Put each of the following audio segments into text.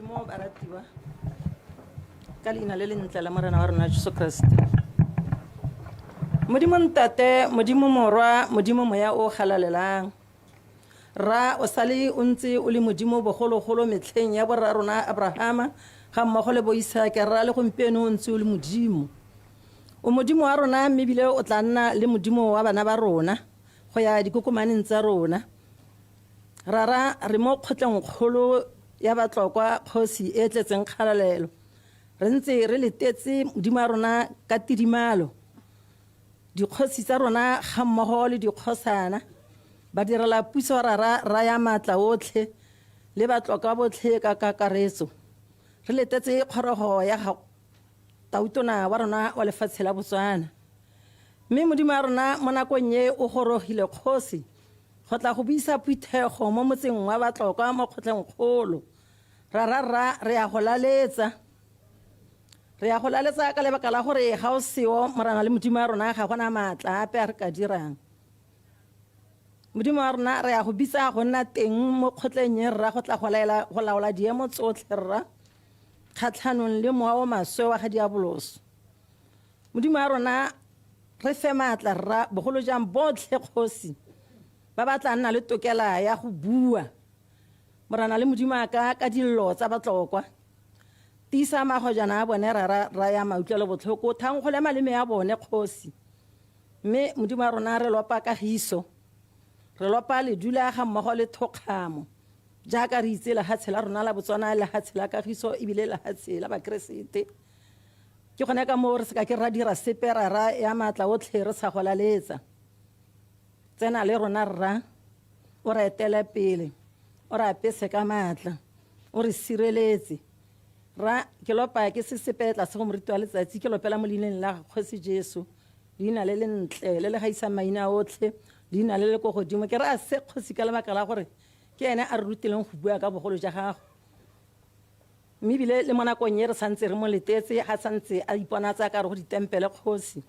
Modimo baratiwa ka leina le lentle la Morena wa rona Jesu Kriste. Modimo Ntate, Modimo Morwa, Modimo Moya o galalelang. Rra o sale o ntse o le Modimo bogologolo metlheng ya borra rona Abrahama ga mmogo le bo Isake, rra le gompieno o ntse o le Modimo. O Modimo wa rona mme ebile o tla nna le Modimo wa bana ba rona go ya dikokomaneng tsa rona. Rara, re mo kgotleng kgolo ya Batlokwa, kgosi e e tletseng kgalalelo. Re ntse re letetse Modimo wa rona ka tidimalo. Dikgosi tsa rona ga mmogo le dikgosana, badirela puso Rara, Rra ya maatla otlhe, le Batlokwa botlhe ka kakaretso, re letetse kgorogo ya ga Tautona wa rona wa lefatshe la Botswana. Mme Modimo wa rona mo nakong e o gorogile kgosi go tla go buisa phuthego mo motseng wa Batlokwa mo kgotleng kgolo. Rara rra re ya go laletsa. Re ya go laletsa ka lebaka la gore ga o seo Morena le Modimo wa rona ga gona maatla ape a re ka dirang. Modimo wa rona re ya go bitsa go nna teng mo kgotleng e rra go tla go laela go laola diemo tsotlhe rra kgatlhanong le mowa o maswe wa ga diaboloso. Modimo wa rona re fe maatla rra bogolo jang botlhe kgosi ba ba tla nna le tokela ya go bua Morena le Modimo a ka ka dillo tsa Batlokwa. Tiisa magojana a bone rara raya mautlwelo botlhoko thankgole maleme a bone kgosi. Mme Modimo wa rona re lopa kagiso re lopa ledula ga mmogo le thokgamo jaaka re itse lehatshe la rona la Botswana lehatshe la kagiso ebile lehatshe la Bakeresete. Ke gone ka moo re se ka ke ra dira sepe rara ya maatla otlhe re sa go laletsa. Tsena le rona rra, o re etele pele, o re apese ka maatla, o re sireletse. Rra, ke lopa ke se sepe tlase go moriti wa letsatsi, ke lopela mo leineng la Kgosi Jesu, leina le lentle le le gaisang maina otlhe, leina le le ko godimo. Ke raya se Kgosi ka lebaka la gore ke ene a re rutileng go bua ka bogolo ja gago. Mme ebile le mo nakong e re santse re mo letetse, ga santse a iponatsa ka re go ditempele Kgosi.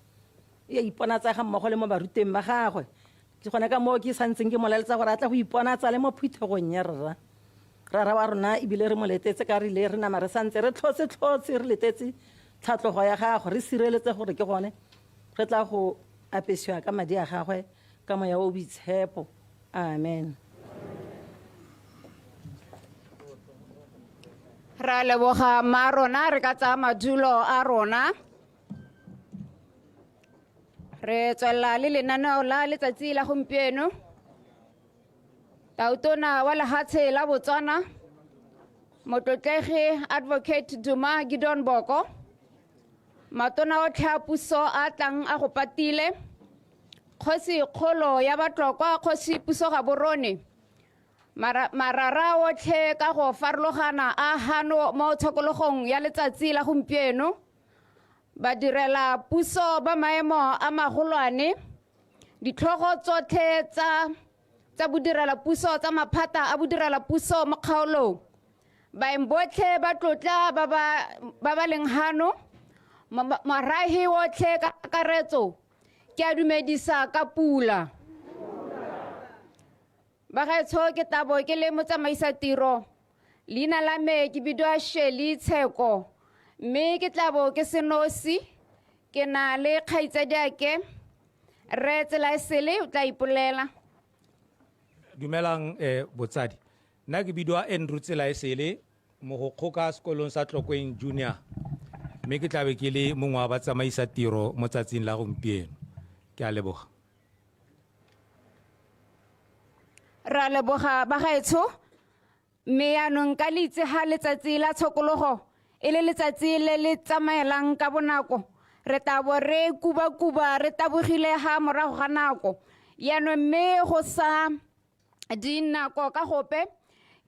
E a iponatsa ga mmogo le mo baruteng ba gagwe. Ke gone ka moo ke santseng ke mo laletsa gore a tle go iponatsa le mo phuthegong ya rra. Rara wa rona ebile re mo letetse ka rile re nama re santse re tlhotse tlhotse re letetse tlhatlogo ya gagwe re sireletse gore ke gone re tla go apesiwa ka madi a gagwe ka moya o boitshepo. Amen. Ra leboga mma rona re ka tsaya madulo a rona. Re tswelela le lenaneo la letsatsi la gompieno. Tautona wa lehatshe la Botswana, Motlotlegi Advocate Duma Gideon Boko, matona otlhe a puso a tlang a go patile, kgosi kgolo ya Batlokwa Kgosi Puso Gaborone, marara otlhe ka go farologana a hano mo tshokologong ya letsatsi la gompieno, badirela puso ba maemo a magolwane, ditlhogo tsotlhe tsa tsa bodirela puso tsa maphata a bodirela puso mo kgaolong, baeng botlhe ba tlotla ba ba leng hano, morahi otlhe ka kakaretso, ke a dumedisa ka pula. Bagaetsho ke tabo ke le motsamaisa tiro. Leina la me ke bidiwa Shirley Tsheko mme ke tlabo ke senosi ke na le kgaitsadiake Rre Tselaesele o tla ipolela. Dumelang eh, botsadi. Nna ke bidiwa Andrew Tselaesele, mogokgo ka sekolong sa Tlokweng Junior, mme ke tlabe ke le mongwe wa batsamaisa tiro mo tsatsing la gompieno. Ke a leboga. Ra leboga bagaetsho mme yaanong ka le itse ga letsatsi la tshokologo e le letsatsi le le tsamaelang ka bonako re tla bo re kubakuba re tabogile ga morago ga nako yaanong mme go sa dinako ka gope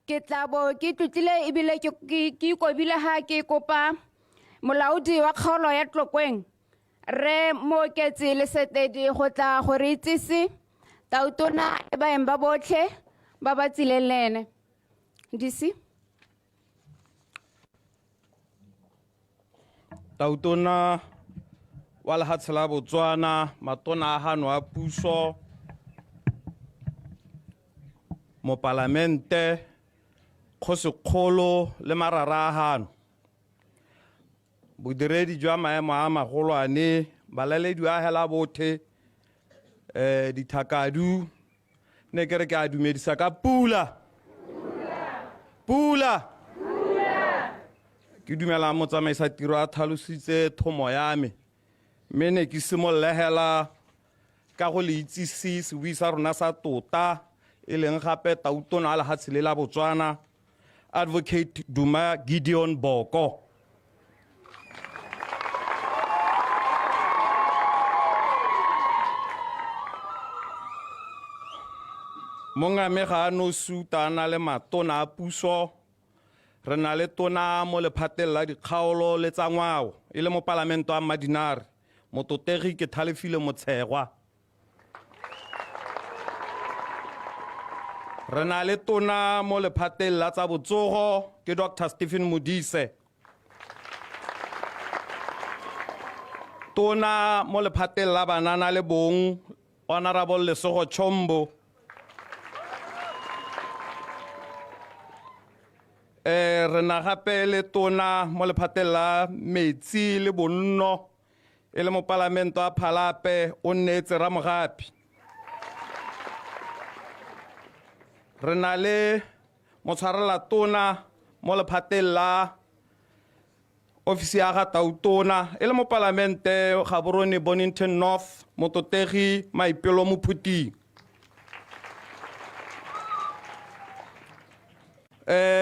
ke tla bo ke tlotlile ebile ke ikobile ga ke kopa molaodi wa kgaolo ya Tlokweng Rre Mooketsi Lesetedi go tla go re itsise tautona le baeng ba botlhe ba ba tsileng le ene. DC. Tautona wa lehatshe la Botswana, matona a gano a puso, mopalamente, Kgosikgolo le marara a gano, bodiredi jwa maemo a magolwane, balalediwa hela bothe, dithakadu, ne ke re ke a dumedisa ka pula. Pula. Ke dumela motsamaisa tiro a tlhalositse thomo ya me, mme ne ke simolole hela ka go le itsise sebui sa rona sa tota, e leng gape tautona a lehatshe le la Botswana, Advocate Duma Gideon Boko. Mongame ga a no suta a na le matona a puso, re na le tona mo lephateng la dikgaolo le tsa ngwao, e le mopalamente wa Mmadinare, mototegi ke Thalefile Motshegwa. Re na le tona mo lephateng la tsa botsogo, ke Dr. Stephen Modise. Tona mo lephateng la banana le bong, Honorable Lesogo Chombo. Re na gape le tona mo lephateng la metsi le bonno, e le mopalamente wa Phalape, o nneetse Ramogapi. Re na le motshwarela tona mo lephateng la ofisi ya ga Tautona, e le mopalamente Gaborone Bonnington North, mototegi Maipelo Mophuting.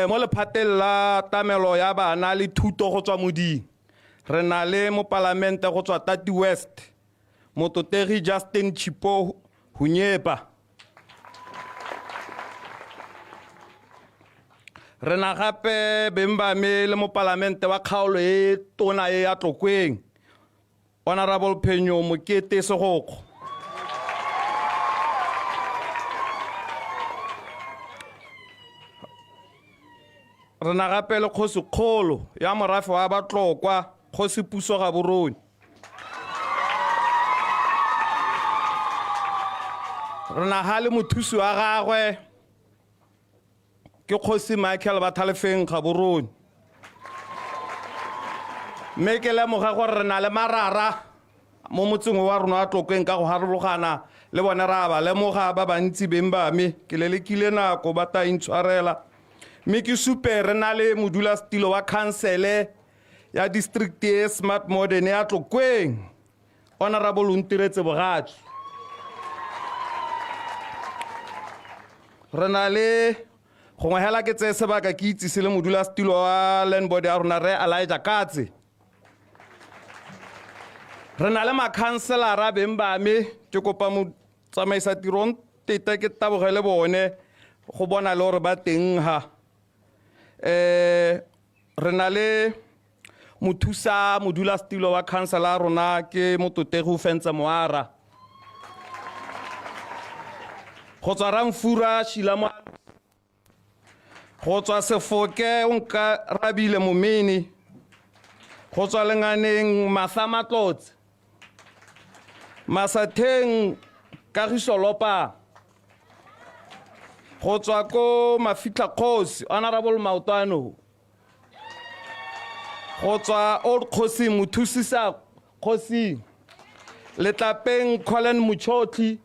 Mo lephateng la tlamelo ya bana le thuto go tswa moding, re na le mopalamente go tswa Tati West, mototegi Justin Chipo Hunyepa. Re na gape beng ba me le mopalamente wa kgaolo e tona e ya Tlokweng, Honorable Phenyo Mokete Segokgo. Re na gape le kgosikgolo ya morafe wa Batlokwa, Kgosi Puso Gaborone. Re na ga le mothusi wa gagwe ke Kgosi Michael Bathalefeng Gaborone. Mme ke lemoga gore re na le marara mo motseng wa rona wa Tlokweng ka go harologana le bone, ra ba lemoga ba bantsi beng ba me, ke lelekile nako ba ta intshwarela. Mme ke supe re na le modulasetilo wa khansele ya district e Smart Modern ya Tlokweng, Honorable Ontiretse Bogatsu. Re na le gongwe hela ke tseye sebaka ke itsise le modulasetilo wa land board ya rona, Rre Elijah Katse. Re na le makhanselara beng ba me, ke kopa motsamaisa tirong tete ke tabogele bone go bona le gore ba teng ha. Re na le mothusa modulasetilo wa khansela ya rona ke mototegi o fentse Moara. Go tswa Ramfura Sheila Mo, go tswa Sefoke o nka Rabile Momene, go tswa Lenganeng Martha Matlotse, Masatheng Kagiso Lopa, go tswa ko Mafitlha Kgosi Honorable Maotwano, go tswa Old Kgosi Mothusisa Kgosi, Letlapeng Colin Mochotli,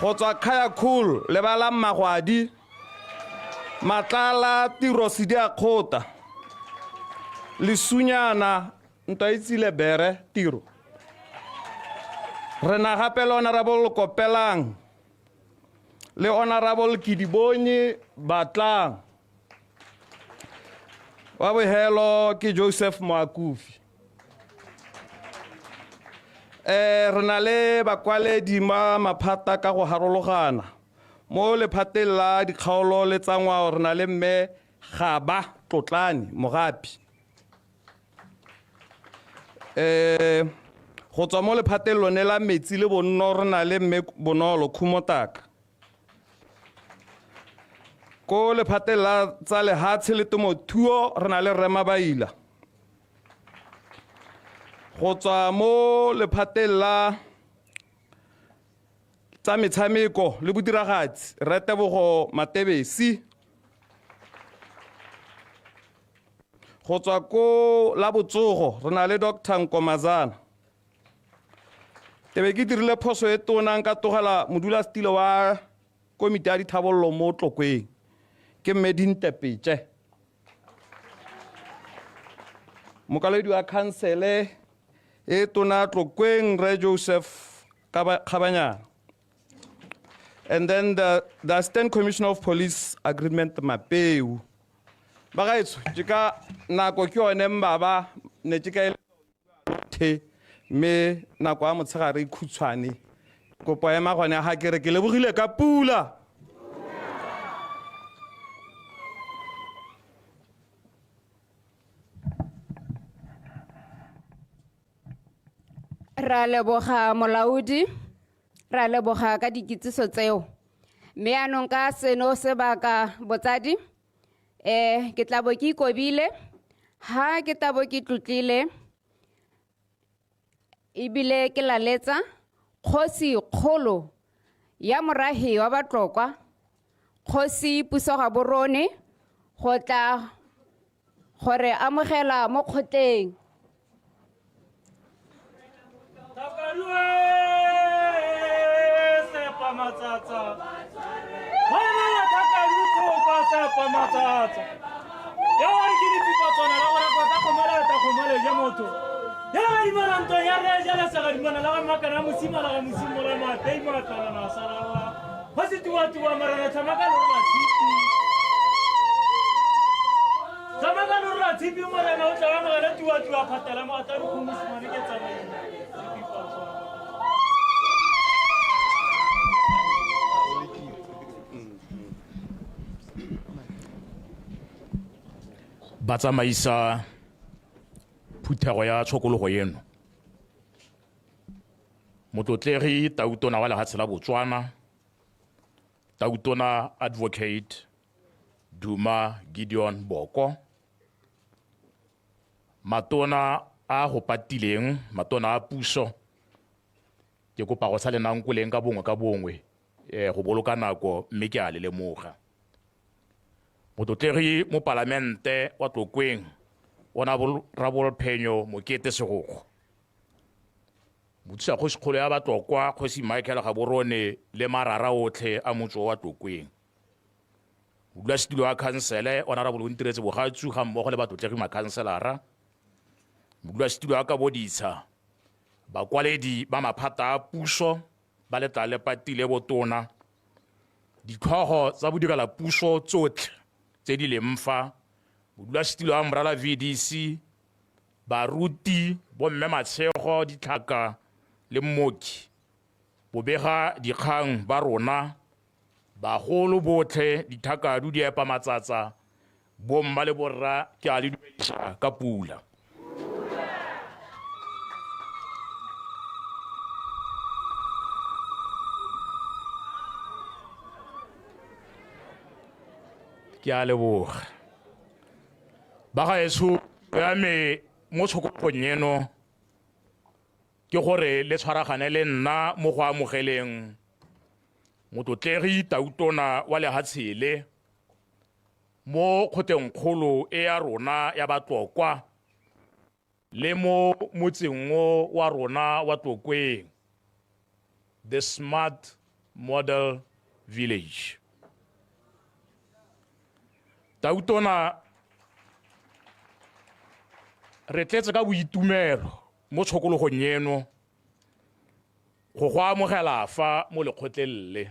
go tswa Khaya Cool Lebala Mmagwadi, Matlala Tiro Sediakgota, Lesunyana Ntwa e tsile Bere Tiro. Re na gape le Honorable Kopelang le Honorable Kidibonye Batlang. Wa bohelo ke Joseph Moakufi. Re na le bakwaledi ma maphata ka go harologana. Mo lephateng la dikgaolo le tsa ngwao re na le mme Gaba Tlotlane Mogapi. Go tswa mo lephateng lone la metsi le bonno re na le mme Bonolo Khumotaka. Ko lephateng la tsa lehatshe le temothuo re na le Rre Mabaila. Go tswa mo lephateng la tsa metshameko le bodiragatsi Rre Tebogo Matebesi. Go tswa ko la botsogo re na le Dr Nkomazana. Tebe ke dirile phoso e tona nka tlogela modulasetilo wa komiti ya dithabololo mo Tlokweng, ke mme Dintepetse. Mokwaledi wa khansele e tona Tlokweng, Rre Joseph Kgabanyana. And then the Assistant Commissioner of Police, Agreement Mapeu. Bagaetsho, ke ka nako ke yone mbaba ne ke ka e the mme nako ya motshegare e khutshwane. Kopo ema gone ga ke re ke lebogile ka pula. Ra leboga molaodi, ra leboga ka dikitsiso tseo. Mme yaanong ka seno sebaka botsadi, ke tla bo ke ikobile, ha ke tla bo ke tlotlile, ebile ke laletsa kgosi kgolo ya morahi wa Batlokwa, kgosi Puso Gaborone, go tla gore amogela mo kgotleng. Ba tsamaisa phuthego ya tshokologo eno. Motlotlegi Tautona wa lehatshe la Botswana, Tautona Advocate Duma Gideon Boko, matona a go patileng, matona a puso, ke kopa go sa le nankoleng ka bongwe ka bongwe, go boloka nako mme ke a le lemoga. Motlotlegi mopalamente wa Tlokweng, Honorable Phenyo Mokete Segokgo, mothusa kgosikgolo ya Batlokwa Kgosi Michael Gaborone le marara otlhe a motse wa Tlokweng, modulasetulo wa khansele Honorable Ontiretse Bogatsu ga mmogo le batlotlegi makhanselara, modulasetulo wa Kaboditsha, bakwaledi ba maphata a puso ba letla le patile botona, ditlhogo tsa bodirela puso tsotlhe tse di leng fa, modulasetulo wa Umbrella VDC, baruti, bomme Matshego, Ditlhaka le Mmoki, bobega dikgang ba rona, bagolo botlhe, dithakadu di epa matsatsa, bomma le borra, ke a le dumedisa ka pula. Ke a leboga. Ba gaetsho ya me mo tshokologong eno ke gore le tshwaragane le nna mo go amogeleng motlotlegi Tautona wa lehatshe le mo kgotlengkgolo e ya rona ya Batlokwa le mo motseng o wa rona wa Tlokweng, the Smart Model Village. Tautona, re tletse ka boitumelo mo tshokologong eno go go amogela fa mo lekgotleng le.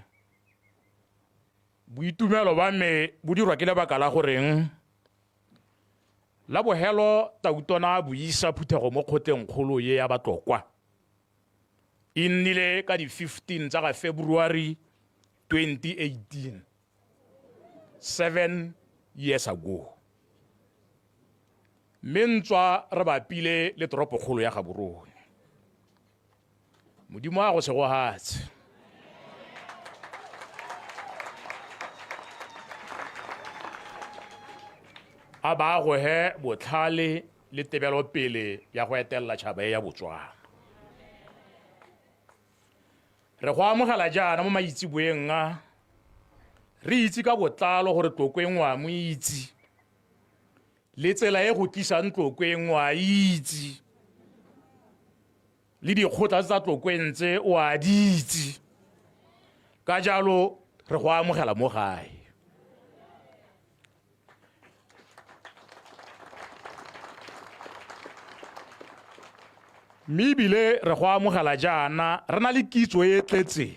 Boitumelo ba me bo dirwa ke lebaka la goreng la bohelo Tautona a buisa phuthego mo kgotleng kgolo ye ya Batlokwa e nnile ka di 15 tsa ga February 2018, 7 years ago. Mme ntswa re bapile le toropokgolo ya Gaborone. Modimo a go segohatse. A ba gohe botlhale le tebelopele ya go etelela tšhaba e ya Botswana. Re go amogela jaana mo maitseboeng a, re itse ka botlalo gore Tlokweng wa mo itse. Le tsela e go tlisang Tlokweng o a itse, le dikgotla tsa Tlokweng tse o a di itse. Ka jalo re go amogela mo gae. Mme ebile re go amogela jaana re na le kitso e e tletseng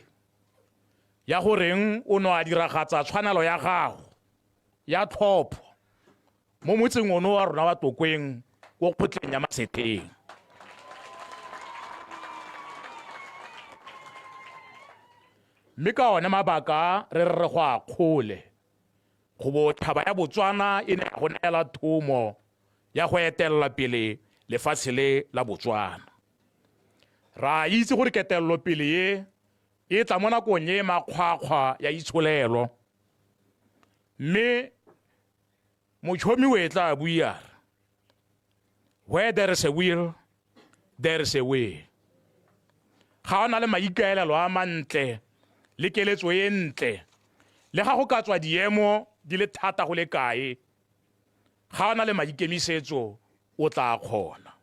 ya goreng o ne a diragatsa tshwanelo ya gago ya tlhopho mo motseng ono wa rona wa Tlokweng ko kgotleng ya Maseteng. Mme ka one mabaka re re go akgole go bo thaba ya Botswana e ne ya go neela thomo ya go etelela pele lefatshe le la Botswana. Ra itse gore ketelelo pele ye e tla mo nakong e makgwakgwa ya itsholelo, mme motšhomi o e tla bua where there is a will there is a way. Ga o na le maikaelelo a mantle le keletso e ntle, le ga go ka tswa diemo di le thata go le kae, ga o na le maikemisetso o tla kgona.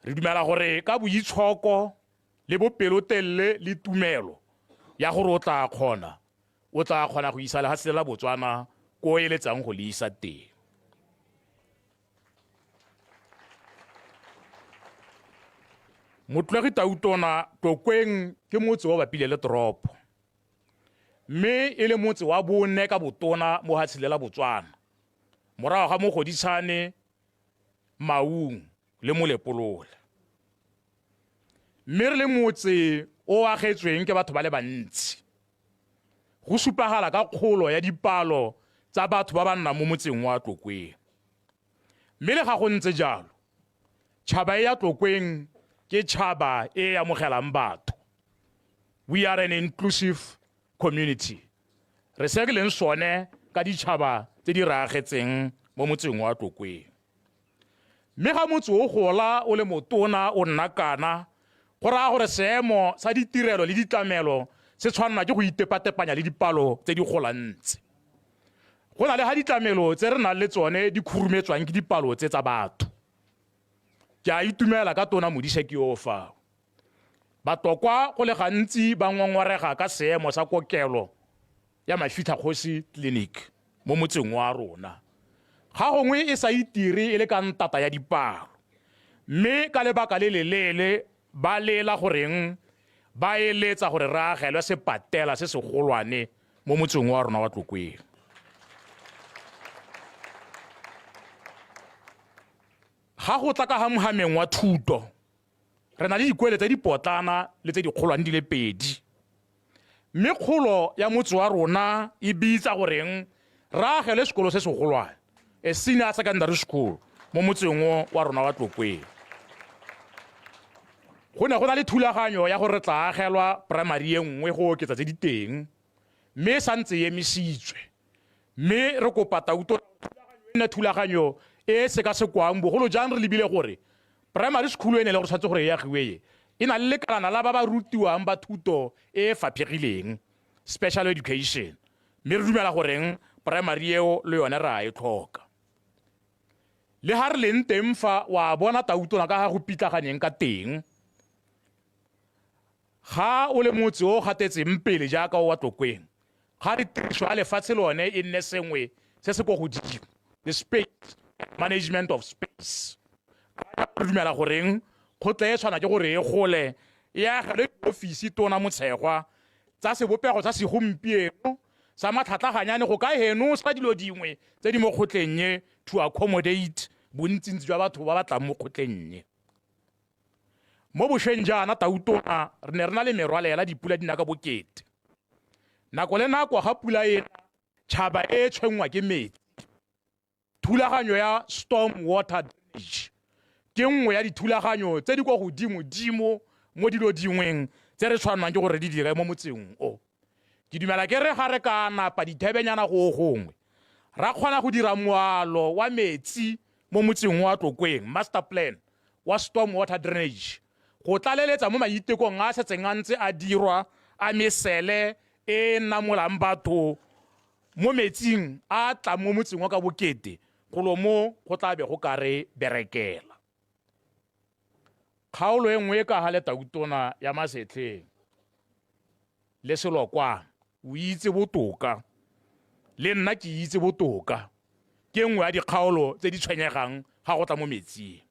Re dumela gore ka boitshoko le bopelotelele le tumelo ya gore o tla kgona, o tla kgona go isa lefatshe la Botswana ko o eletsang go le isa teng. Motlotlegi Tautona, Tlokweng ke motse o bapile le toropo, mme e le motse wa bone ka botona mo lefatsheng le la Botswana, morago ga Mogoditshane, Maung le Molepolole. Mme re le motse o agetsweng ke batho ba le bantsi, go supagala ka kgolo ya dipalo tsa batho ba ba nnang mo motseng wa Tlokweng. Mme le ga go ntse jalo, tšhaba e ya Tlokweng ke tšhaba e e amogelang batho. We are an inclusive community. Re se re leng sone ka ditšhaba tse di re agetseng mo motseng wa Tlokweng. Mme ga motse o gola o le motona o nna kana, go raya gore seemo sa ditirelo le ditlamelo se tshwanelwa ke go itepatepanya le dipalo tse di golang tse. Go na le ga ditlamelo tse re nang le tsone di khurumetswang ke dipalo tse tsa batho. Ke a itumela ka Tona Modise ke yo fao. Batlokwa go le gantsi ba ngongorega ka seemo sa kokelo ya Mafitlhakgosi Clinic mo motseng wa rona. Ga gongwe e sa itire e le ka ntata ya dipalo, mme ka lebaka le leleele ba lela goreng ba eletsa gore re agelwe sepatela se segolwane mo motseng wa rona wa Tlokweng. Ga go tla ka hamhameng wa thuto, re na le dikwele tse dipotlana le tse dikgolwane di le pedi. Mme kgolo ya motse wa rona e bitsa goreng re agele sekolo se segolwane, a senior secondary school, mo motseng o wa rona wa Tlokweng. Go ne go na le thulaganyo ya gore re tla agelwa primary e nngwe go oketsa tse di teng, mme e santse e emisitswe. Mme re kopa Tautona thulaganyo e nne thulaganyo e e sekasekwang, bogolo jang re lebile gore primary school e ne le gore tshwanetse gore e agiwe e, e na le lekalana la ba ba rutiwang ba thuto e e faphegileng, special education, mme re dumela goreng primary eo le yone re a e tlhoka. Le ga re leng teng fa, wa bona Tautona ka ga go pitlaganeng ka teng, ga o le motse o gatetseng pele jaaka o wa Tlokweng, ga re tiriso ya lefatshe lone e nne sengwe se se ko godimo, the space, management of space. Ka re dumela goreng kgotla e tshwana ke gore e gole, e agelwe diofisi Tona Motshegwa tsa sebopego sa segompieno sa matlhatlaganyane go ka henosa dilo dingwe tse di mo kgotleng e to accommodate bontsintsi jwa batho ba ba tlang mo kgotleng e. Mo bošweng jaana Tautona re ne re na le merwalela, dipula di na ka bokete. Nako le nako ga pula e na, tšhaba e tshwenngwa ke metsi. Thulaganyo ya storm water drainage ke nngwe ya dithulaganyo tse di kwa godimo-dimo mo dilo dingweng tse re tshwannwang ke gore re di dire mo motseng o. Ke dumela ke re ga re ka napa dithebenyana go gongwe, ra kgona go dira moalo wa metsi mo motseng wa Tlokweng, master plan wa storm water drainage, go tlaleletsa mo maitekong a a setseng a ntse a dirwa a mesele e e namolang batho mo metsing a a tlang mo motseng wa ka bokete. Golo mo go tla be go ka re berekela. Kgaolo e nngwe e ka ga le Tautona ya Masetlheng le Selokwana, o itse botoka le nna ke itse botoka, ke nngwe ya dikgaolo tse di tshwenyegang ga go tla mo metsing.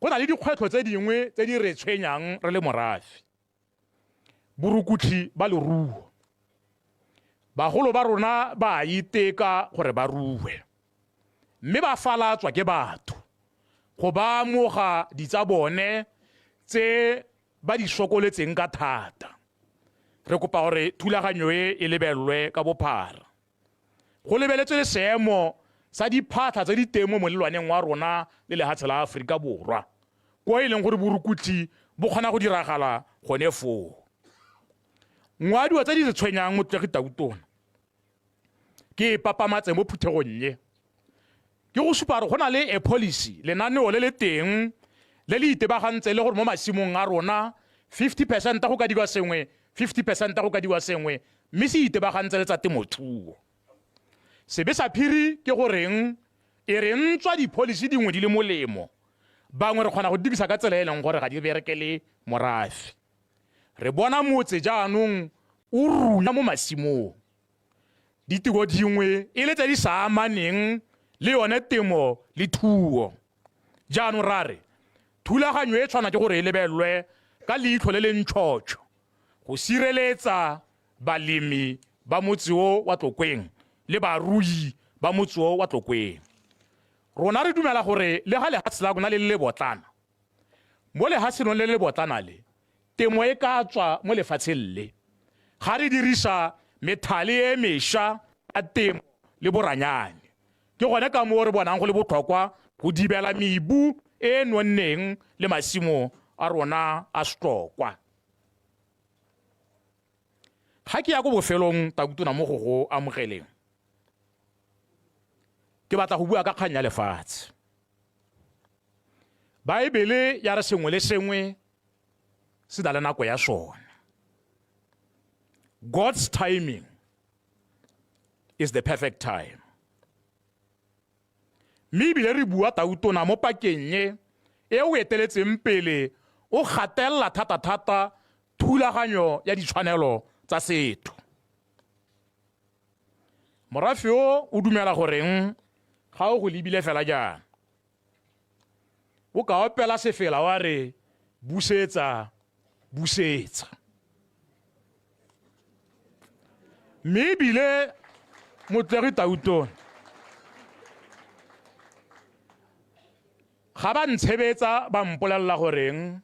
Go na le dikgwetlho tse dingwe tse di re tshwenyang re le morafe. Borukutlhi ba leruo. Bagolo ba rona ba a iteka gore ba rue, mme ba falatswa ke batho go ba amoga ditsa bone tse ba di sokoletseng ka thata. Re kopa gore thulaganyo e e lebelelwe ka bophara. Go lebeletswe le seemo sa diphatlha tse di teng mo molelwaneng wa rona le lehatshe la Aforika Borwa, ko e leng gore borukutlhi bo kgona go diragala gone foo. Nngwe ya dilo tse di re tshwenyang Motlotlegi Tautona, ke e papamatse mo phuthegong e, ke go supa gore go na le a policy, lenaneo le le teng le le itebagantseng le gore mo masimong a rona 50 percent go ka dirwa sengwe, 50 percent go ka dirwa sengwe, mme se itebagantse le tsa temothuo. Sebe sa phiri ke goreng e re ntswa di-policy dingwe di le molemo, bangwe re kgona go dirisa ka tsela e leng gore ga di berekele morafe. Re bona motse jaanong o runya mo masimong. Ditiro dingwe e le tse di sa amaneng le yone temo le thuo. Jaanong ra re thulaganyo e tshwana ke gore e lebelelwe ka leitlho le le ntšhotšho go sireletsa balemi ba motse o wa Tlokweng le barui ba motse o wa Tlokweng. Rona re dumela gore le ga lehatshe la rona le le lebotlana, mo lehatshenong le le lebotlana le, temo e ka tswa mo lefatsheng le ga re dirisa methale e mesha ya temo le boranyane. Ke gone ka moo re bonang go le botlhokwa go dibela mebu e e nonneng le masimo a rona a setlokwa. Ga ke ya ko bofelong, Tautona, mo go go amogeleng, ke batla go bua ka kgang ya lefatshe. Baebele ya re sengwe le sengwe se na le nako ya sone. God's timing is the perfect time. Mme ebile re bua Tautona mo pakeng e e o eteletseng pele o gatelela thata-thata thulaganyo ya ditshwanelo tsa setho. Morafe o o dumela goreng ga o go lebile fela jaana, o ka opela sefela wa re busetsa, busetsa. Mme ebile Motlotlegi Tautona ga ba ntshebetsa ba mpolelela goreng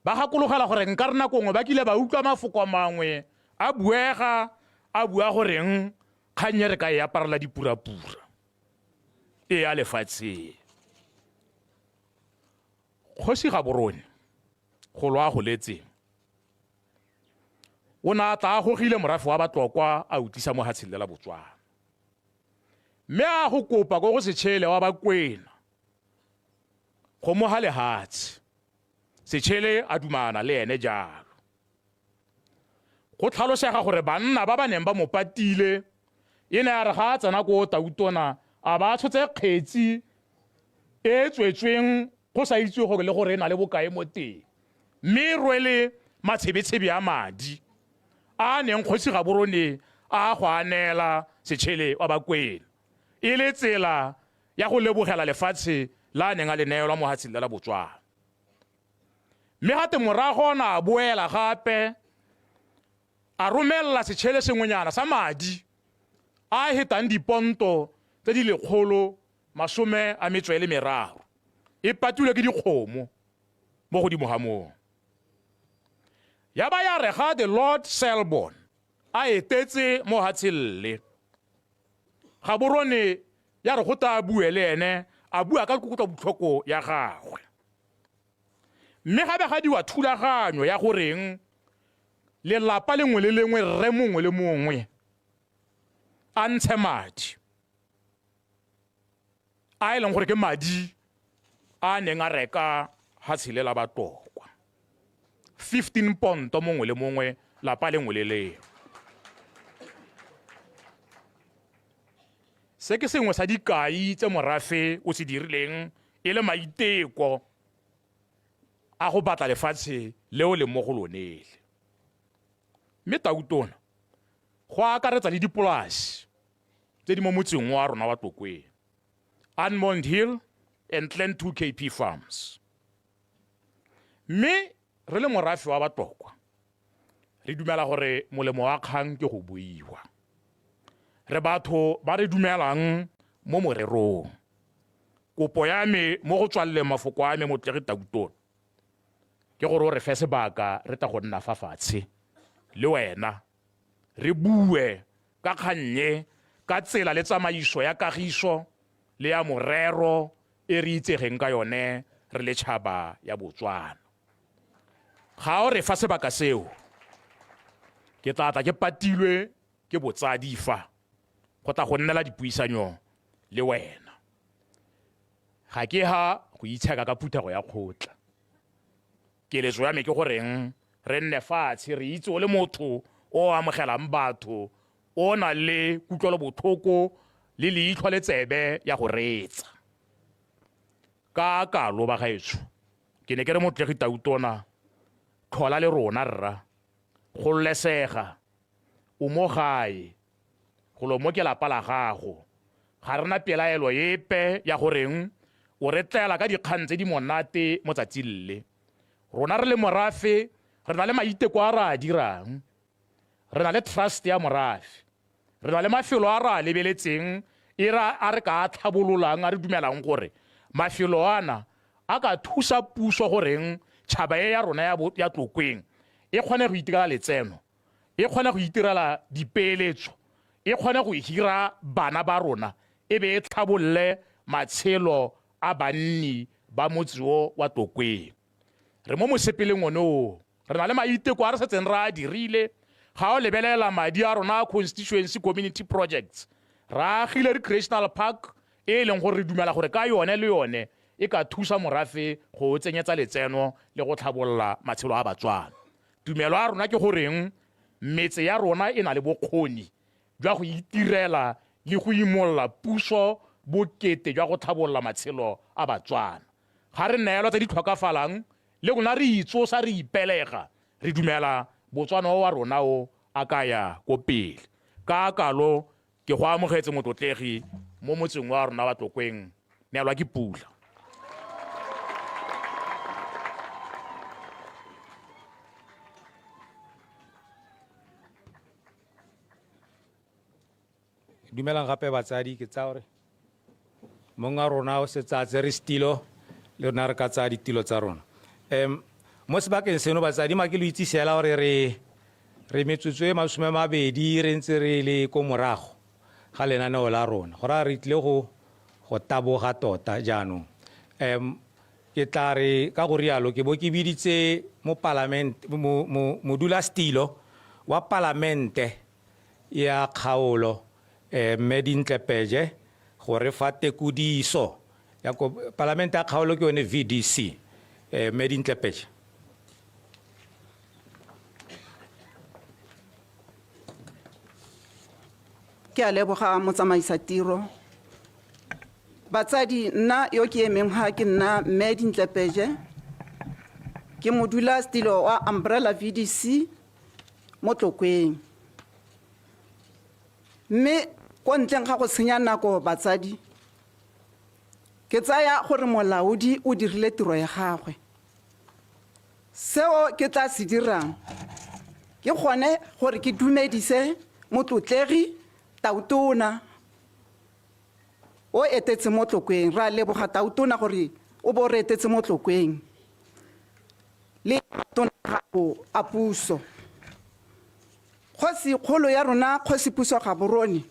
ba gakologela gore nka re nako nngwe ba kile ba utlwa mafoko mangwe a buega a bua goreng kgang e re ka e aparela dipurapura e ya lefatsheng. Kgosi Gaborone go lwa go letseng o ne a tla a gogile morafe wa Batlokwa a o tlisa mo hatsheng le la Botswana, mme a go kopa ko go Setšhele wa Bakwena go mo ga lehatshe. Setšhele a dumana le ene jalo. Go tlhalosega gore banna ba ba neng ba mo patile e ne ya re ga a tsena ko Tautona a ba a tshotse kgetsi e e tswetsweng go sa itse gore le gore e na le bokae mo teng, mme e rwele matshebetshebe a madi a a neng Kgosi Gaborone a go a neela Setšhele wa Bakwena e le tsela ya go lebogela lefatshe la a neng a le neelwa mo hatsheng le la Botswana. Mme gate morago o ne a boela gape a romelela setšhele sengwenyana sa madi a a hetang diponto tse di 133, e patilwe ke dikgomo mo godimo ga moo. Ya ba ya re ga the Lord Selborne a etetse mo hatsheng le, Gaborone ya re go ta a bue le ene, a bua ka kutlobotlhoko ya gagwe. Mme ga be ga diwa thulaganyo ya goreng lelapa lengwe le lengwe, rre mongwe le mongwe a ntshe madi a e leng gore ke madi a a neng a reka hatshe le la Batlokwa, 15 ponto mongwe le mongwe, lapa lengwe le lengwe. Se ke sengwe sa dikai tse morafe o se dirileng e le maiteko a go batla lefatshe leo leng mo go lone le. Mme Tautona, go akaretsa le dipolasi tse di mo motseng wa rona wa Tlokweng, Almond Hill and Clan 2 KP Farms. Mme re le morafe wa Batlokwa, re dumela gore molemo wa kgang ke go buiwa. Re batho ba re dumelang mo morerong. Kopo ya me mo go tswaleleng mafoko a me Motlegi Tautona ke gore o re fe sebaka re tla go nna fa fatshe le wena re bue ka kgannye ka tsela le tsamaiso ya kagiso le ya morero e re itsegeng ka yone re le tšhaba ya Botswana. Ga o re fa sebaka seo, ke tla tla ke patilwe ke botsadi fa go tla go nnela dipuisanyo le wena. Ga ke ha go itsheka ka phuthego ya kgotla. Keletso ya me ke goreng re nne fatshe re itse o le motho o amogelang batho, o nang le kutlwelobotlhoko le leitlho le tsebe ya go reetsa. Ka kalo bagaetsho, ke ne ke re Motlegi Tautona, tlhola le rona rra, gololesega, o mo gae, golo mo ke lapa la gago. Ga re na pelaelo epe ya goreng o re tlela ka dikgang tse di monate mo tsatsing le. Rona re le morafe re na le maiteko a re a dirang. Re na le trust ya morafe. Re na le mafelo a re a lebeletseng e re a re ka a tlhabololang, a re dumelang gore mafelo ana a ka thusa puso goreng tšhaba e ya rona ya Tlokweng e kgone go itirela letseno, e kgone go itirela dipeeletso, e kgone go hira bana ba rona e be e tlhabolole matshelo a banni ba motse o wa Tlokweng. Re mo mosepeleng one oo. Re na le maiteko a re setseng re a dirile. Ga o lebelela madi a rona a constituency community projects, re agile recreational park e e leng gore re dumela gore ka yone le yone e ka thusa morafe go o tsenyetsa letseno le go tlhabolola matshelo a Batswana. Tumelo ya rona ke goreng metse ya rona e na le bokgoni jwa go itirela le go imolola puso bokete jwa go tlhabolola matshelo a Batswana. Ga re neelwa tse di tlhokafalang le rona re itsosa re ipelega, re dumela Botswana o wa rona o a ka ya ko pele. Ka kalo ke go amogetse motlotlegi mo motseng wa rona wa Tlokweng, neelwa ke pula. Dumelang gape batsadi, ke tsaya gore mong a rona o setse a tsere setilo, le rona re ka tsaya ditilo tsa rona. Um mo sebakeng seno batsadi ma ke lo itse fela gore re re metsotso e 20 re ntse re le ko morago ga lenaneo la rona, go raya re tlile go go taboga tota jaanong. Um ke tla re ka go rialo ke bo ke biditse mo palamente modulasetilo wa palamente ya kgaolo Mme Dintle Peje go re fa tekodiso ya palamente ya kgaolo ke yone VDC. Mme Dintle Peje. Ke a leboga motsamaisa tiro. Batsadi, nna yo ke emeng ha ke nna Mme Dintle Peje, ke modula setilo wa Umbrella VDC mo Tlokweng. Mme ko ntleng ga go senya nako batsadi, ke tsaya gore molaodi o dirile tiro ya gagwe. Seo ke tla se dirang ke gone gore ke dumedise motlotlegi Tautona o etetse mo Tlokweng. Re a leboga Tautona gore o bo re etetse mo Tlokweng le matona gago a puso. Kgosi kgolo ya rona, Kgosi Puso Gaborone,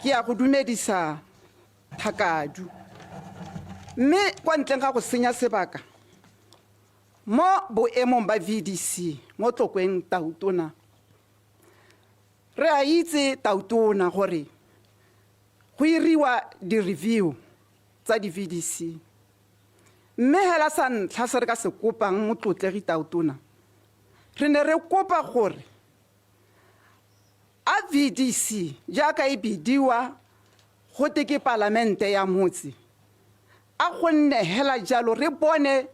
ke ya go dumedisa thakadu. Mme kwa ntleng ga go senya sebaka, mo boemong ba VDC mo Tlokweng Tautona, re a itse Tautona gore go iriwa di-review tsa di-VDC. Mme hela sa ntlha se re ka se kopang motlotlegi Tautona, re ne re kopa gore a VDC jaaka e bidiwa gote ke palamente ya motse, a go nne hela jalo re bone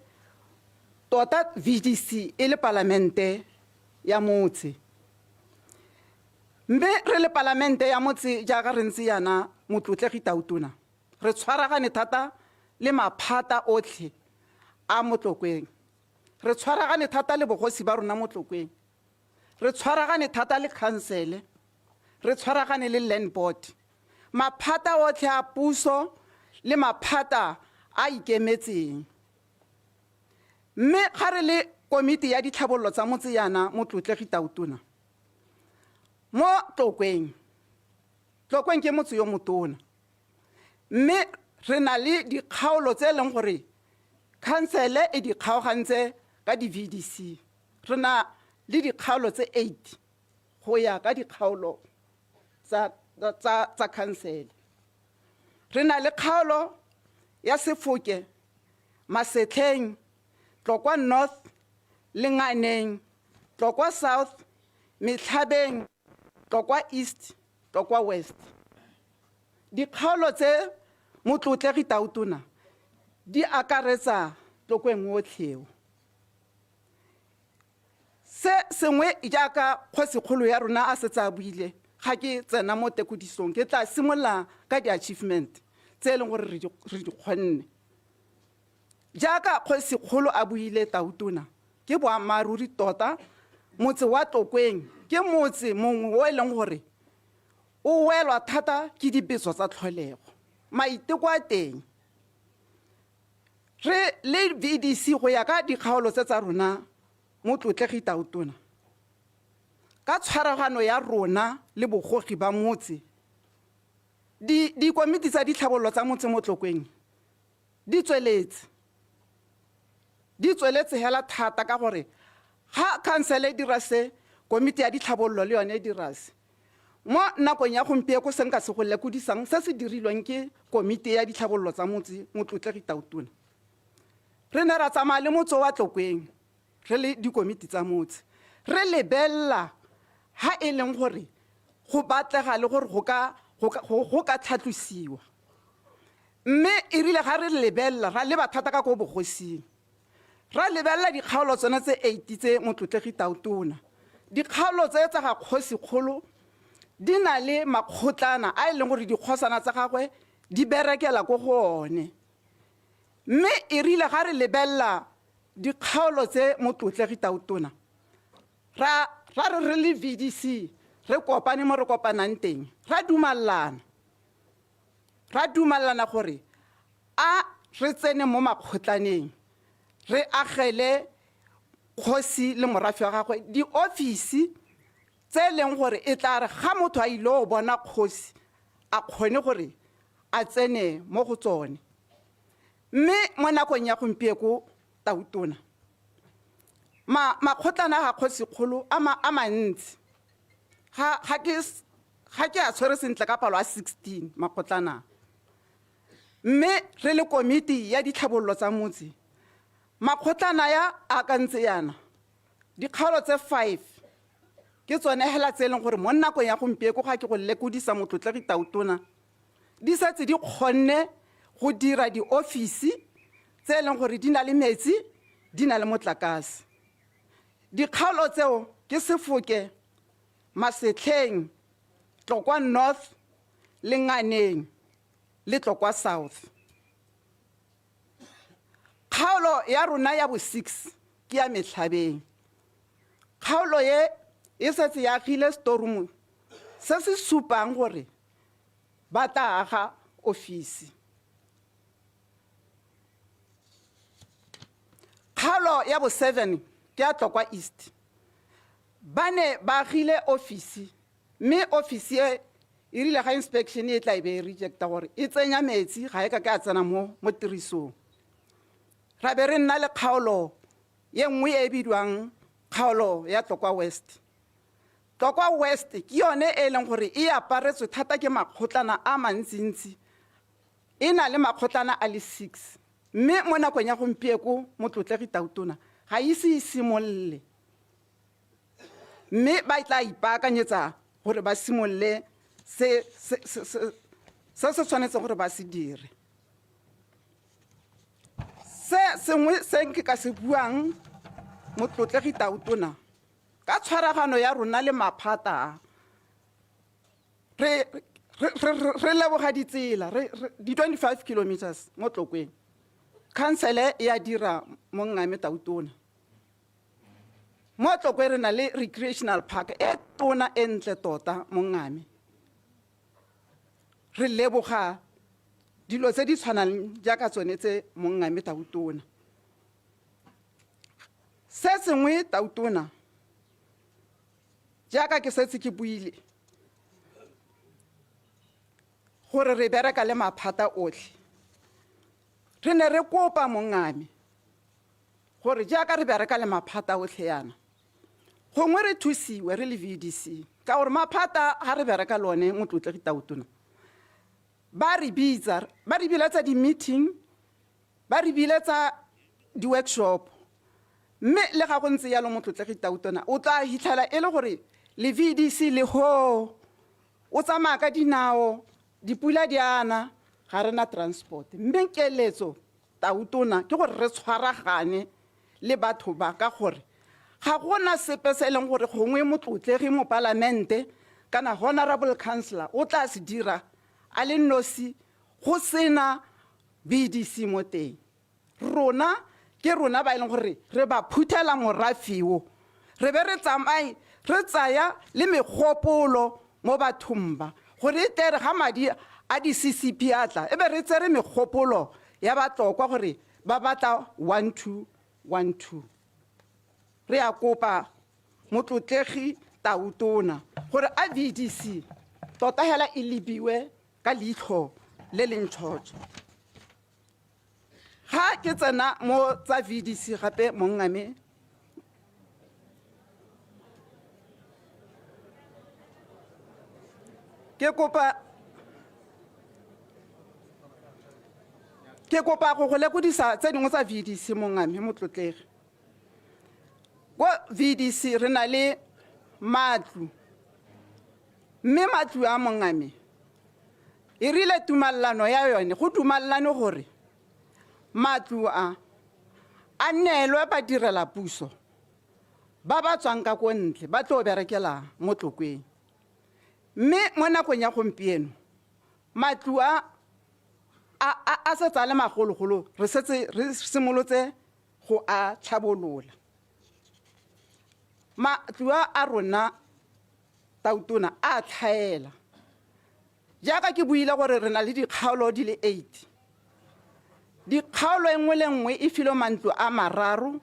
tota VDC e le palamente ya motse. Mme re le palamente ya motse jaaka re ntse yana, motlotlegi Tautona, re tshwaragane thata le maphata otlhe a mo Tlokweng. Re tshwaragane thata le bogosi ba rona mo Tlokweng. Re tshwaragane thata le khansele, re tshwaragane le land board. Maphata otlhe a puso le maphata a ikemetseng. Mme ga re le komiti ya ditlhabololo tsa motse yana, motlotlegi Tautona, mo Tlokweng, Tlokweng ke motse yo motona, mme re na le dikgaolo tse e leng gore khansele e di kgaogantse ka di-VDC. Re na le dikgaolo tse 8 go ya ka dikgaolo tsa khansele. Re na le kgaolo ya Sefoke, Masetlheng, Tlokwa North, Lenganeng, Tlokwa South, Metlhabeng, Tlokwa East, Tlokwa West. Dikgaolo tse, motlotlegi Tautona, di akaretsa Tlokweng otlheo. Se sengwe jaaka kgosikgolo ya rona a setse a buile, ga ke tsena mo tekodisong, ke tla simolola ka di-achievement tse e leng gore re di kgonne. Jaaka kgosikgolo a buile Tautona, ke boammaaruri tota, motse wa Tlokweng ke motse mongwe o e leng gore o welwa thata ke dibetso tsa tlholego. Maiteko a teng. Re le VDC go ya ka dikgaolo tse tsa rona, motlotlegi Tautona, ka tshwaragano ya rona le bogogi ba motse, dikomiti tsa ditlhabololo tsa motse mo Tlokweng di tsweletse. Di tsweletse hela thata ka gore ga khansele e dira se, komiti ya ditlhabololo le yone e dira se. Mo nakong ya gompieko se nka se go lekodisang se se dirilweng ke komiti ya ditlhabololo tsa motse, motlotlegi Tautona, re ne ra tsamaya le motse wa Tlokweng re le dikomiti tsa motse, re lebelela ha e leng gore go batlega le gore go ka tlhatlosiwa. Mme e rile ga re lebelela, ra leba thata ka ko bogosing, ra lebelela dikgaolo tsone tse 8 tse, motlotlegi Tautona. Dikgaolo tse tsa ga kgosikgolo di na le makgotlana a e leng gore dikgosana tsa gagwe di berekela ko go one. Mme e rile ga re lebelela dikgaolo tse, motlotlegi Tautona, ra re re le VDC re kopane mo re kopanang teng, ra dumalana. Ra dumalana gore a re tsene mo makgotlaneng, re agele kgosi le morafe wa gagwe diofisi tse e leng gore e tla re ga motho a ile go bona kgosi a kgone gore a tsene mo go tsone. Mme mo nakong ya gompieko Tautona, makgotlana a ga kgosikgolo a mantsi, ga ke a tshwere sentle ka palo a 16 makgotlana. Mme re le komiti ya ditlhabololo tsa motse, makgotlana ya a akantse yana, dikgaolo tse 5 ke tsone hela tse e leng gore mo nakong ya gompieko ga ke go lekodisa motlotlegi Tautona, di setse di kgonne go dira diofisi tse e leng gore di na le metsi, di na le motlakase. Dikgaolo tseo ke Sefoke, Masetlheng, Tlokwa North, Lenganeng le Tlokwa South. Kgaolo ya rona ya bo 6 ke ya Metlhabeng. Kgaolo e e setse ya agile storeroom se se supang gore ba tla aga ofisi. Kgaolo ya bo 7 ke ya Tlokwa East. Ba ne ba agile ofisi, mme ofisi e e rile ga inspection e tla e be e rejecta gore e tsenya metsi, ga e ka ke a tsena mo tirisong. Ra be re nna le kgaolo ye nngwe e bidiwang kgaolo ya Tlokwa West. Tlokwa West ke yone e leng gore e aparetswe thata ke makgotlana a mantsintsi, e na le makgotlana a le 6, mme mo nakong ya gompieko motlotlegi Tautona ga ise e simolole, mme ba tla ipaakanyetsa gore ba simolole se se se se se se tshwanetseng gore ba se dire. Se sengwe se nke ka se buang motlotlegi Tautona ka tshwaragano ya rona le maphata a re re re re leboga ditsela re di 25 kilometers mo Tlokweng khansele e a dira mongame Tautona. Mo Tlokwe re na le recreational park e tona e ntle tota mongame. Re leboga dilo tse di tshwanang jaaka tsone tse mongame Tautona. Se sengwe Tautona jaaka ke setse ke buile gore re bereka le maphata otlhe. Re ne re kopa mongame gore jaaka re bereka le maphata otlhe yana gongwe re thusiwe re le VDC ka gore maphata ga re bereka le one motlotlegi Tautona ba re bitsa ba re biletsa di-meeting ba re biletsa di-workshop mme le ga go ntse yalo motlotlegi Tautona o tla hitlhela e le gore le VDC le ho o tsamaya ka dinao dipula di ana ga rena transport mme keletso Tautona ke gore re tshwaragane le batho ba ka gore ga gona sepe se e leng gore gongwe motlotlegi mopalamente kana honorable councillor o tla se dira a le nosi go sena VDC mo teng. Rona ke rona ba e leng gore re ba phuthela morafe o re be re tsamaye re tsaya le megopolo mo bathong ba gore e tle re ga madi a di-CCP a tla e be re tsere megopolo ya Batlokwa gore ba batla 1 2 1 2. Re a kopa motlotlegi Tautona gore a VDC tota hela e lebiwe ka leitlho le le ntšhotšho. Ga ke tsena mo tsa VDC gape mongame ke kopa ke kopa go go lekodisa tse dingwe tsa VDC mongame motlotlegi. Ko VDC re na le matlo mme matlo a mongame e rile tumalelano ya yone go dumalelane gore matlo a a neelwe badirela puso ba ba tswang ka ko ntle ba tlo berekela mo Tlokweng. Mme mo nakong ya gompieno matlo a a setse a le magologolo re setse re simolotse go a tlhabolola. Matlo a a rona Tautona a tlhaela. Jaaka ke buile gore re na le dikgaolo di le 8. Dikgaolo e nngwe le nngwe e filwe mantlo a mararo,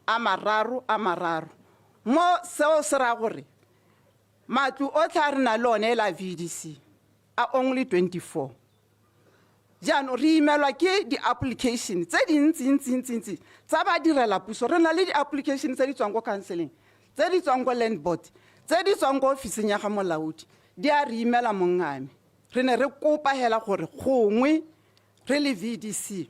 a mararo, a mararo. Mo seo se raya gore matlo otlhe a re na le one la VDC a only 24. Jaanong re imelwa ke di-application tse dintsi-ntsi-ntsi-ntsi tsa badirela puso. Re na le di-application tse di tswang ko counseling, tse di tswang ko land board, tse di tswang ko ofising ya ga molaodi. Di a re imela mongame. Re ne re kopa hela gore gongwe re le VDC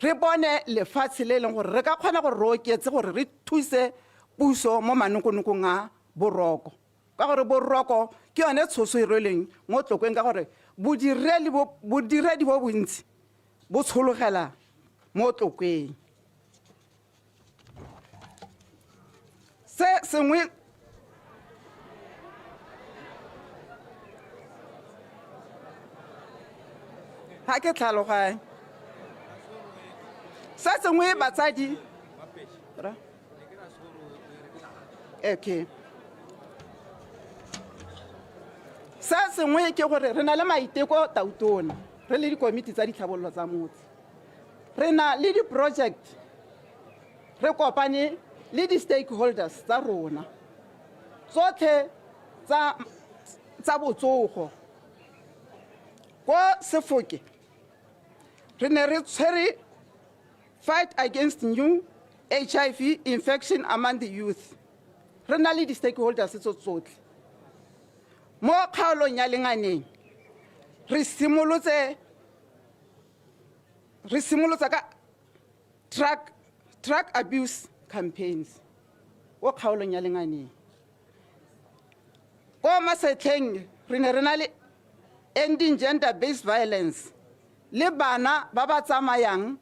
re bone lefatshe le e leng gore re ka kgona gore re oketse gore re thuse puso mo manokonokong a boroko. Ka gore boroko ke yone tshoso e rweleng mo Tlokweng ka gore bodiredi bo bodiredi bo bontsi bo tshologela mo Tlokweng. Se sengwe ga ke tlhaloganye. Se sengwe batsadi Okay. Se sengwe ke gore re na le maiteko Tautona re le dikomiti tsa ditlhabololo tsa motse. Re na le di-project re kopane le di-stakeholders tsa rona tsotlhe tsa tsa botsogo. Ko Sefoke re ne re tshwere fight against new HIV infection among the youth. Re na le di-stakeholders tso tsotlhe. Mo kgaolong ya Lenganeng re simolotse re simolotse ka truck truck abuse campaigns ko kgaolong ya Lenganeng. Ko Masetlheng re ne re na le ending gender based violence le bana ba ba tsamayang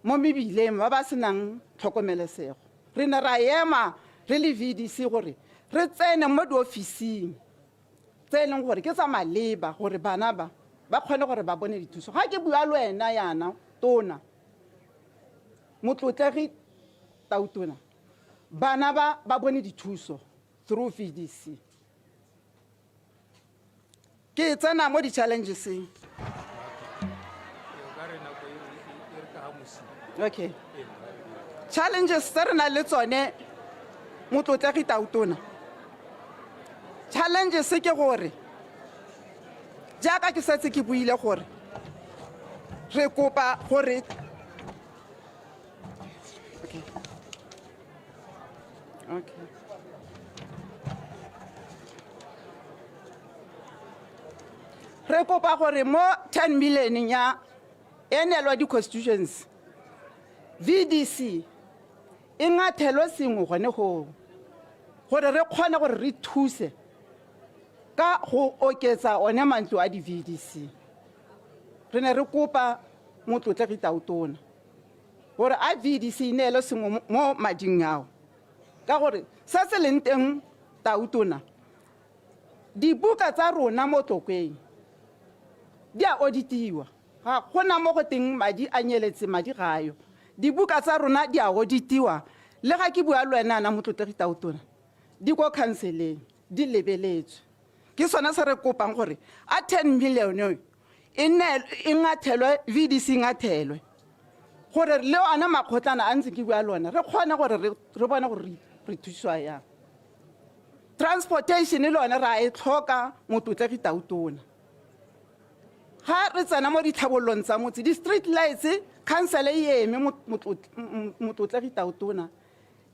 mo mebileng ba ba senang tlhokomelesego. Re ne ra ema re le VDC gore re tsene mo diofising tse e leng gore ke tsa maleba gore bana ba ba kgone gore ba bone dithuso. Ga ke bua le wena yana tona, motlotlegi tautona, bana ba ba bone dithuso through VDC. Ke tsena mo di-challengeseng. Okay. Challenges tse re nang le tsone motlotlegi tautona. Challenges ke gore jaaka ke setse ke buile gore re kopa gore okay. Okay. Re kopa gore mo 10 million ya e neelwa di-constituency VDC e ngathelwe sengwe gone goo gore re kgone gore re thuse ka go oketsa one mantlo a di-VDC. Re ne re kopa motlotlegi tautona gore a VDC e neele sengwe mo mading ao, ka gore se se leng teng tautona, dibuka tsa rona mo Tlokweng di a auditiwa, ga gona mo go teng madi a nyeletse, madi ga ayo. Dibuka tsa rona di a auditiwa, le ga ke bua le wena ana motlotlegi tautona, di ko khanseleng di lebeletswe. Ke sone se re kopang gore a 10 million e nne e ngathelwe, VDC e ngathelwe, gore le ona makgotlana a ntse ke bua le ona re kgone gore re bone gore re thusiwa yang. Transportation le yone ra e tlhoka motlotlegi tautona. Ga re tsena mo ditlhabololong tsa motse, di-street lights, council e eme motlotlegi tautona,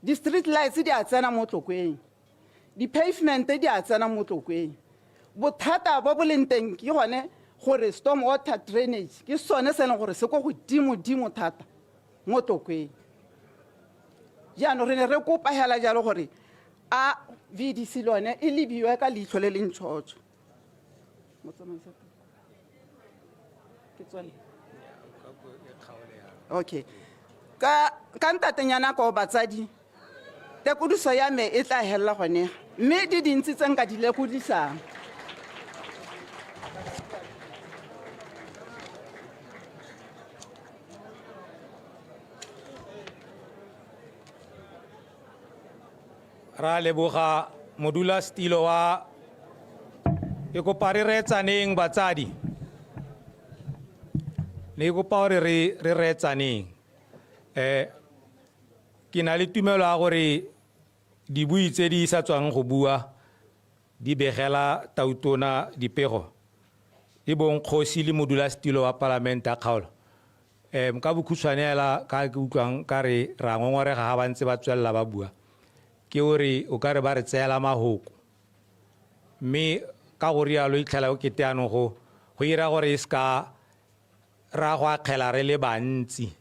di-street lights di a tsena mo Tlokweng, di-pavement di a tsena mo Tlokweng. Bothata bo bo leng teng ke gone gore storm water drainage ke sone se e leng gore se ko godimo-dimo thata mo Tlokweng. Jaanong re ne re kopa hela jalo gore a VDC le yone e lebiwe ka leitlho le le ntšhotšho. Ke tswale. Okay. Ka ntatenyana ko batsadi, tekodiso ya me e tla helela gone, mme di dintsi tse nka di lekodisang. Ra leboga modula setilo wa ke kopa re reetsaneng batsadi, ne ke kopa gore re reetsaneng. Ke na le tumelo ya gore dibui tse di sa tswang go bua di begela tautona dipego, e bong kgosi le modula setilo wa palamente ya kgaolo. Ka bokhutshwane hela ka ke utlwang ka re ra ngongorega ga ba ntse ba tswelela ba bua, ke gore o ka re ba re tseela mahoko, mme ka go rialo itlhela o kete yanong go ira gore e seka ra go akgela re le bantsi.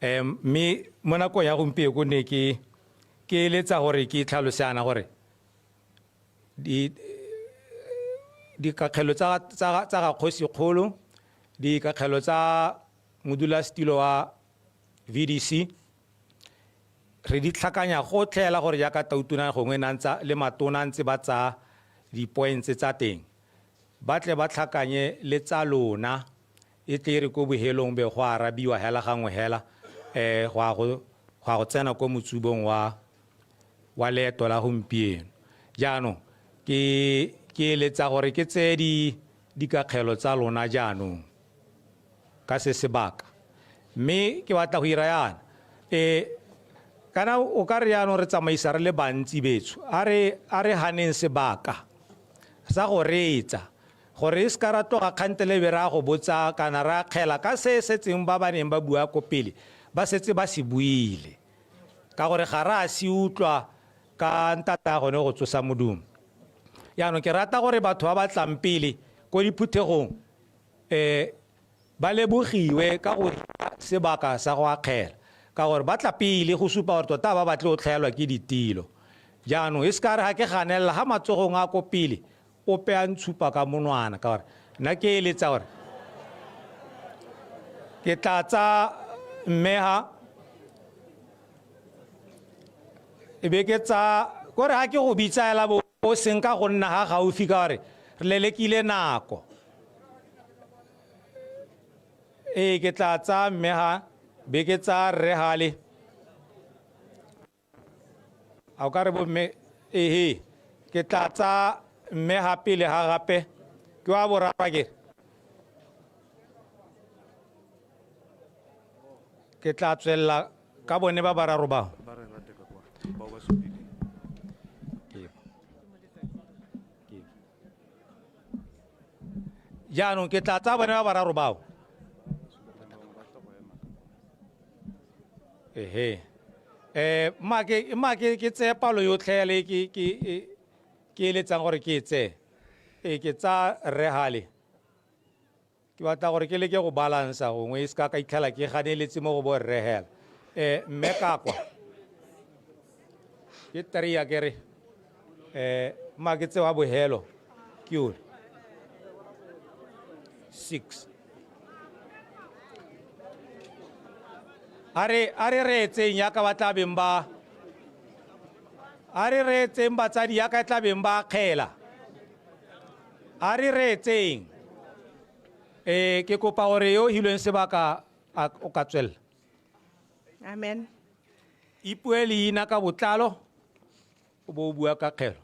Mme mo nakong ya gompieno ne ke eletsa gore ke tlhalose yana gore dikakgelo tsa ga kgosi kgolo, dikakgelo tsa modulasetilo wa VDC re di tlhakanya gotlhe hela gore jaaka tautona gongwe na ntsa le matona ntse ba tsa di-points tsa teng, ba tle ba tlhakanye le tsa lona, e tle re ko bohelong be go arabiwa hela gangwe hela, go a go tsena ko motsubong wa leeto la gompieno. Jaanong ke eletsa gore ke tseye dikakgelo tsa lona jaanong ka se sebaka, mme ke batla go ira yana. Kana o ka re jaanong re tsamaisa re le bantsi betsho, a re haneng sebaka sa go reetsa, gore e seka ra tloga kgantele be ra go botsa kana ra akgela ka se setseng ba ba neng ba bua ko pele ba setse ba se buile, ka gore ga re a se utlwa ka ntata ya gone go tsosa modumo. Jaanong ke rata gore batho ba ba tlang pele ko diphuthegong, ba lebogiwe ka go sebaka sa go akgela, ka gore ba tla pele go supa gore tota ba batle go tlhaelwa ke ditilo. Jaanong e se ka re ga ke ganelela ga matsogong a ko pele ope a ntshupa ka monwana ka gore nna ke eletsa gore ke tla tsa mme ha e be ke tsa kore ga ke go bitsa hela bo o seng ka go nna ga gaufi ka gore re lelekile nako. Ee, ke tla tsa mme ha be ke tsa rre gale. A o ka re bomme ehe ke tla tsa mme ga pele ga gape ke wa boraro akere. Ke tla tswelela ka bone ba bararo bao. Jaanong ke tla tsaya bone ba bararo bao. Ehe. Mma ke, mma ke, ke tseye palo yotlhe le ke, ke, e, ke eletsang gore ke e tseye. Ee, ke tsaya rre Hale. Ke batla gore ke leke go balansa gongwe e se ka ka itlhela ke ganeletse mo go bo rre hela. Mme Kakwa. Ke 3 a kere. Mma ke tsewa bohelo. Ke yone. 6. A re, a re reetseng yaka ba tla beng ba, a re reetseng batsadi yaka e tla beng ba akgela. A re reetseng. Ke kopa gore yo hilweng sebaka a o ka tswelela. Amen. Ipue leina ka botlalo o bo o bua ka kgelo.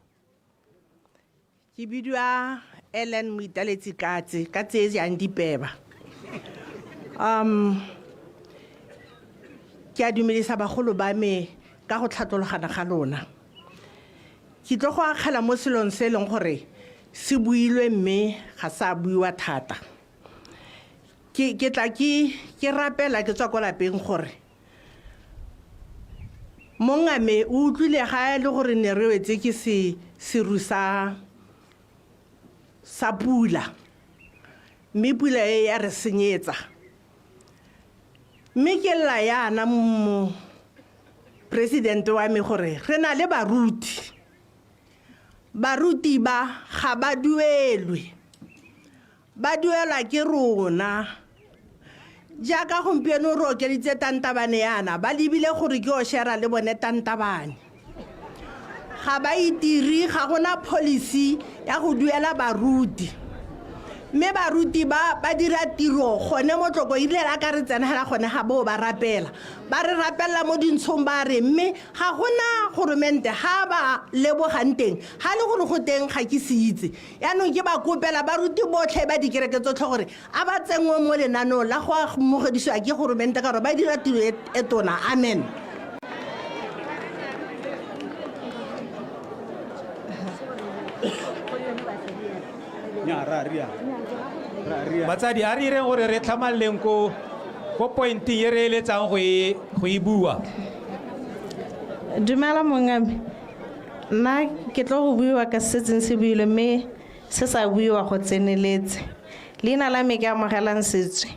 Ke bidiwa Ellen Moitaletsi Katse, ka tse jang dipeba. Ke a dumedisa bagolo ba me ka go tlhatlologana ga lona. Ke tlo go akgela mo selong se e leng gore se builwe mme ga sa buiwa thata. Ke tla ke rapela ke tswa ko lapeng gore mongame o utlwile ga e le gore ne re wetse ke seru sa pula, mme pula e ya re senyetsa. Mme ke lla yana mo president wa me gore re na le baruti. Baruti ba ga ba duelwe, ba duelwa ke rona. Jaaka gompieno re okeditse tantabane yana, ba lebile gore ke o share le bone tantabane. Ga ba itire, ga gona policy ya go duela baruti. Mme baruti ba dira tiro gone mo Tlokwe, erile la ka re tsena hela gone ga bo ba rapela. Ba re rapella mo dintshong ba re, mme ga gona goromente ga ba lebogang teng, ga le gore go teng ga ke se itse. Yaanong ke ba kopela baruti botlhe ba dikereke tsotlhe gore a ba tsenngwe mo lenaneong la go amogedisiwa ke goromente ka gore ba dira tiro e tona. Amen. Batsadi, a re ireng gore re tlhamaleng ko pointing e re eletsang go e bua. Dumela mongame. Nna ke tlo go buiwa ka se setseng se builwe mme se sa buiwa go tseneletse. Leina la me ke Amogelang Setswe.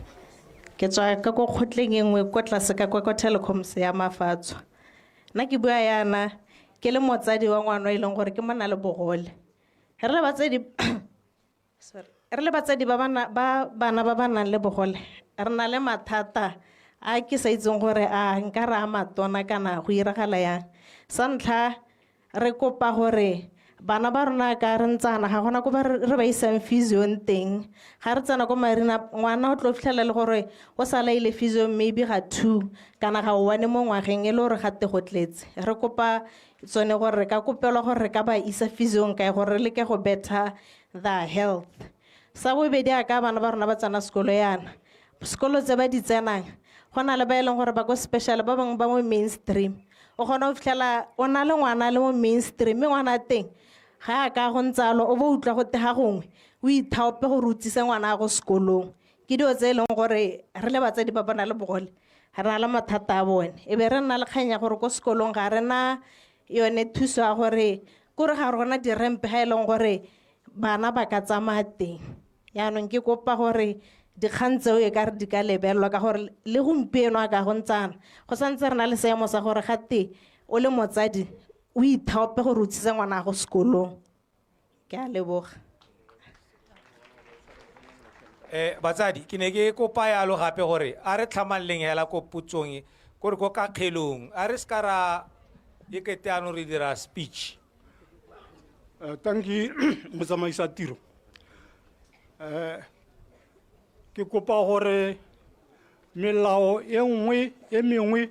Ke tswa ka ko kgotleng e nngwe ko tlase ka kwa ko Telecoms ya Mafatsho. Nna ke bua yana ke le motsadi wa ngwana e leng gore ke monna le bogole. Re le batsadi, sorry, re le batsadi ba bana, ba bana ba ba nang le bogole, re na le mathata a ke sa itseng gore a nka re a matona kana go iragala yang. Sa ntlha, re kopa gore bana ba rona ka re ntsana ga gona ko ba re ba isang physio teng. Ga re tsena ko Marina, ngwana o tlo fitlhela le gore o sa laile physio maybe ga 2 kana ga 1 mo ngwageng e le gore ga te go tletse. Re kopa tsone gore re ka kopelwa gore re ka ba isa physio kae gore re leke go better the health. Sa bobedi, a ka bana ba rona ba tsena sekolo yana, sekolo tse ba di tsenang go na le ba e leng gore ba ko special, ba bangwe ba mo mainstream. O kgona go fitlhela o na le ngwana le mo mainstream, mme ngwana teng ga a ka go ntsalo o bo utlwa go te ga gongwe o ithaope gore o tsise ngwana go sekolong. Ke dilo tse e leng gore re le batsadi ba bona le bogole re na le mathata a bone. E be re nna le kgang ya gore ko sekolong ga re na yone thuso ya gore kore ga rona dirempe ga e leng gore bana ba ka tsamaya teng. Yaanong ke kopa gore dikgang tseo e ka re di ka lebelelwa ka gore le gompieno a ka go ntsana go santse re na le seemo sa gore gate o le motsadi o ithaope gore o tsise ngwana go sekolong. Ke a leboga. Batsadi, ke ne ke kopa yalo gape gore a re tlhamalleng hela ko potsong e, kore ko kakgelong, a re se ka ra e kete anong re dira speech. Thank you, motsamaisa tiro. Ke kopa gore melao e nngwe e mengwe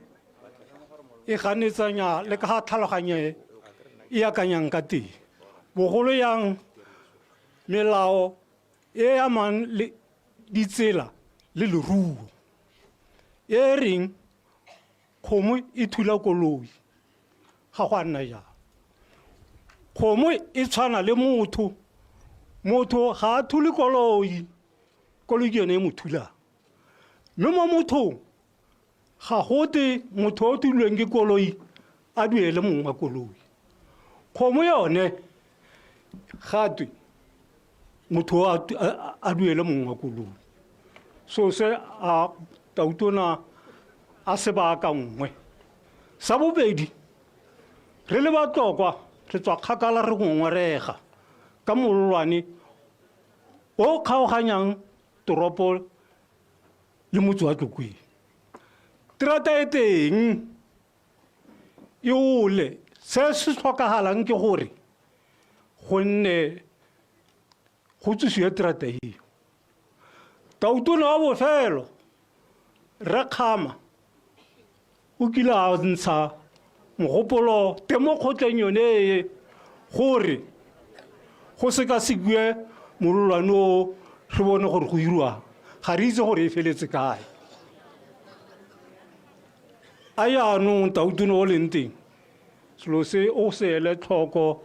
e ganetsanya le ka ga tlhaloganyo e e akanyang ka teng. Bogolo yang melao e amang le ditsela le leruo. E reng kgomo e thula koloi, ga go a nna jalo. Kgomo e tshwana le motho, motho ga a thule koloi, koloi ke yone e mo thulang. Mme mo mothong ga gote motho o thulweng ke koloi a duele mong wa koloi. Kgomo yone gatwe motho a duele mong wa koloi. So se a tautona a se baakangwe. Sa bobedi, re le Batlokwa re tswa kgakala re ngongorega ka mololwane o kgaoganyang toropo le motse wa Tlokweng. Terata e teng e ole, se se tlhokagalang ke gore gonne go tsosiwe terata eo. Tautona wa bofelo, Rre Kgama, o kile a ntsha mogopolo teng mo kgotleng yone e gore go sekasekiwe mololwane o, re bone gore go irwang. Ga re itse gore e feletse kae. A jaanong tautona o leng teng, selo se o se ele tlhoko,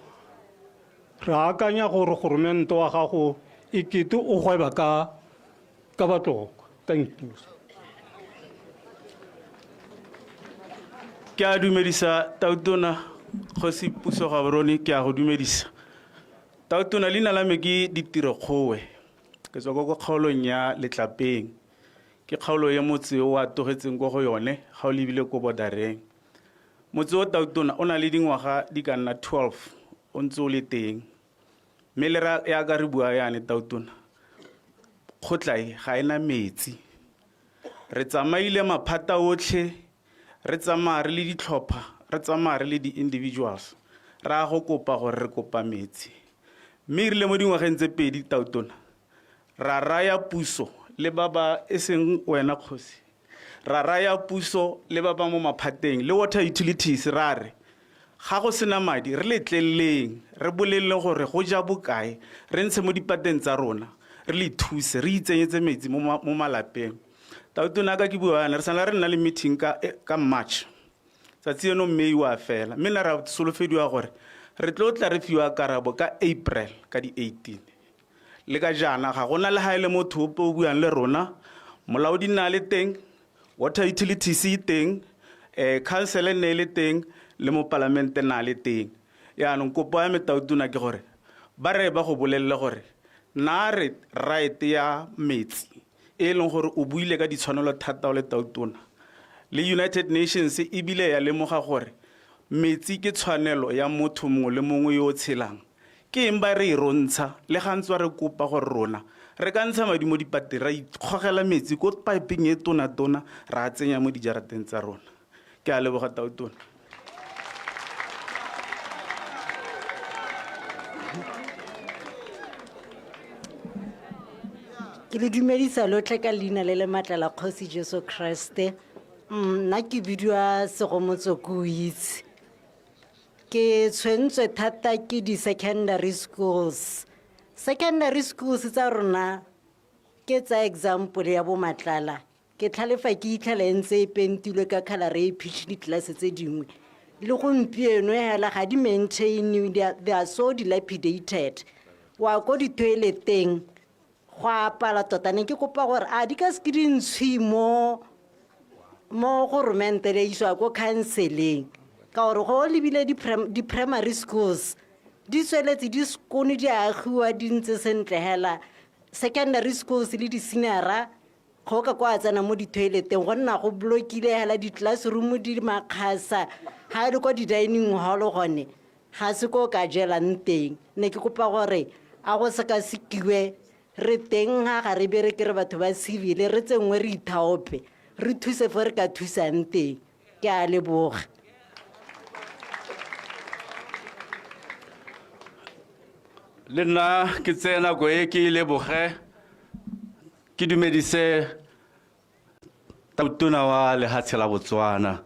re akanya gore goromente wa gago e kete o gweba ka Batlokwa. Thank you. Ke a dumedisa tautona Kgosi Puso Gaborone, ke a go dumedisa. Tautona, leina la me ke Ditiro Kgowe. Ke tswa ko kgaolong ya Letlapeng. Ke kgaolo e motse o a togetseng ko go yone, ga o lebile ko bordereng. Motse o tautona o na le dingwaga di ka nna 12 o ntse o le teng. Mme le ra ya ka re bua yane tautona, kgotla e ga ena metsi. Re tsamaile maphata otlhe, re tsamaya re le ditlhopha, re tsamaya re le di-individuals, ra go kopa gore re kopa metsi. Mme e rile mo dingwageng tse pedi tautona, ra raya puso le ba ba e seng wena kgosi, ra raya puso le ba ba mo maphateng le water utilities, ra re ga go sena madi re letleleleng, re bolelele gore go ja bokae, re ntshe mo dipateng tsa rona, re le thuse, re itsenyetse metsi mo malapeng. Tautona ka ke bua yana, re sala re nna le meeting ka March. Tsatsi eno May wa fela, mme na ra solofediwa gore re tlo tla re fiwa karabo ka April ka di 18. Le ka jaana ga gona le ha e le motho ope o buang le rona, molaodi nna le teng, water utilities e teng, council ne e le teng, le mo palamente na le teng. Yaanong kopo ya me tautona ke gore ba re ba go bolelele gore na re right ya metsi e leng gore o buile ka ditshwanelo thata o le tautona. Le United Nations e bile ya lemoga gore metsi ke tshwanelo ya motho mongwe le mongwe yo o tshelang. Ke eng ba re e rontsha le ga ntswa re kopa gore rona re ka ntsha madi mo dipateng, ra ikgogela metsi ko pipeng e tona-tona, ra tsenya mo dijarateng tsa rona. Ke a leboga tautona. Ke le dumedisa lotlhe ka leina le le maatla la Kgosi Jesu Kriste. Nna ke bidiwa Segomotso Kuitse. Ke tshwentswe thata ke di-secondary schools. Secondary schools tsa rona ke tsa example ya bo Matlala. Ke tlhalefa ke itlhela e ntse e pentilwe ka colour e peach ditlelase tse dingwe. Le gompieno hela ga di maintain, they are so dilapidated. Wa ko di-toileteng go apala tota, ne ke kopa gore a di ka se ke di ntshwe mo goromente di isiwa ko counseleng, ka gore go lebile di-primary schools di tsweletse di sekone di agiwa di ntse sentle hela, secondary schools le di-senior Ga o ka kwa tsena mo di-toileteng go nna go blokile hela di-classroom di makgasa, ga e le kwa di-dining hall gone ga se ko o ka jelang teng. Ne ke kopa gore a go sekasekiwe, re teng ga ga re bereke re batho ba civil, re tsenngwe re ithaope, re thuse fo re ka thusang teng. Ke a leboga. Le nna ke tseye nako e ke leboge, ke dumedise tautona wa lehatshe la Botswana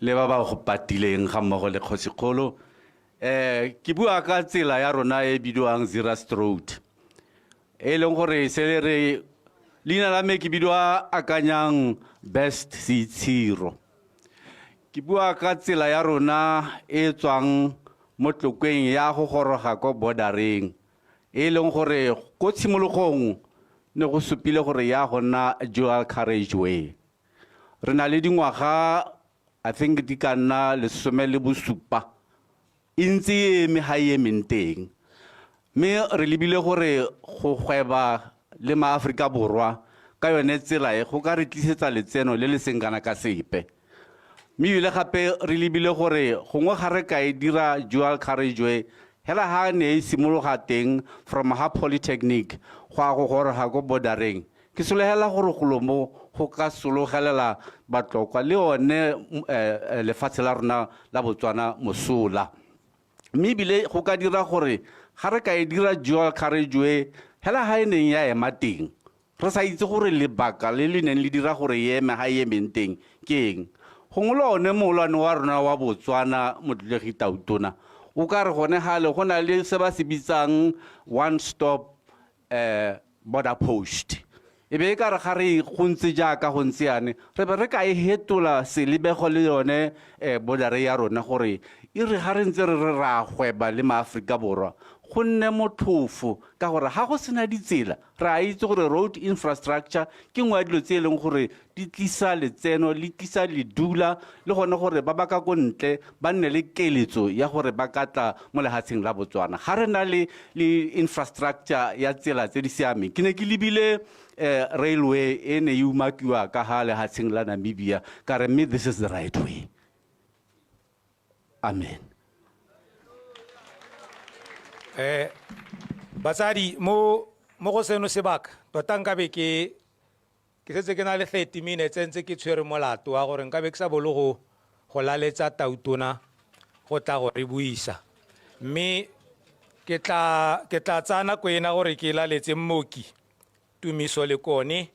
le ba ba go patileng ga mmogo le kgosikgolo. Ke bua ka tsela ya rona e bidiwang Zeerust Road, e leng gore se le re leina la me ke bidiwa Akanyang Best Seitshiro. Ke bua ka tsela ya rona e tswang mo Tlokweng ya go goroga ko bordereng, e leng gore ko tshimologong ne go supile gore ya go nna dual carriageway. Re na le dingwaga, I think di ka nna 17, e ntse e eme ga e emeng teng. Mme re lebile gore go gweba le maAforika Borwa ka yone tsela e go ka re tlisetsa letseno le le seng kana ka sepe. Mme ebile gape re lebile gore gongwe ga re ka e dira dual carriageway hela ha ne e simologa teng from ha Polytechnic go ya go goroga ko bordereng, ke solegela gore golo mo go ka sologelela Batlokwa le one lefatshe la rona la Botswana mosola. Mme ebile go ka dira gore ga re ka e dira dual carriageway hela ha e neng ya ema teng, re sa itse gore lebaka le le neng le dira gore e eme ha e emeng teng ke eng. Gongwe le one molwane wa rona wa Botswana, Motlotlegi Tautona, o ka re gone gale go na le se ba se bitsang one stop border post. E be e ka re ga re go ntse jaaka go ntse yane, re be re ka e hetola selebego le yone border ya rona gore e re ga re ntse re re ra gweba le maAforika Borwa go nne motlhofo, ka gore ga go sena ditsela, re a itse gore road infrastructure ke nngwe ya dilo tse e leng gore di tlisa letseno, le tlisa ledula, le gone gore ba ba ka ko ntle ba nne le keletso ya gore ba ka tla mo lehatsheng la Botswana. Ga re na le infrastructure ya tsela tse di siameng. Ke ne ke lebile railway e ne e umakiwa ka ga lehatsheng la Namibia, ka re mme this is the right way. Amen. Batsadi, mo go seno sebaka tota nka be ke setse ke na le 30 minutes ntse ke tshwere molato wa gore nka be ke sa bolo go laletsa tautona go tla go re buisa. Mme ke tla tsaya nako ena gore ke laletse mmoki Tumiso Lekone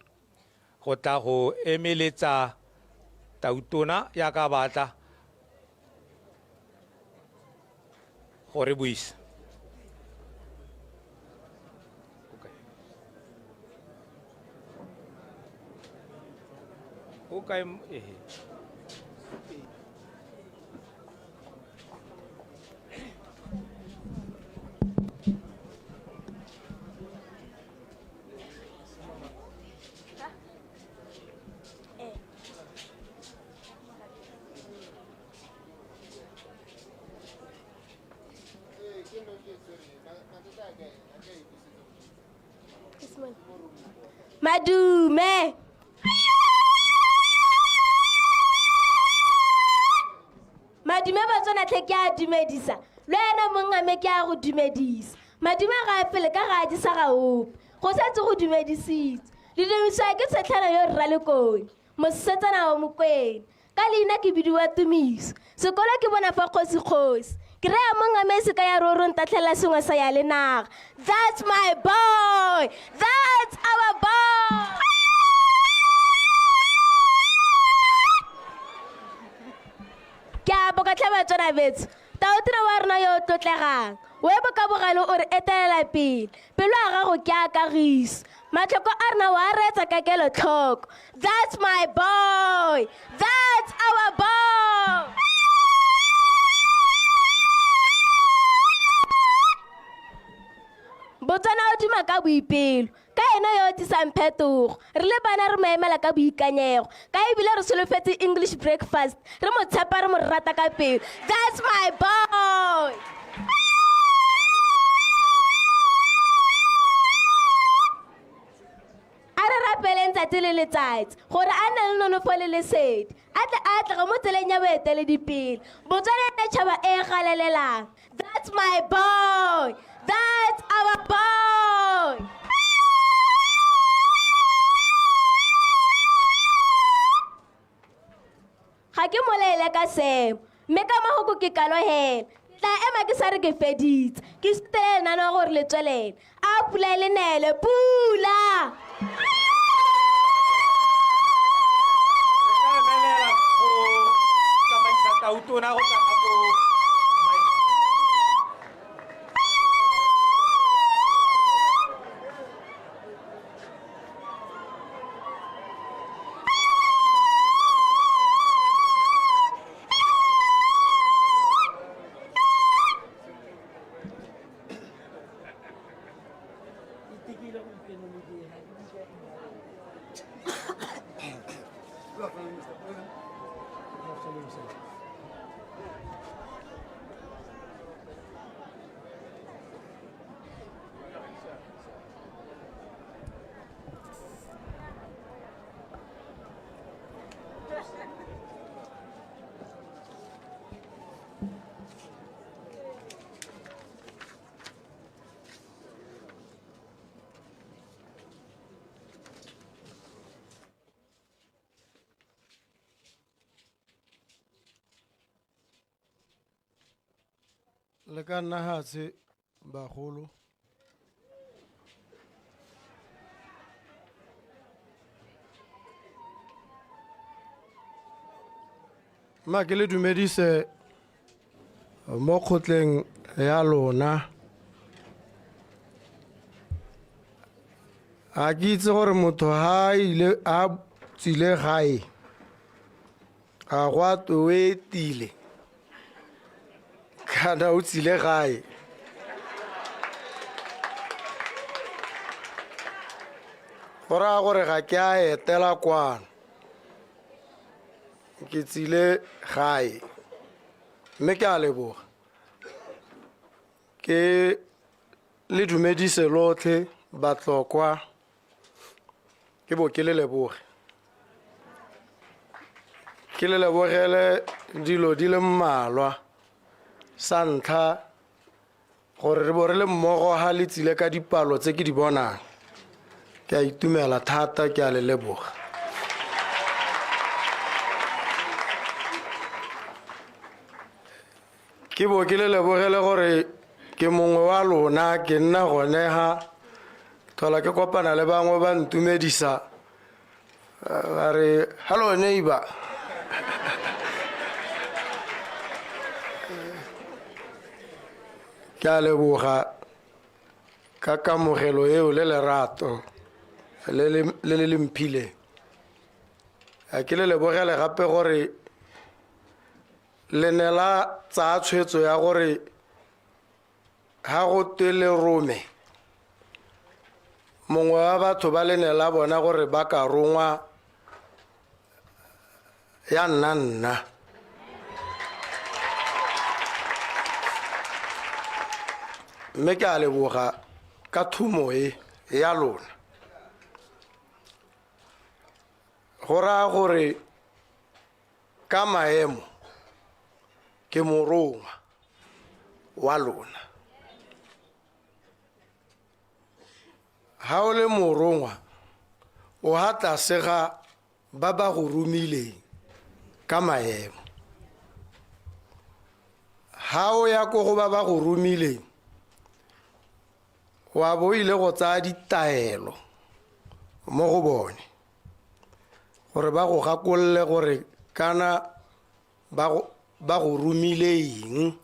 go tla go emeletsa tautona ya ka batla go re buisa. O kae ehe. Madume. Madume Batswana tlhe ke a dumedisa. Le wena mongame ke a go dumedisa. Madume ga a pele ka ga a disa ga ope. Go setse go dumedisitse. Le dumedisiwa ke Tshetlhana yo rra Lekone, mosetsana wa Mokwena. Ka leina ke bidiwa Tumiso. Sekolo ke bona fa kgosi kgosi. Ke raya mongame se ka ya roro ntatlhela sengwe sa ya le naga. That's my boy. That's our boy. Ke a boka tlhe Batswana betsho. Tautona wa rona yo o tlotlegang. O e boka bogale o re etelela pele. Pelo ya gago ke a kagiso. Matlhoko a rona wa reetsa ka kelotlhoko. That's my boy. That's our boy. Botswana o duma ka boipelo. Ka ena yo o tlisang phetogo. Re le bana re mo emela ka boikanyego. Ka ebile re solofetse English breakfast. Re mo tshepa re mo rata ka pelo. That's my boy. A re rapeleng letsatsi le letsatsi gore a nne le nonofo le lesedi a tle a atlege mo tseleng ya boeteledipele. Botswana e nne tšhaba e e galalelang. That's my boy. That's our boy. Ga ke moleele ka seemo mme ka mahoko ke kalo hela. Ke tla ema ke sa re ke feditse. Ke sutele lenaneo gore le tswelele. A pula e le nele, pula! Tsamaisa tautona go tla ka ko Le ka nna hatshe bagolo. Mma ke le dumedise mo kgotleng ya lona. A ke itse gore motho ha ile a tsile gae a go a twe o etile kana o tsile gae. Go raya gore ga ke a etela kwano, ke tsile gae, mme ke a leboga. Ke le dumedise lotlhe Batlokwa, ke bo ke le leboge. Ke le lebogele dilo di le mmalwa. Sa ntlha, gore re bo re le mmogo ha le tsile ka dipalo tse ke di bonang. Ke a itumela thata, ke a le leboga. Ke bo ke le lebogele gore ke mongwe wa lona, ke nna gone ha thola ke kopana le bangwe ba ntumedisa, ba re hello neighbor. Ke a leboga ka kamogelo eo le lerato le le le mphileng. A ke le lebogele gape gore le ne la tsaya tshwetso ya gore ha go twe le rome mongwe wa batho ba le ne la bona gore ba ka rongwa ya nna nna. Mme ke a leboga ka thumo e ya lona. Go raya gore ka maemo ke morongwa wa lona. Ha o le morongwa o ha tlase ga ba ba go romileng ka maemo. Ha o ya ko go ba ba go romileng wa bo ile go tsaya ditaelo mo go bone gore ba go gakolole gore kana ba go romile eng,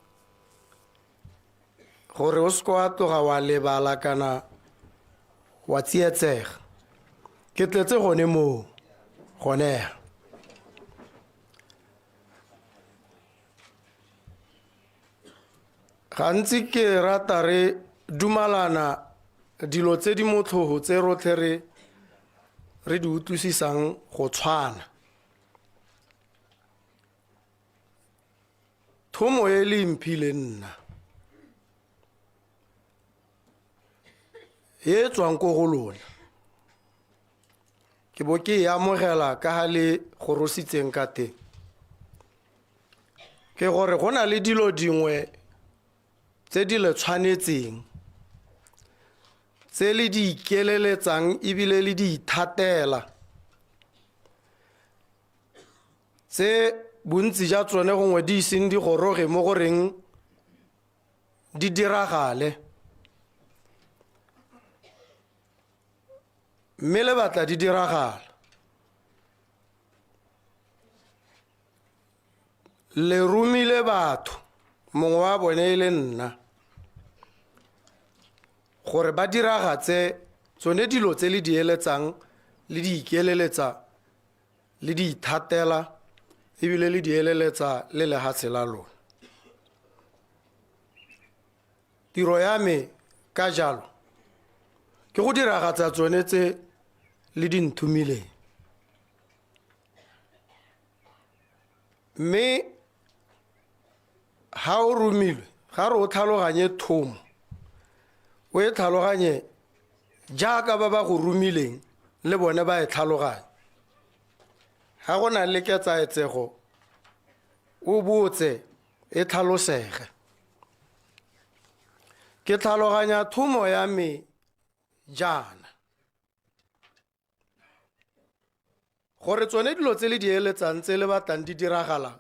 gore o seke wa tloga wa lebala kana wa tsietsega. Ke tletse gone moo gone. Gantsi ke rata re dumalana dilo tse di motlhoho tse rotlhe re di utlwisisang go tshwana. Thomo e le mphile nna e tswang ko go lona. Ke bo ke e amogela ka ga le gorositseng ka teng. Ke gore go na le dilo dingwe tse di le tshwanetseng, tse le di ikeleletsang ebile le di ithatela, tse bontsi ja tsone gongwe di iseng di goroge mo goreng di diragale, mme le batla di diragala. Le romile batho, mongwe wa bone e le nna, gore ba diragatse tsone dilo tse le di eletsang, le di ikeleletsa, le di ithatela, ebile le di eleletsa le lehatshe la lona. Tiro ya me ka jalo ke go diragatsa tsone tse le di nthomileng. Mme ha o romilwe, ga re o tlhaloganye thomo, o e tlhaloganye jaaka ba ba go romileng le bone ba e tlhaloganye. Ga go na le ketsaetsego, o botse e tlhalosege. Ke tlhaloganya thomo ya me jaana, gore tsone dilo tse le di eletsang tse le batlang di diragalang,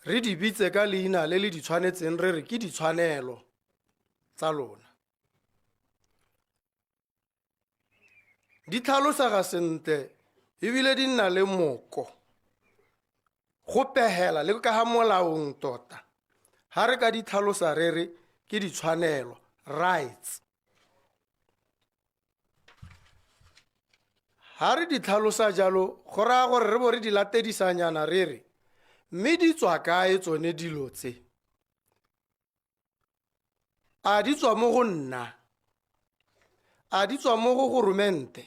re di bitse ka leina le le di tshwanetseng, re re ke ditshwanelo tsa lona. Di tlhalosega sentle ebile di nna le moko go pegela le ka ga molaong tota. Ha re ka di tlhalosa re re ke ditshwanelo, rights. Ha re di tlhalosa jalo, go raya gore re bo re di latedisanyana re re, mme di tswa kae tsone dilo tse? A di tswa mo go nna? A di tswa mo go goromente?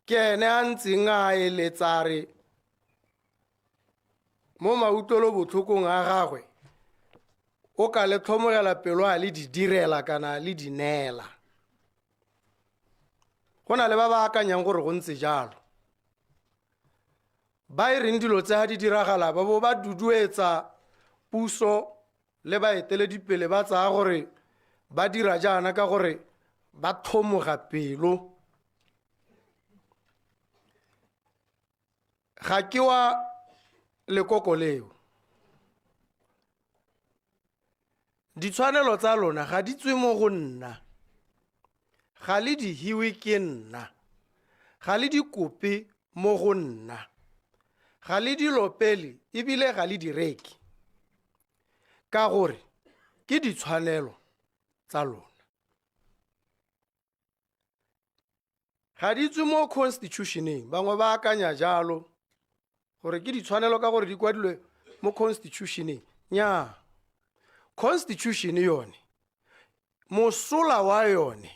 Ke ene a ntseng a eletsa re mo mautlwelobotlhokong a gagwe o ka le tlhomogela pelo a le di direla kana a le di neela. Go na le ba ba akanyang gore go ntse jalo. Ba e reng dilo tse ha di diragala ba bo ba duduetsa puso le baeteledipele ba tsaya gore ba dira jaana ka gore ba tlhomoga pelo. Ga ke wa lekoko leo. Ditshwanelo tsa lona ga di tswe mo go nna, ga le di hiwe ke nna, ga le di kope mo go nna, ga le di lopele ebile ga le di reke, ka gore ke ditshwanelo tsa lona. Ga di tswe mo constitutioneng, bangwe ba akanya jalo gore ke ditshwanelo ka gore di kwadilwe mo constitutioneng. Nnyaa, constitution yone mosola wa yone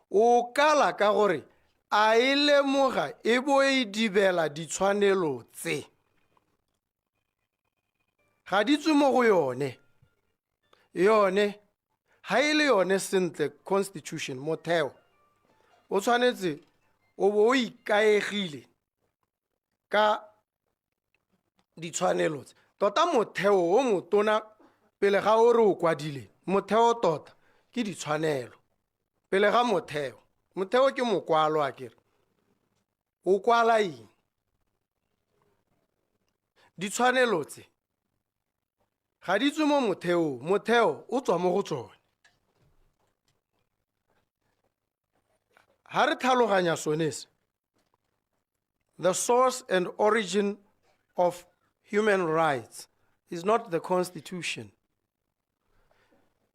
o kala ka gore a e lemoga e bo e dibela ditshwanelo tse. Ga di tswe mo go yone. Yone ha e le yone sentle constitution motheo o tshwanetse o bo o ikaegile ka ditshwanelo tse. Tota motheo o motona pele ga o re o kwadile, motheo tota ke ditshwanelo pele ga motheo. Motheo ke mokwalo a kere. O kwala eng? Ditshwanelo tse ga di tswe mo motheong, motheo o tswa mo go tsone. Ha re tlhaloganya sone se, the source and origin of human rights is not the constitution.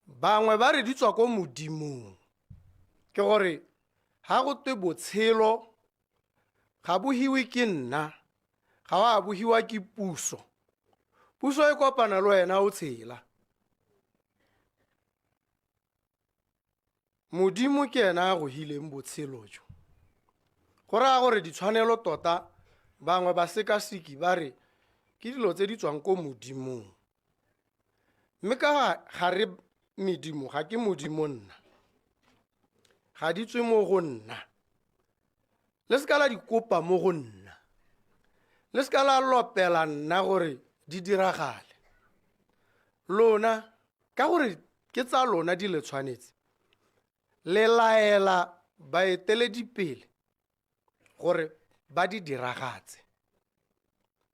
Bangwe ba re di tswa ko modimong, ke gore ha go twe botshelo ga bo hiwe ke nna, ga wa bo hiwa ke puso. Puso e kopana le wena o tshela. Modimo ke ena a go hileng botshelo jo. Go raya gore ditshwanelo tota bangwe ba sekaseki ba re ke dilo tse di tswang ko modimong. Mme ka ga re medimo, ga ke modimo nna. Ga di tswe mo go nna. Le seka la di kopa mo go nna, le seka la lopela nna gore di diragale. Lona, ka gore ke tsa lona di le tshwanetse, le laela baeteledipele gore ba di diragatse.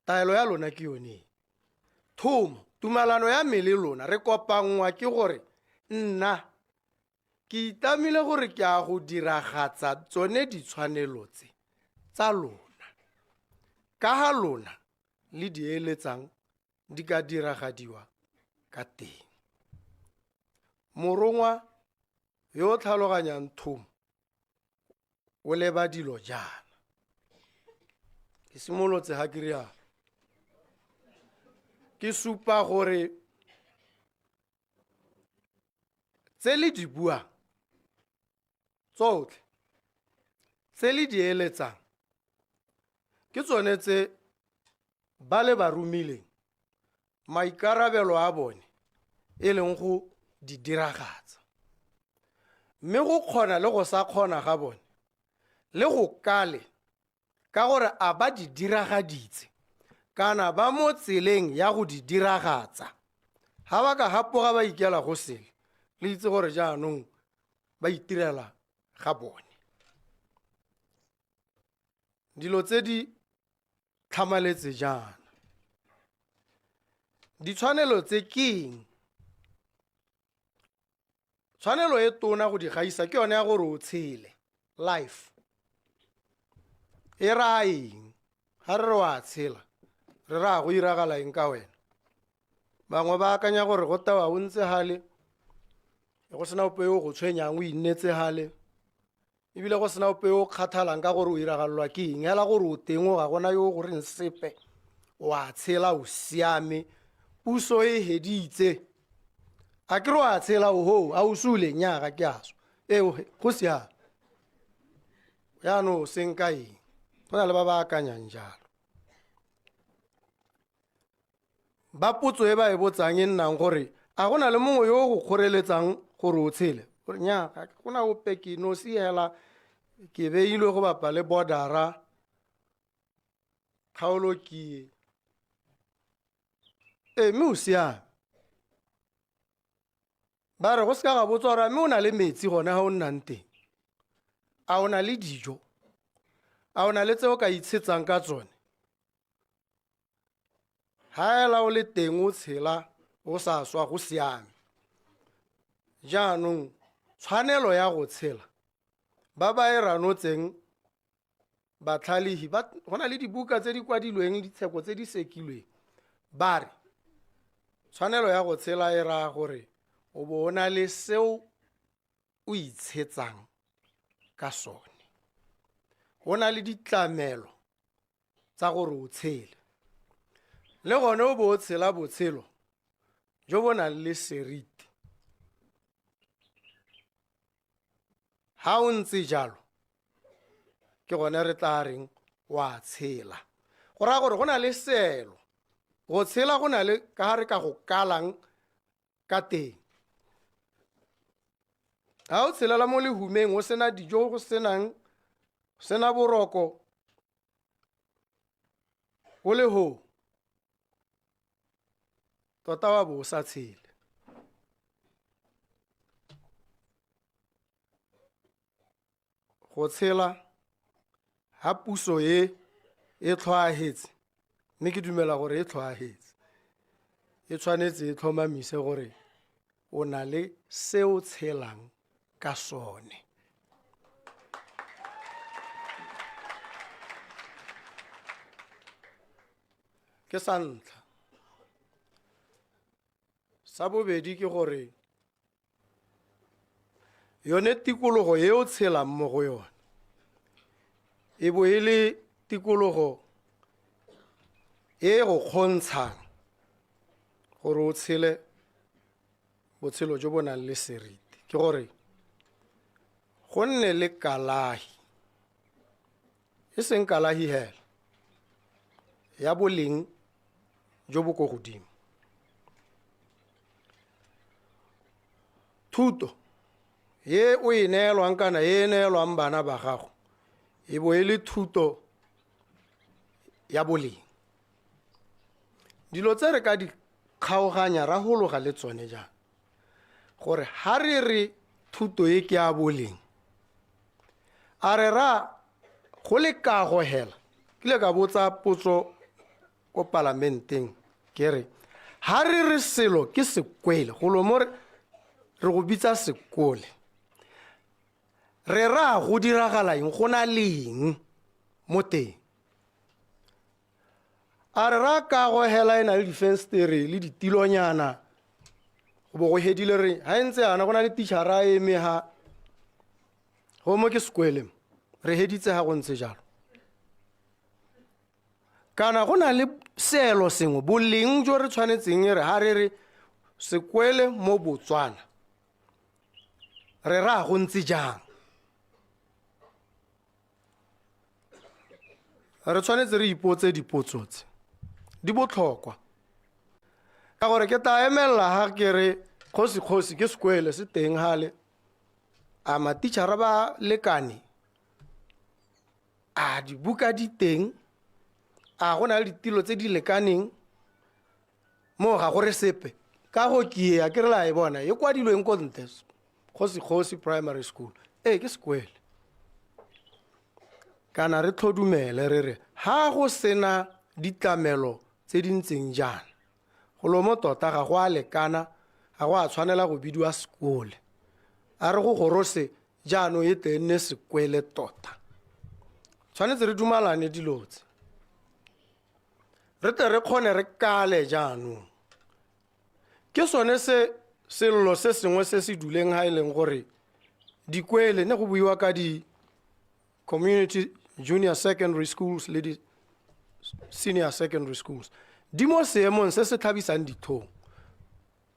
Taelo ya lona ke yone e. Thomo, tumalano ya me le lona re kopanngwa ke gore nna ke itlamile gore ke a go diragatsa tsone ditshwanelo tse tsa lona, ka ga lona le di eletsang di ka diragadiwa ka teng. Morongwa yo o tlhaloganyang thomo o leba dilo jaana. Ke simolotse ga ke rialo, ke supa gore tse le di buang tsotlhe, tse le di eletsang, ke tsone tse ba le ba romileng maikarabelo a bone e leng go di diragatsa. Mme go kgona le go sa kgona ga bone le go kale ka gore a ba di diragaditse kana ba mo tseleng ya go di diragatsa. Ha ba ka hapoga ba ikela go sele, le itse gore jaanong ba itirela ga bone. Dilo tse di tlhamaletse jaana. Ditshwanelo tse ke eng? Tshwanelo e tona go di gaisa ke yone ya gore o tshele, life. E raya eng? Ha re re wa tshela, re raya go iragala eng ka wena? Bangwe ba akanya gore go tewa o ntse hale, go sena ope yo o go tshwenyang, o innetse hale, ebile go sena ope yo o kgathalang ka gore o iragalelwa ke eng, hela gore o teng o ga gona yo o go reng sepe, o a tshela, o siame, puso e heditse. A ke re o a tshela, oho, a o sule? Nnyaa, ga ke a swa. Ee, go siame. Jaanong o seng ka eng? Go na le ba ba akanyang jalo. Ba potso e ba e botsang e nnang gore a go na le mongwe yo o go kgoreletsang gore o tshele? Gore nnyaa, ga go na ope, ke nosi hela, ke beilwe go bapa le bordera, kgaolo ke e. Ee, mme o siame. Ba re go seka ga botswa gore mme o na le metsi gone ga o nnang teng, a o na le dijo, a o na le tse o ka itshetsang ka tsone. Ha ela o le teng o tshela o sa swa, go siame. Jaanong tshwanelo ya go tshela ba ba e ranotseng batlhalehi ba, go na le dibuka tse di kwadilweng, ditsheko tse di sekilweng, ba re tshwanelo ya go tshela e raya gore o bo o na le seo o itshetsang ka sone, o na le ditlamelo tsa gore o tshele, le gone o bo o tshela botshelo jo bo nang le seriti. Ha o ntse jalo, ke gone re tla reng wa tshela. Go raya gore go na le seelo go tshela, go na le ka ga re ka go kalang ka teng. Ha o tshelela mo lehumeng, o sena dijo, go sena boroko, o le ho tota wa bo o sa tshele. Go tshela ha puso e e tlhoahetse, mme ke dumela gore e tlhoahetse, e tshwanetse e tlhomamise gore o na le se o tshelang ka sone. Ke sa ntlha. Sa bobedi ke gore yone tikologo e o tshelang mo go yone e bo e le tikologo e go kgontshang gore o tshele botshelo jo bo nang le seriti. Ke gore go nne le kalahi, e seng kalahi hela, ya boleng jo bo ko godimo. Thuto ye o e neelwang kana e neelwang bana ba gago E bo e le thuto ya boleng. Dilo tse re ka di kgaoganya ra gologa le tsone jang? Gore ha re re thuto e ke ya boleng, a re ra go le kago hela. Ke ile ka botsa potso ko palamenteng ke re, ha re re selo ke sekwele, golo mo re go bitsa sekole, re ra go diragala eng, go na le eng mo teng? A re ra kago hela e na le difenstere le ditilonyana, go bo go hedile re ha e ntse yana go na le tichara a eme ha go mo ke sekwele, re heditse ha go ntse jalo. Kana go na le seelo sengwe, boleng jo re tshwanetseng re ha re re sekwele mo Botswana, re ra go ntse jang? Re tshwanetse re ipotse dipotso tse di botlhokwa, ka gore ke tla emelela ha ke re kgosi-kgosi ke sekwele se teng hale, a matichara ba lekane, a dibuka di teng, a go na le ditilo tse di lekaneng, mo ga go re sepe. Ka go ke a ke re la e bona e kwadilweng ko ntle, Kgosi-Kgosi Primary School, ee ke sekwele. Kana re tlhodumele re re ha go sena ditlamelo tse di ntseng jaana, golo mo tota ga go a lekana, ga go a tshwanela go bidiwa sekole. A re go gorose jaanong e tle e nne sekwele tota. Tshwanetse re dumalane dilo tse, re tle re kgone re kale jaanong. Ke sone se sello se sengwe se se duleng ha e leng gore dikwele, ne go buiwa ka di community junior secondary schools le di senior secondary schools, di mo seemong se se tlhabisang dithong.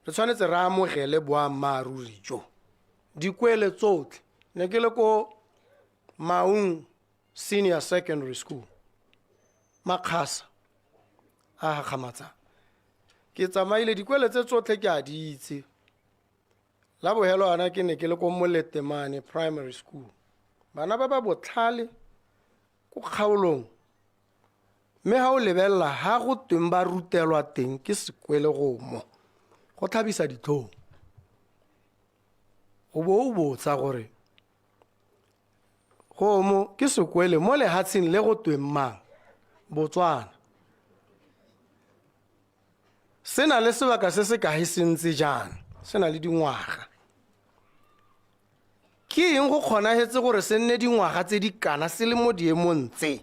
Re tshwanetse re amogele boammaaruri jo. Dikwele tsotlhe, ne ke le ko Maung Senior Secondary School, Makgasa a gakgamatsang. Ke tsamaile dikwele tse tsotlhe ke a di itse. La bohelo ana ke ne ke le ko Moletemane Primary School. Bana ba ba botlhale ko kgaolong, mme ha o lebelela ha go tweng ba rutelwa teng ke sekwele go mo, go tlhabisa ditlhong. O bo o botsa gore go mo ke sekwele mo lehatsheng le go tweng mang, Botswana. Se na le sebaka se se kae se ntse jaana, se na le dingwaga. Ke eng go kgonagetse gore se nne dingwaga tse di kana se le mo diemong tse?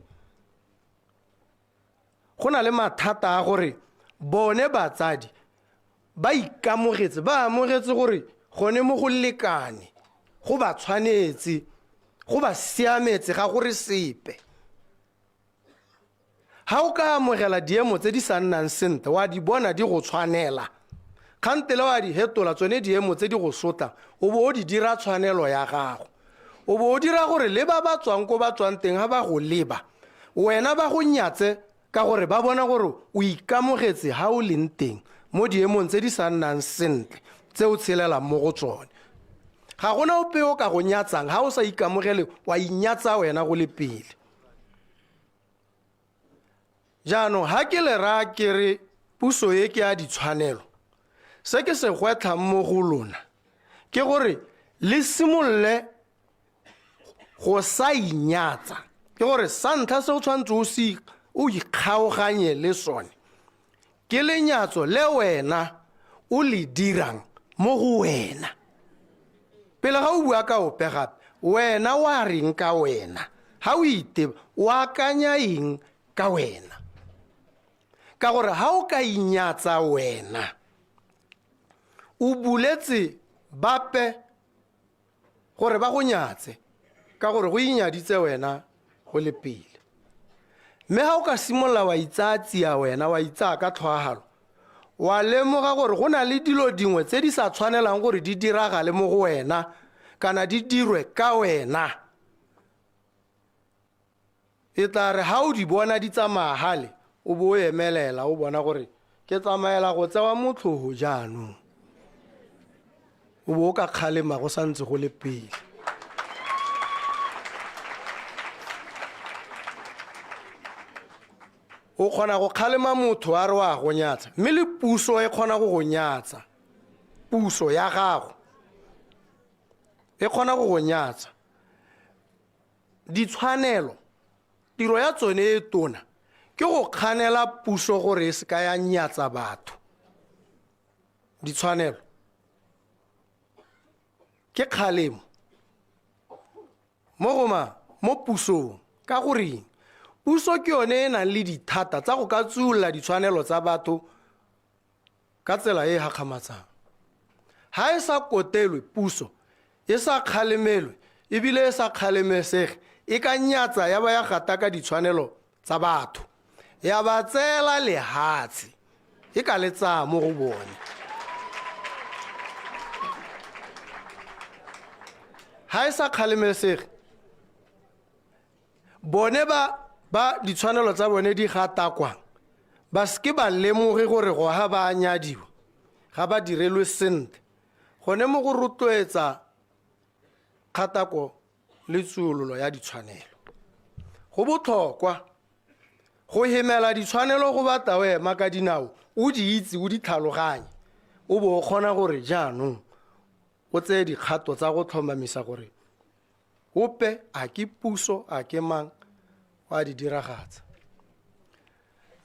Go na le mathata a gore bone batsadi ba ikamogetse, ba amogetse gore gone mo go lekane, go ba tshwanetse, go ba siametse, ga gore sepe. Ha o ka amogela diemo tse di sa nnang sentle, wa di bona di go tshwanela, kgantele wa di hetola tsone diemo tse di go sotlang, o bo o di dira tshwanelo ya gago. O bo o dira gore le ba ba tswang ko ba tswang teng ha ba go leba, wena ba go nyatse ka gore ba bona gore o ikamogetse ha o leng teng mo diemong tse di sa nnang sentle tse o tshelelang mo go tsone. Ga gona ope o ka go nyatsang ha o sa ikamogele, wa inyatsa wena go le pele. Jaanong ha ke le raya ke re puso e ke ya ditshwanelo, se ke se gwetlhang mo go lona ke gore le simolole go sa inyatsa. Ke gore sa ntlha se o tshwanetse o se o ikgaoganye le sone ke lenyatso le wena o le dirang mo go wena. Pele ga o bua ka ope gape, wena wa reng ka wena? Ha o iteba, o akanya eng ka wena? Ka gore ha o ka inyatsa wena, o buletse bape gore ba go nyatse, ka gore go inyaditse wena go le pele. Mme ha o ka simolola wa itsaya tsia wena, wa itsaya ka tlhoahalo, wa lemoga gore go na le dilo dingwe tse di sa tshwanelang gore di diragale mo go wena kana di dirwe ka wena, e tla re ha o di bona di tsamaya gale, o bo o emelela o bona gore ke tsamaela go tsewa motlhogo jaanong, o bo o ka kgalema go santse go le pele. O kgona go kgalema motho a re wa go nyatsa, mme le puso e kgona go go nyatsa. Puso ya gago e kgona go go nyatsa. Ditshwanelo, tiro ya tsone e tona ke go kganela puso gore e se ka ya nyatsa batho. Ditshwanelo ke kgalemo mo go mang? Mo pusong. Ka goreng? Puso ke yone e nang le dithata tsa go ka tsuolola ditshwanelo tsa batho ka tsela e e gakgamatsang. Ha e sa kotelwe puso, e sa kgalemelwe ebile e sa kgalemesege, e ka nyatsa ya ba ya gataka ditshwanelo tsa batho, ya ba tseela lehatshe, e ka le tsaya mo go bone. Ha e sa kgalemesege, bone ba ba ditshwanelo tsa bone di gatakwang ba seke ba lemoge gore go ha ba a nyadiwa, ga ba direlwe sentle. Gone mo go rotloetsa kgatako le tsuololo ya ditshwanelo. Go botlhokwa go hemela ditshwanelo go batla o ema ka dinao, o di itse, o di tlhaloganye, o bo o kgona gore jaanong o tseye dikgato tsa go tlhomamisa gore ope, a ke puso, a ke mang, o a di diragatsa.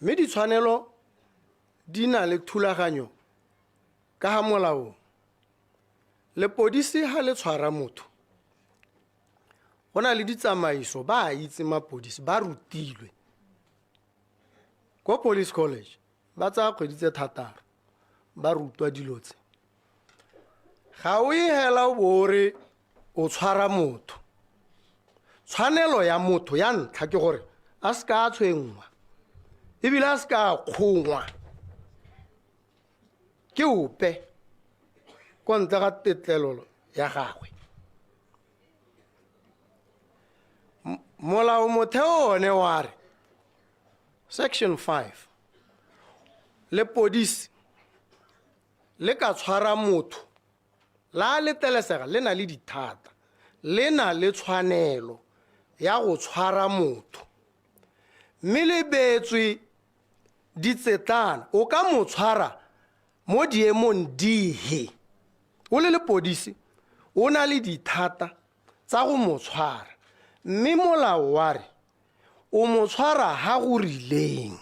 Mme ditshwanelo di na le thulaganyo ka ga molaong. Lepodisi ha le tshwara motho, go na le ditsamaiso, ba a itse mapodisi, ba rutilwe. Ko police college, ba tsaya kgwedi tse 6, ba rutwa dilo tse. Ga o e hela o bo o re o tshwara motho. Tshwanelo ya motho ya ntlha ke gore a se ka a tshwenngwa, ebile a se ka a kgongwa ke ope ko ntle ga tetlelelo ya gagwe. Molao motheo one wa re, section 5, lepodisi le ka tshwara motho la letelesega le na le dithata, le na le tshwanelo ya go tshwara motho, mme le beetswe ditsetlana. O ka mo tshwara mo diemong dihe? O le lepodisi o na le dithata tsa go mo tshwara, mme molao wa re o mo tshwara ha go rileng.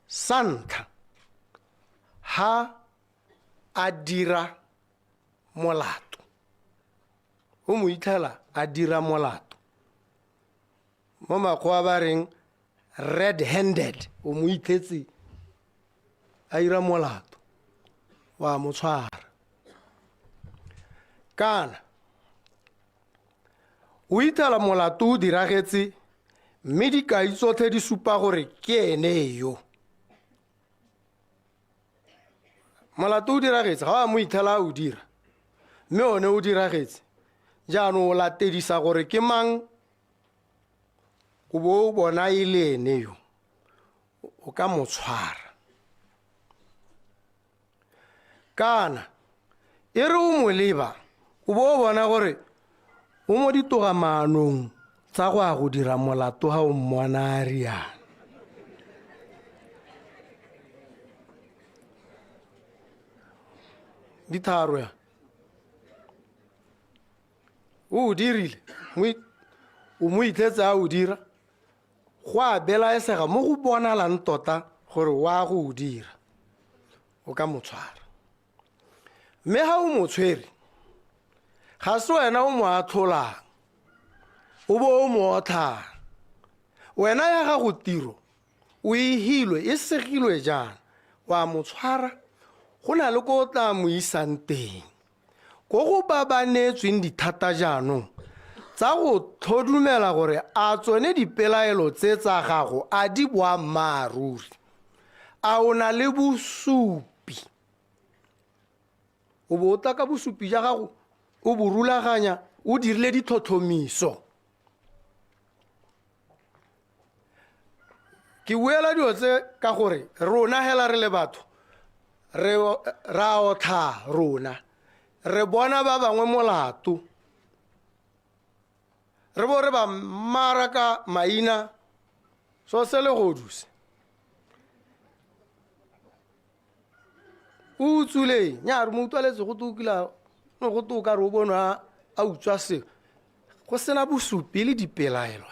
Sa ntlha, ha a dira molato, o mo itlhela a dira molato, mo makgowa ba reng red handed, o mo itlhetse a ira molato, wa mo tshwara. Kana o ithela molato o diragetse, mme dikai tsotlhe di supa gore ke ene yo. Molato o diragetse, ga wa mo ithela a o dira, mme one o diragetse. Jaanong o latedisa gore ke mang, o bo o bona e le ene yo, o ka mo tshwara. Kana e re o mo leba, o bo o bona gore o mo ditogamaanong tsa go ya go dira molato ga o mmona a riana. Ditharo ya o o dirile, o mo itlhetse a o dira, go a belaesega mo go bonalang tota gore wa go o dira, o ka mo tshwara. Mme ga o mo tshwere, ga se wena o mo atlholang, o bo o mo otlhang. Wena ya gago tiro o e hilwe, e segilwe jaana, wa mo tshwara, go na le ko o tla mo isang teng, ko go ba ba neetsweng dithata jaanong tsa go tlhodumela gore a tsone dipelaelo tse tsa gago a di boammaaruri, a o na le bosupi. O bo o tla ka bosupi ja gago, o bo rulaganya, o dirile ditlhotlhomiso. Ke buela dilo tse ka gore rona hela re le batho, re ra otlha rona, re bona ba bangwe molato, re bo re ba mara ka maina. So se legodu se o utswileng nya re mo utlwaletse go tokila no go toka re o bonwe a utswa sengwe go sena bosupi le dipelaelo.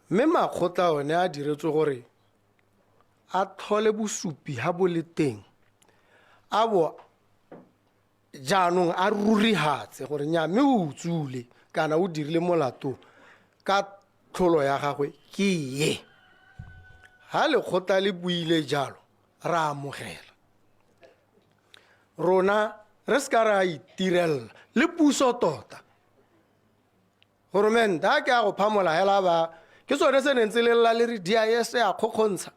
Mme makgotla one a diretswe gore a tlhole bosupi ha bo le teng, a bo jaanong a rurihatse gore nya mme o utswile kana o dirile molato ka tlholo ya gagwe ke ye. Ha lekgotla le buile jalo, ra amogela. Rona re se ka ra itirela le puso tota. Goromente a ke a go phamola hela ba ke sone se neng tse lela le re DIS a kgokgontsha.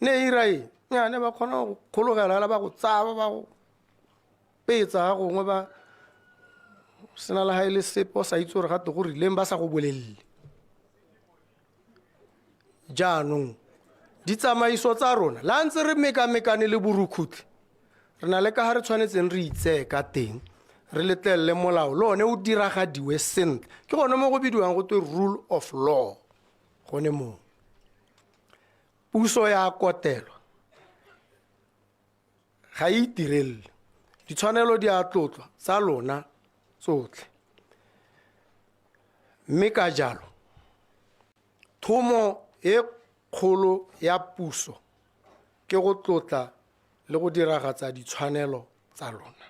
Ne e ira eng? Nya ne ba kgona go kgologela hela ba go tsaba ba go petsa ga gongwe ba sena le ga e le sepe o sa itse gore gate go rileng ba sa go bolelele. Jaanong ditsamaiso tsa rona le ha ntse re mekamekane le borukhutlhi, re na le ka ga re tshwanetseng re itseye ka teng, re letlelele molao le one o diragadiwe sentle. Ke gone mo go bidiwang go twe rule of law. Gone moo puso ya kotelwa ga e itirelele, ditshwanelo di a tlotlwa tsa lona tsotlhe. Mme ka jalo thomo e kgolo ya puso ke go tlotla le go diragatsa ditshwanelo tsa lona.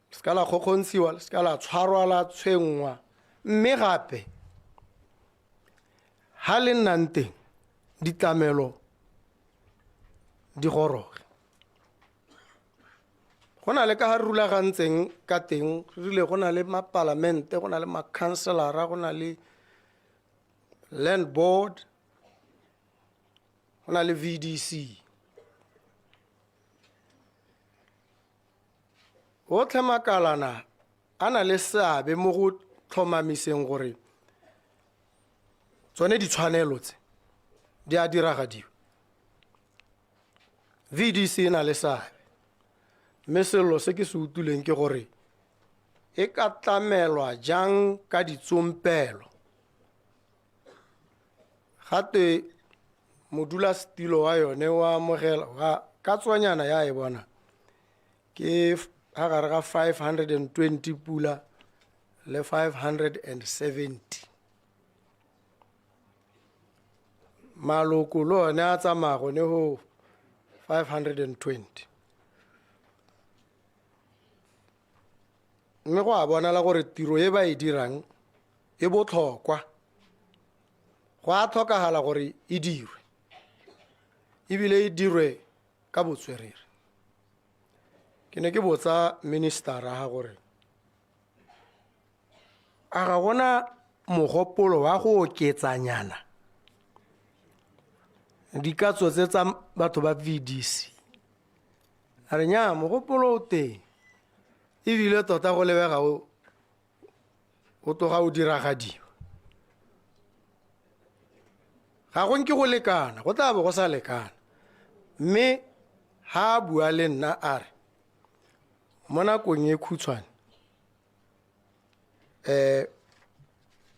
Le seka la kgokgontshiwa, le seka la tshwarwa la tshwenngwa, mme gape ha le nnang teng ditlamelo di goroge. Go na le ka ga re rulagantseng ka teng, re rile go na le mapalamente, go na le makhanselara, go na le land board, go na le VDC. Otlhe makalana a na le seabe mo go tlhomamiseng gore tsone ditshwanelo tse di a diragadiwa. VDC e na le seabe, mme sello se ke se utlwileng ke gore e ka tlamelwa jang ka ditsompelo. Gate modulasetilo wa yone wa amogela wa ka tswanyana ya e bona ke ga gare ga 520 pula le 570. Maloko le one a tsamaya gone go 520. Mme go a bonala gore tiro e ba e dirang e botlhokwa. Go a tlhokagala gore e dirwe, ebile e dirwe ka botswerere. Ke ne ke botsa ministera ga gore a ga gona mogopolo wa go oketsanyana dikatso tse tsa batho ba VDC. A re nya mogopolo o teng, ebile tota go lebega o tloga o diragadiwa. Ga go nke go lekana, go tla bo go sa lekana. Mme ha a bua le nna a re mo nakong e khutshwane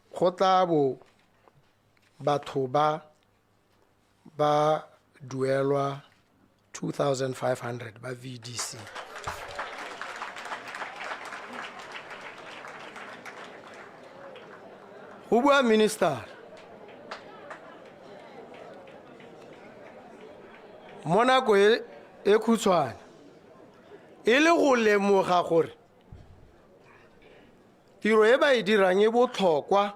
go tla bo batho ba ba duelwa 2500 ba VDC. Go bua minister mo nako e khutshwane e le go lemoga gore tiro e ba e dirang e botlhokwa,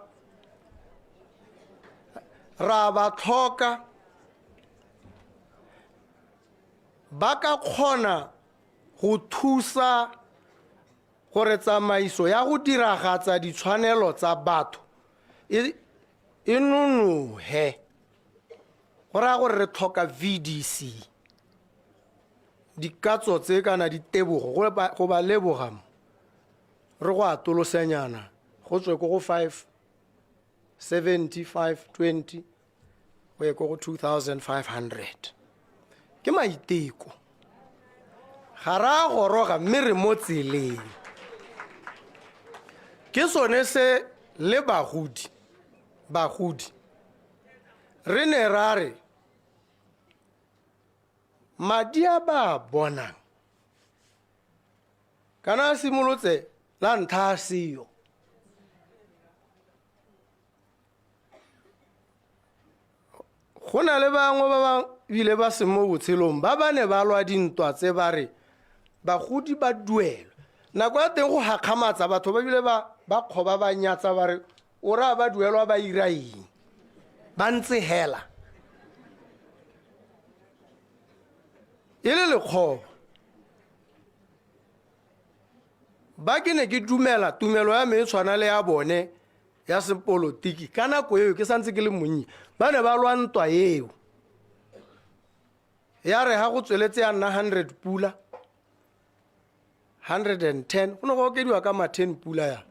ra ba tlhoka, ba ka kgona go thusa gore tsamaiso ya go diragatsa ditshwanelo tsa batho e nonohe. Go raya gore re tlhoka VDC, dikatso tse kana ditebogo, go ba leboga mo, re go atolosenyana go tswe ko go five seventy, five twenty, go ye ko go 2500. Ke maiteko, ga re a goroga mme re mo tseleng. Ke sone se le bagodi bagodi re ne ra re madi a ba a bonang kana a simolotse la ntlha a seyo go na le bangwe ba ba bile ba seng mo botshelong ba ba ne ba lwa dintwa tse ba re bagodi ba duelwa nako ya teng go gakgamatsa batho ba bile ba ba kgoba ba nyatsa ba re o raya ba duelwa ba ira eng ba ntse hela e le lekgoba ba ke ne ke dumela tumelo ya me e tshwana le ya bone ya sepolotiki ka nako eo ke santse ke le monnye ba ne ba lwa ntwa eo ya re ga go tsweletse ya nna 100 pula 110 go ne go okediwa ka ma 10 pula ya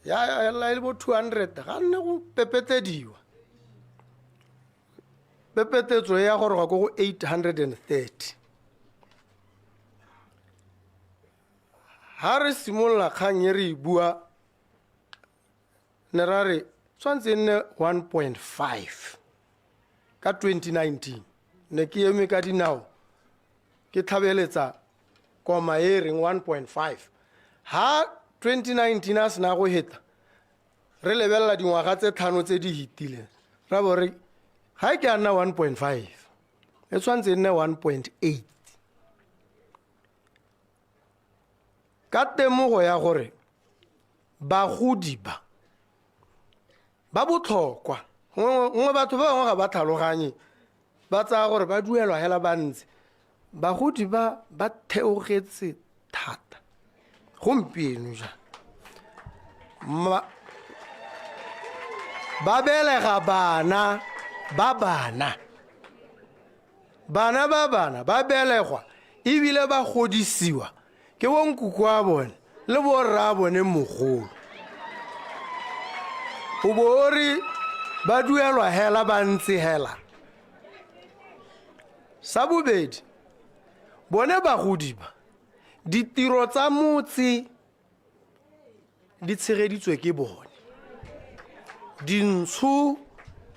ya ela e le bo 200 ga nne go pepetlediwa pepetetso e ya goroga ko go 830 ha re simolola kgang e re e bua ne ra re tshwanetse e nne 1.5 ka 2019 ne ke eme ka dinao ke tlhabeletsa koma e reng 1.5 ha 2019 a sena go heta re lebelela dingwaga tse tlhano tse di hitileng ra bo re ga e ke a nna 1.5 e tshwanetse e nne 1.8 ka temogo ya gore bagodi ba ba botlhokwa nngwe batho ba bangwe ga ba tlhaloganye ba tsaya gore ba duelwa hela ba ntse bagodi ba ba theogetse thata gompieno jang ba belega bana ba bana bana ba bana ba belegwa ebile ba godisiwa ke bonkoko a bone le borra bone mogolo o bo o re ba duelwa hela ba ntse hela sa bobedi bone bagodi ba ditiro tsa motse di tshegeditswe ke bone dintsho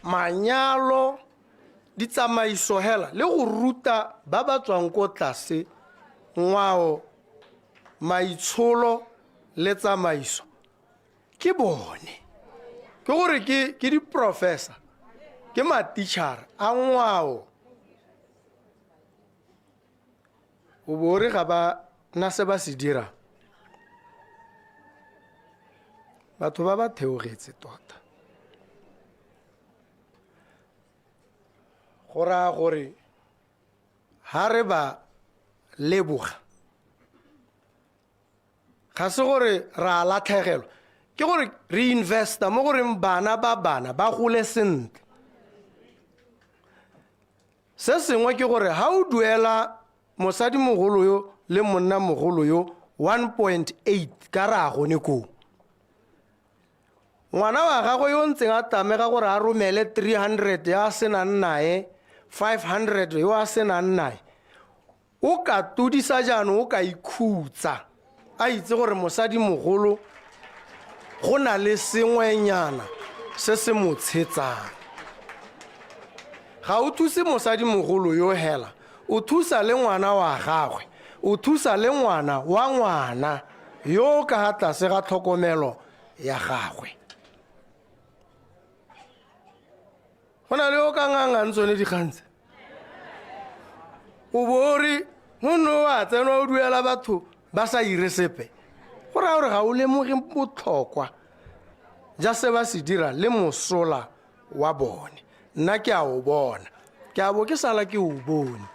manyalo ditsamaiso hela le go ruta ba ba tswang ko tlase ngwao maitsholo le tsamaiso ke bone ke gore ke ke diprofessor ke matitšhara a ngwao o bo re ga ba na se ba se dira batho ba ba theogetse tota go raya gore ha re ba leboga ga se gore ra latlhegelwa ke gore re investa mo goreng bana ba bana ba gole sentle se sengwe ke gore ha o duela mosadimogolo yo le monnamogolo yo 1.8 ka re a gone koo ngwana wa gagwe yo ntseng a tlamega gore a romele 300 ya a senang nae 500 yo a senang nae o ka todisa jaanong o ka ikhutsa a itse gore mosadimogolo go na le sengwenyana se se mo tshetsang ga o thuse mosadimogolo yo hela o thusa le ngwana wa gagwe o thusa le ngwana wa ngwana yo o ka ga tlase ga tlhokomelo ya gagwe go na le o ka ngangang tsone dikgang tse o bo o re gonne o a tsenwa o duela batho ba sa ire sepe go raya gore ga o lemoge botlhokwa ja se ba se dira le mosola wa bone nna ke a o bona ke a bo ke sala ke o bone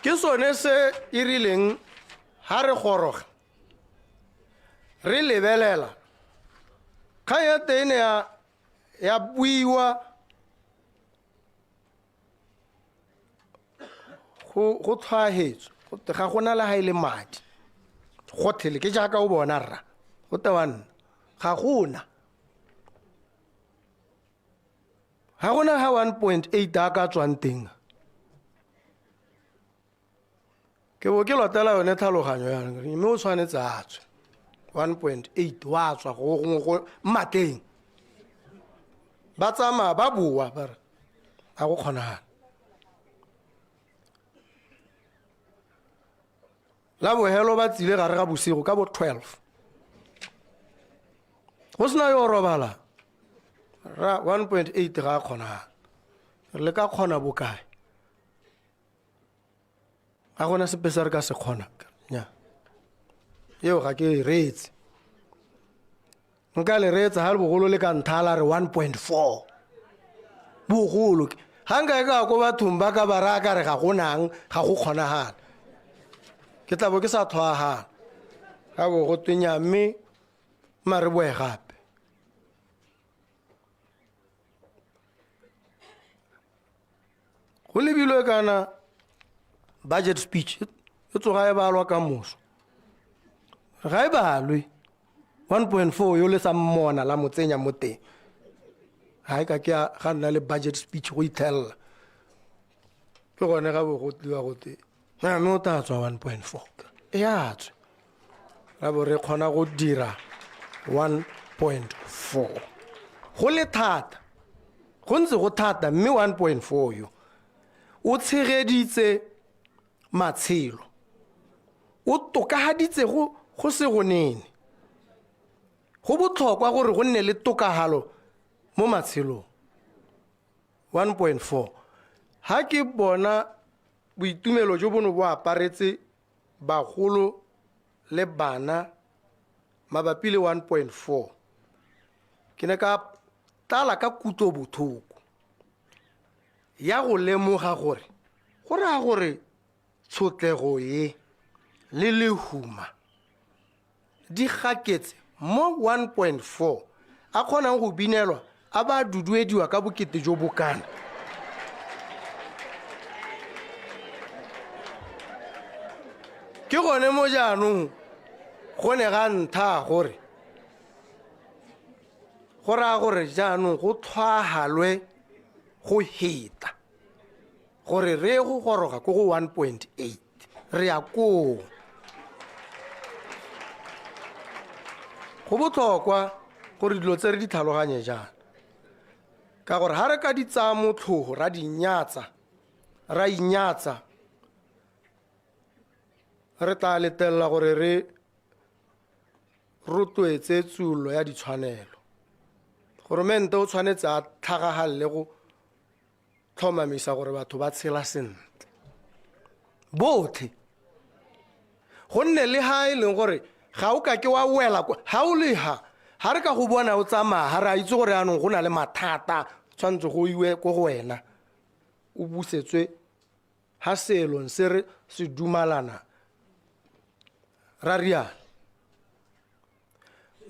ke sone se e rileng ha re goroga re lebelela kgang ya teng ne ya ya buiwa go go tlhwaahetswe go te ga gona le ga e le madi gotlhele ke jaaka o bona rra go tewa nna ga gona ga gona ga 1.8 a ka tswang teng. Ke bo ke lotela yone tlhaloganyo yana mme o tshwanetse a tswe 1.8 wa tswa go gongwe go mmatleng. Ba tsamaya ba boa ba re ga go kgonagala. La bogelo ba tsile gare ga bosigo ka bo 12 go sena yo o robala ra 1.8 ga a kgonagala. Re le ka kgona bokae? Ga gona sepe se re ka se kgona. Nya eo ga ke e reetse, nka le reetsa ga le bogolo le ka ntha la re 1.4 bogolo ke ga nka e ka ko bathong ba ka ba raya ka re ga go nang ga go kgonagala, ke tla bo ke sa tlhoagala ga bo go twenya mme mare boe gape. Go lebilwe kana budget speech e tsoga e balwa ka moso, ga e balwe 1.4 yo le sa mmona la mo tsenya mo teng, ga e ka ke ga nna le budget speech go itlhelela. Ke gone ga bo go tliwa go te mme o tla tswa 1.4 e a tswe, ra bo re kgona go dira 1.4. Go le thata, go ntse go thata, mme 1.4 yo o tshegeditse matshelo, o tokahaditse go se go nene. Go botlhokwa gore go nne le tokahalo mo matshelong. 1.4 ha ke bona boitumelo jo bo ne bo aparetse bagolo le bana mabapi le 1.4, ke ne ka tlala ka kutlobotlhoko ya go lemoga gore go raya gore tshotlego e le lehuma di gaketse mo 1.4 a kgonang go binelwa a ba duduediwa ka bokete jo bokana. Ke gone mo jaanong go ne ga ntha gore go raya gore jaanong go tlhwahalwe go heta gore re ye go goroga ko go 1.8, re ya koo. Go botlhokwa gore dilo tse re di tlhaloganye jaana, ka gore ga re ka di tsaya motlhogo ra di nyatsa, ra inyatsa, re tla letelela gore re rotloetse tsuollo ya ditshwanelo. Goromente o tshwanetse a tlhagagalele go tlhomamisa gore batho ba tshela sentle botlhe, gonne le ha e leng gore ga o ka ke wa wela kwa, ha o le ha, ha re ka go bona o tsamaya, ha re a itse gore anong go na le mathata, tshwanetse go iwe ko go wena o busetswe ha seelong se re se dumalana ra riana.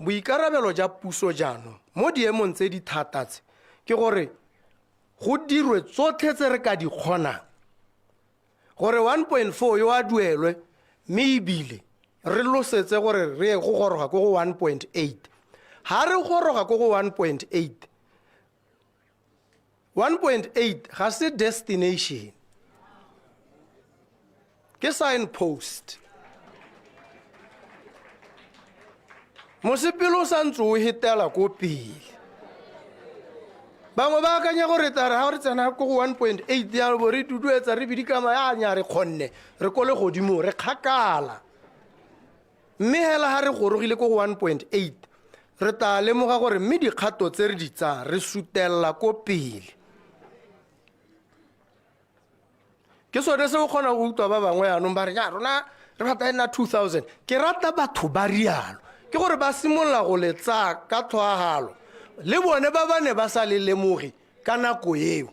Boikarabelo ja puso jaanong mo diemong tse di thata tse ke gore go dirwe tsotlhe tse re ka di kgonang gore 1.4 yo a duelwe, mme ebile re losetse gore re ye go goroga ko go 1.8. Ha re goroga ko go 1.8, 1.8 ga se destination, ke signpost. Mosepele o santse o hetela ko pele. Bangwe ba akanya gore tla re ha re tsena ko go 1.8 ya bo re duduetsa re bidikama ya nya re kgonne re ko le godimo re kgakala, mme hela ha re gorogile ko go 1.8 re tla lemoga gore mme dikgato tse re di tsaya re sutella ko pele. Ke sone se o kgona go utlwa ba bangwe yanong ba re ya rona re rata e nna 2000. Ke rata batho ba rialo, ke gore ba simolola go le tsaya ka tlhoahalo, le bone ba ba ne ba sa le lemoge ka nako eo,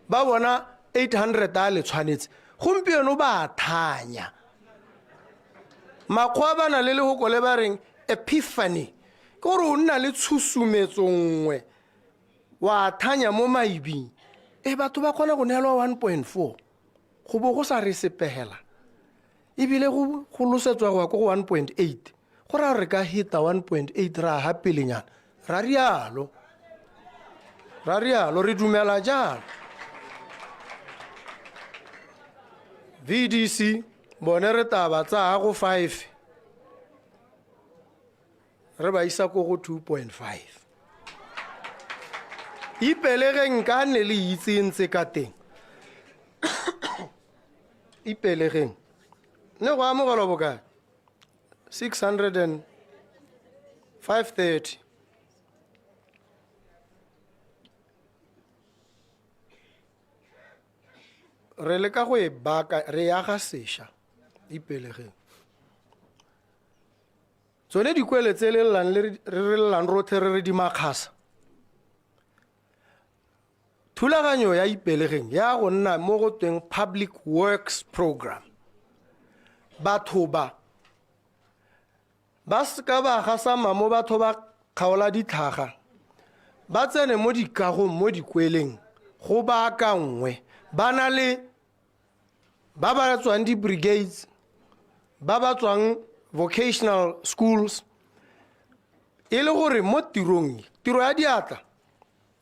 ba bona 800 a le tshwanetse, gompieno ba thanya. Makgowa ba na le lehoko le ba reng epiphany, ke gore o nna le tshusumetso nngwe wa thanya mo maibing. E batho ba kgona go neelwa 1.4 go bo go sa re sepegela, ebile go losetswa go ya ko go 1.8, go raya re ka heta 1.8 ra ha pelenyana ra rialo, ra rialo, re dumela jalo. VDC Bone re tla ba tsaya go 5 re ba isa ko go 2.5. Ipelegeng ka ne le itse ntse ka teng. Ipelegeng ne go amogelwa bokae? 605 30. Re leka go e baka, re aga sešwa Ipelegeng. Tsone dikwele tse le llang le re llang rotlhe re re di makgasa. Thulaganyo ya Ipelegeng ya go nna mo go tweng public works program. Batho ba ba seka ba gasama mo, batho ba kgaola ditlhaga, ba tsene mo dikagong, mo dikweleng go baakangwe. Ba na le ba ba tswang di-brigades, ba ba tswang vocational schools, e le gore mo tirong, tiro ya diatla,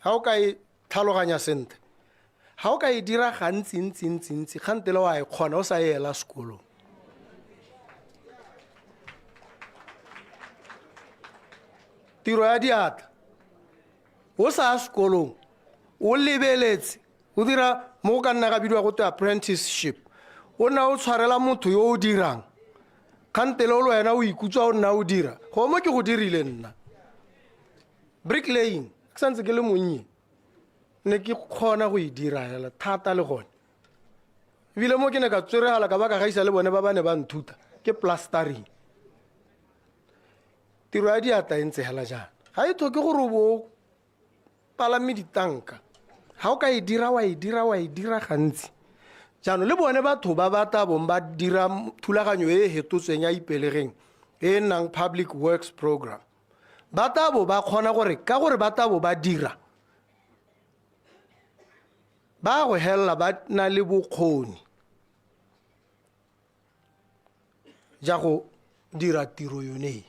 ga o ka e tlhaloganya sentle, ga o ka e dira gantsi ntsi ntsi ntsi, kgantele wa e kgona o sa e ela sekolong. Tiro ya diatla o sa ya sekolong, o lebeletse o dira mo go ka nna ga bidiwa go twe apprenticeship, o nna o tshwarela motho yo o dirang, kgantele o le wena o ikutswa o nna o dira. Go mo ke go dirile nna bricklaying ke santse ke le monnye, ne ke kgona go e dira hela thata le gone. Ebile mo ke ne ka tsweregala ka ba ka gaisa le bone ba ba ne ba nthuta ke plastering. Tiro ya diatla e ntse hela jaana, ga e tlhoke gore o bo o palame ditanka. Ga o ka e dira, wa e dira, wa e dira gantsi. Jaanong le bone batho ba ba tla bong ba dira thulaganyo e e fetotsweng ya Ipelegeng e e nnang public works program, ba tla bo ba kgona gore ka gore ba tla bo ba dira, ba go helela ba na le bokgoni ja go dira tiro yone,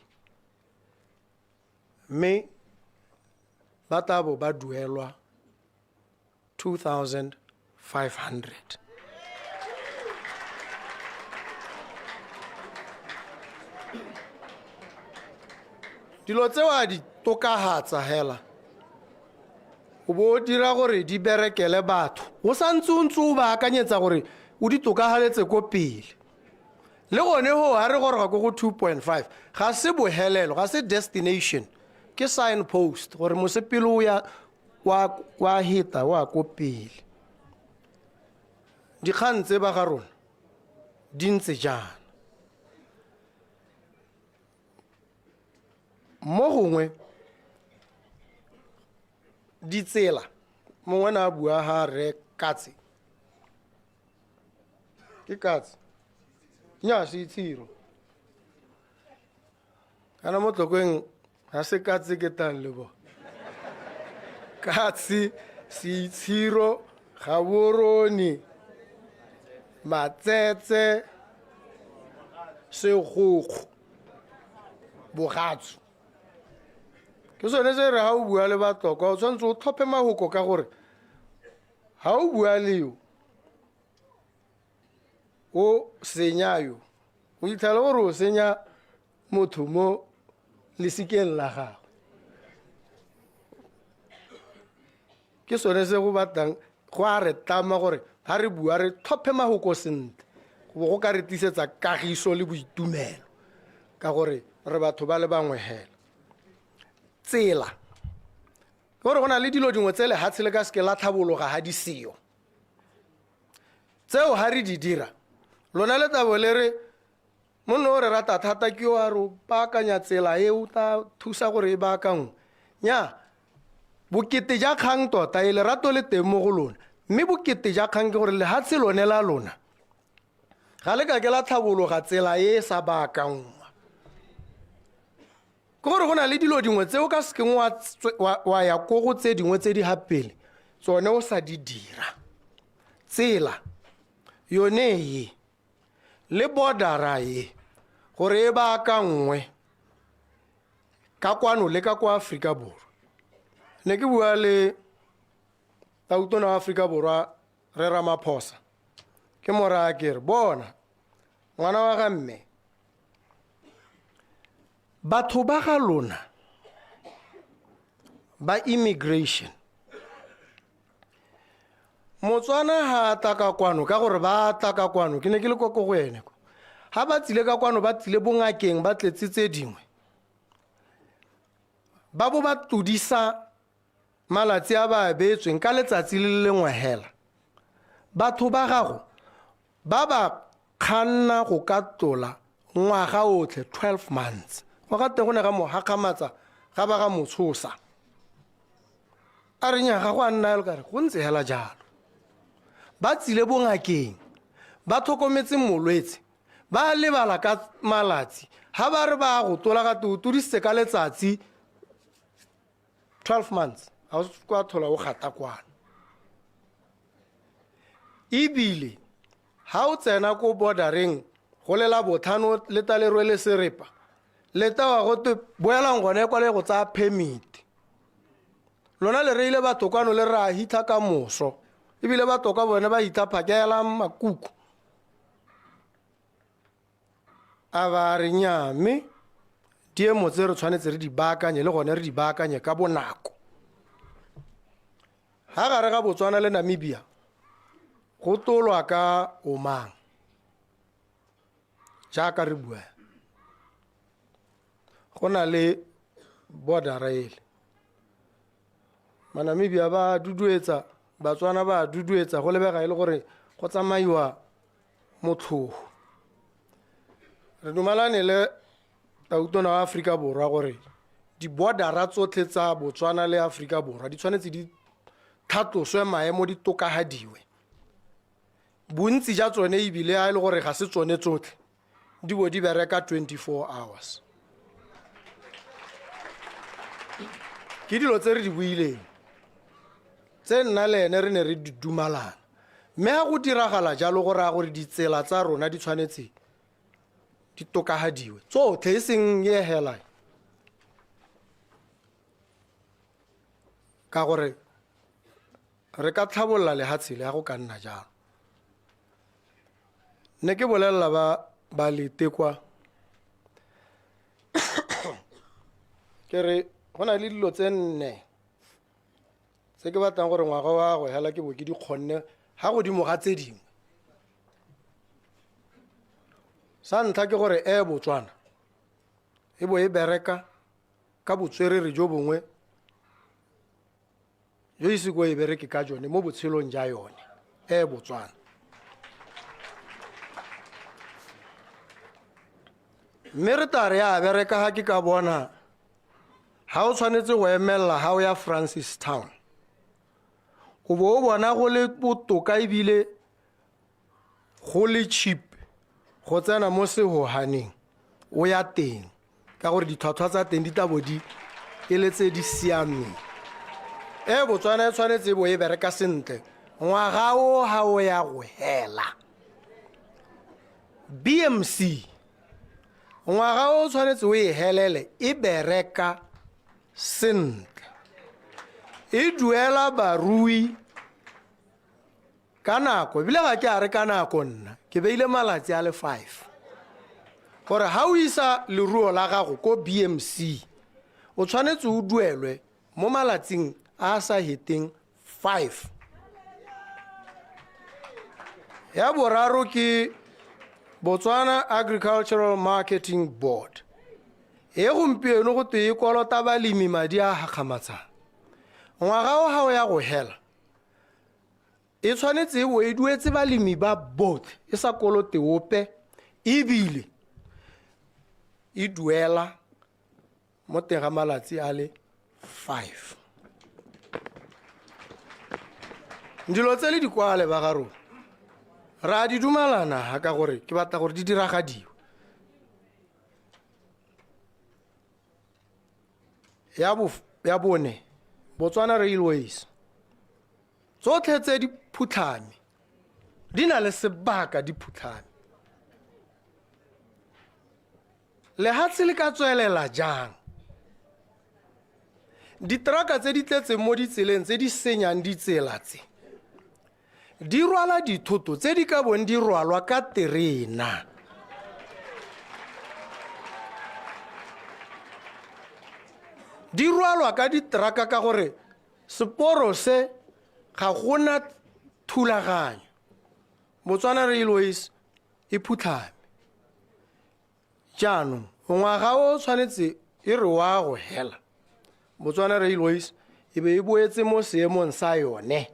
mme ba tla bo ba duelwa 2500. Dilo tseo a di tokagatsa hela, o bo o dira gore di berekele batho, o santse o ntse o ba akanyetsa gore o di tokagaletse ko pele. Le gone go ga re goroga ko go 2.5, ga se bohelelo, ga se destination, ke sign post gore mosepele o ya wa heta wa ko pele. Dikgang tse ba ga rona di ntse jaana. Mo gongwe ditsela, mongwe na a bua ga re katse, ke katse nya se itshiro kana mo Tlokweng ga se katse ke tang le bo katse Seitshiro, Gaborone, Matsetse, Segokgo, Bogatsu. Ke sone se re ga o bua le Batlokwa o tshwanetse o tlhophe mahoko, ka gore ga o bua le yo o senya yo, o itlhela gore o senya motho mo lesikeng la gagwe. Ke sone se go batlang go a re tlama gore ga re bua re tlhophe mahoko sentle, go go ka re tlisetsa kagiso le boitumelo, ka gore re batho ba le bangwe hela. Tsela ke gore go na le dilo dingwe tse lehatshe le ka seke la tlhabologa ga di seo. Tseo ga re di dira, lona le tabo le re monno o re rata thata ke o a re o baakanya tsela e, o tla thusa gore e baakangwe. Nya bokete ja kgang tota e lerato le teng mo go lona, mme bokete ja kgang ke gore lehatshe lone la lona ga le ka ke la tlhabologa tsela e e sa baakangwa. Ke gore go na le dilo dingwe tse o ka sekeng wa ya ko go tse dingwe tse di ga pele tsone o sa di dira. Tsela yone e le bordera e gore e baakangwe ka kwano le ka kwa Aforika Borwa. Ne ke bua le tautona wa Aforika Borwa re Ramaphosa, ke mo raya ke re bona Ngwana wa ga mme, batho ba ga lona ba immigration, Motswana ha a tla ka kwano, ka gore ba tla ka kwano, ke ne ke le kwa ko go ene kwa. Ha ba tsile ka kwano, ba tsile bongakeng, ba tletse tse dingwe, ba bo ba tlodisa malatsi a ba a beetsweng ka letsatsi le le lengwe hela. Batho ba gago ba ba kganna go ka tlola ngwaga otlhe, 12 months. Go ga teng go ne ga mo gakgamatsa, ga ba ga mo tshosa. A re nnyaa, ga go a nna jalo, ka re go ntse hela jalo. Ba tsile bongakeng, ba tlhokometse molwetse, ba lebala ka malatsi. Ha ba re ba go tola, ga te o todisitse ka letsatsi 12 months, ga o kwa thola o gata kwano. Ebile ha o tsena ko bordereng go le Labotlhano le ta le rwele serepa, le tewa go twe boelang gone kwa le go tsaya permit. Lona le reile batho kwano le re a hitlha ka moso, ebile batho kwa bone ba hitlha phakela makuku. A ba re nnyaa, mme diemo tse re tshwanetse re di baakanye, le gone re di baakanye ka bonako. Ha gare ga Botswana le Namibia go tolwa ka omang jaaka re bua, go na le border ele. Manamibia ba duduetsa, Batswana ba duduetsa, go lebega e le gore go tsamaiwa motlhogo. Re dumalane le Tautona wa Aforika Borwa gore di-bordera tsotlhe tsa Botswana le Aforika Borwa di tshwanetse di tlhatloswe maemo, di tokagadiwe. Bontsi ja tsone ebile a e le gore ga se tsone tsotlhe, di bo di bereka 24 hours. Ke dilo tse re di buileng, tse nna le ene re ne re di dumalana. Mme ha go diragala jalo, go raya gore ditsela tsa rona di tshwanetse di tokagadiwe tsotlhe, e seng e hela, ka gore re ka tlhabolola lehatshe le ya go ka nna jalo. Ne ke bolelela ba ba lete kwa, ke re go na le dilo tse nne tse ke batlang gore ngwaga wa go hela ke bo ke di kgonne ga godimo ga tse dingwe. Sa ntlha ke gore e Botswana e bo e bereka ka botswerere jo bongwe jo ise ko e bereke ka jone mo botshelong ja yone, e Botswana. Mme re tla re ya bereka ga ke ka bona ha o tshwanetse go emelela ha o ya Francistown, o bo o bona go le botoka ebile go le cheap go tsena mo sehohaneng o ya teng, ka gore ditlhwatlhwa tsa teng di tla bo di e le tse di siameng. E Botswana e tshwanetse e bo e bereka sentle ngwaga o ha o ya go hela. BMC ngwaga o tshwanetse o e helele e bereka sentle, e duela barui ka nako, ebile ga ke a re ka nako, nna ke beile malatsi a le 5 gore ha o isa leruo la gago ko BMC o tshwanetse o duelwe mo malatsing a a sa heteng 5. Ya boraro ke Botswana Agricultural Marketing Board, e gompieno go twe e kolota balemi madi a gakgamatsang. Ngwaga o ga o ya go hela e tshwanetse e bo e duetse balemi ba botlhe, e sa kolote ope, ebile e duela mo teng ga malatsi a le 5. Dilo tse le di kwale ba ga rona, re a di dumalana ha, ka gore ke batla gore di diragadiwe. Ya bone, Botswana Railways, tsotlhe tse di phutlhame di na le sebaka di phutlhame. Lehatshe le ka tswelela jang? Diteraka tse di tletseng mo ditseleng tse di senyang ditsela tse di rwala dithoto tse di ka bong di rwalwa ka terena. Di rwalwa ka diteraka ka gore seporo se ga gona thulaganyo. Botswana Railways e phutlhame. Jaanong ngwaga o tshwanetse e re wa go hela, Botswana Railways e be e boetse mo seemong sa yone,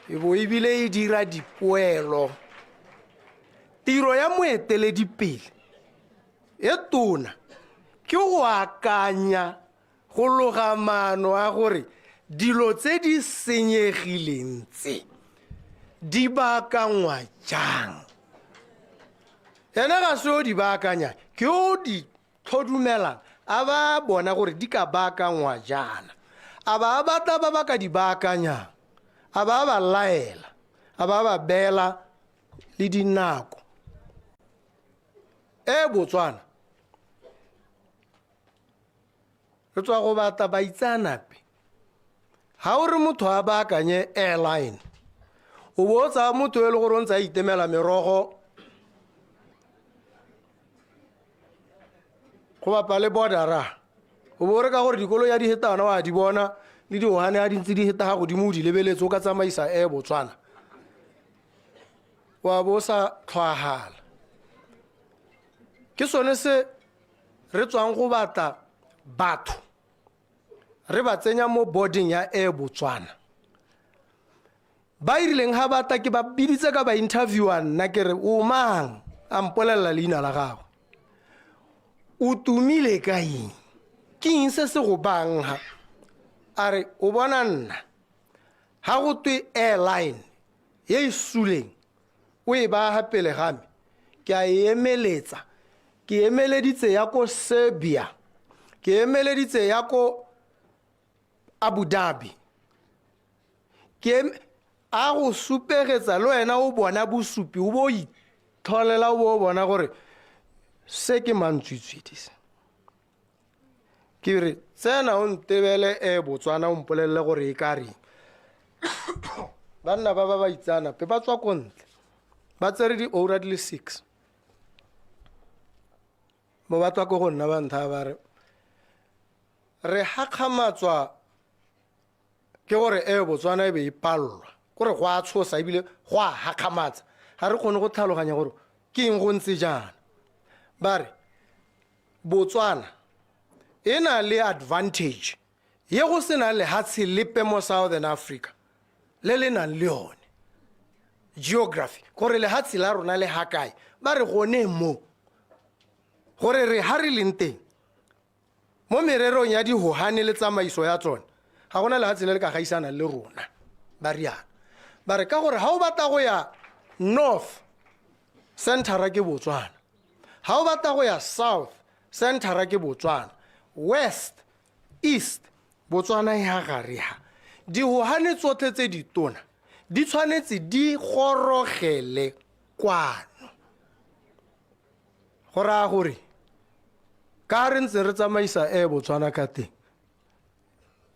e bo ebile e dira dipoelo. Tiro ya moeteledipele e tona ke go akanya, go loga maano a gore dilo tse di senyegileng tse di baakangwa jang. Ene ga se o di baakanya, ke o di tlhodumelang a ba bona gore di ka baakangwa jaana, a ba a batla ba ba ka di baakanyang, a ba a ba laela, a ba a ba beela le dinako. E Botswana re tswa go batla baitseanape. Ga o re motho a baakanye airline, o bo o tsaya motho e le gore o ntse a itemela merogo go bapa le bordera, o bo o re ka gore dikoloi ya di heta ona wa di bona le diohane a di ntse di heta ga godimo o di lebeletse, o ka tsamaisa Air Botswana, wa bo o sa tlhwaagala. Ke sone se re tswang go batla batho re ba tsenya mo boarding ya Air Botswana. Ba irileng ga batla ke ba biditse ka ba interviewa nna, ke re o mang, a mpolelela leina la gagwe, o tumile ka eng, ke eng se se go bang ha? A re o bona nna ga go twe airline ye e suleng o e baya pele ga me, ke a e emeletsa. Ke emeleditse ya ko Serbia, ke emeleditse ya ko Abu Dhabi, ke a go supegetsa le wena o bona bosupi, o bo o itlholela, o bo o bona gore se ke mantswitswidi se. Ke re tsena o ntebele e Botswana, o mpolelele gore e ka reng. Banna ba ba ba itseanape ba tswa ko ntle, ba tsere dioura di le 6 mo ba tswa ko go nna, ba ntha ba re re hakgamatswa ke gore e Botswana e be e pallwa, kore go a tshosa ebile go a hakgamatsa, ga re kgone go tlhaloganya gore ke eng go ntse jaana. Ba re Botswana e na le advantage ye go senang lehatshe lepe mo Southern Africa le le nang le yone, geography, gore lehatshe la rona le ha kae. Ba re gone mo gore re ha re leng teng mo mererong ya dihohane le tsamaiso ya tsone, ga gona lehatshe le le ka gaisanang le rona. Ba riana ba re ka gore ha o batla go ya north, centera ke Botswana, ha o batla go ya south, centera ke Botswana, west, east, Botswana e ha gare ha. Dihohane tsotlhe tse ditona di tshwanetse di gorogele kwano. Go raya gore ka re ntse re tsamaisa e Botswana ka teng,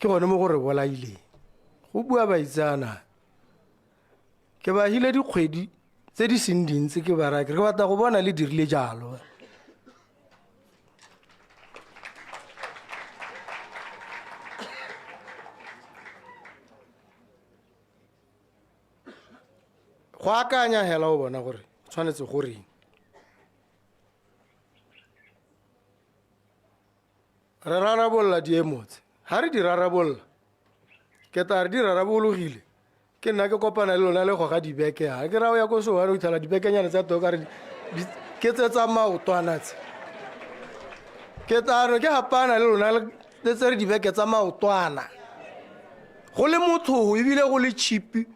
ke gone mo go re bolaileng. Go bua baitseanape, ke ba hile dikgwedi tse di seng dintsi, ke ba raya ke re ke batla go bona le dirile jalo. Go akanya hela o bona gore tshwanetse go reng. Re rarabolola diemo tse, ga re di rarabolola ke tla re di rarabologile. Ke nna ke kopana le lona le goga dibeke, ga ke ra o ya ko sewane o itlhela dibekenyana tsa teng o ka re ke tse tsa maotwana tse. Ke tla re ke gapana le lona le tsere dibeke tsa maotwana, go le motlhogo ebile go le cheap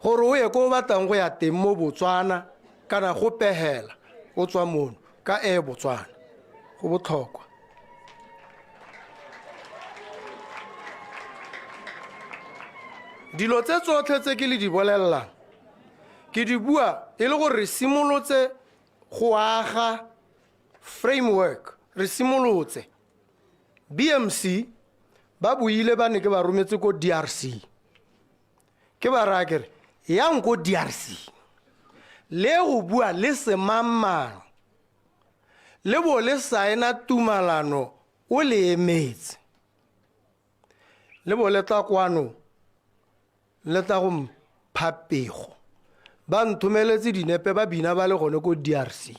gore o ye ko o batlang go ya teng mo Botswana kana go pegela o tswa mono ka Air Botswana. Go botlhokwa. Dilo tse tsotlhe tse ke le di bolelelang ke di bua e le gore re simolotse go aga framework, re simolotse. BMC ba buile ba ne ke ba rometse ko DRC, ke ba raya ke re yang ko DRC le go bua le semangmang le bo le saena tumalano o le emetse le bo le tla kwano le tla go mpha pego ba nthomeletse dinepe ba bina ba le gone ko DRC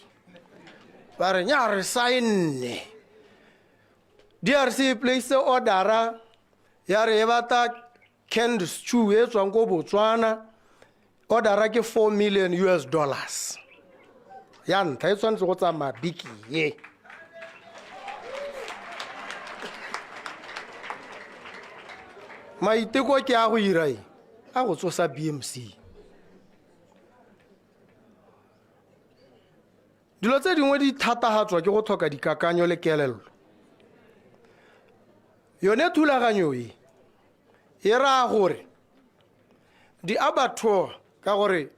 ba re nya re saenne DRC e place ordera ya re e batla canned stew e tswang ko Botswana ordera ke 4 million US dollars ya ntlha e tshwanetse go tsamaya biki ye maiteko ke a go ira eng a go tsosa BMC dilo tse dingwe di thatahatswa ke go tlhoka dikakanyo le kelello yone thulaganyo e e raya gore di-abattoir ka gore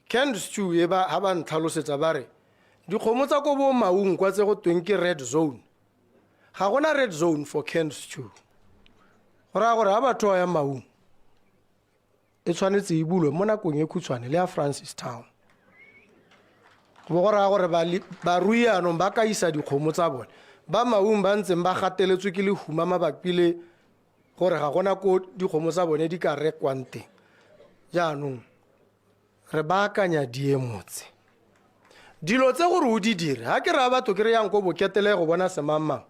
canned stew e ba ha ba ntlhalosetsa ba re dikgomo tsa ko bo Maung kwa tse go tweng ke red zone ga gona red zone for canned stew go raya gore abattoir ya Maung e tshwanetse e bulwe mo nakong e khutshwane le ya Francistown go bo go raya gore barui anong ba ka isa dikgomo tsa bone ba Maung ba ntseng ba gateletswe ke lehuma mabapi le gore ga gona ko dikgomo tsa bone di ka rekwang teng jaanong re baakanya diemo tse dilo tse gore o di dire ga ke raya batho ke re yang ko boketele go bona semangmang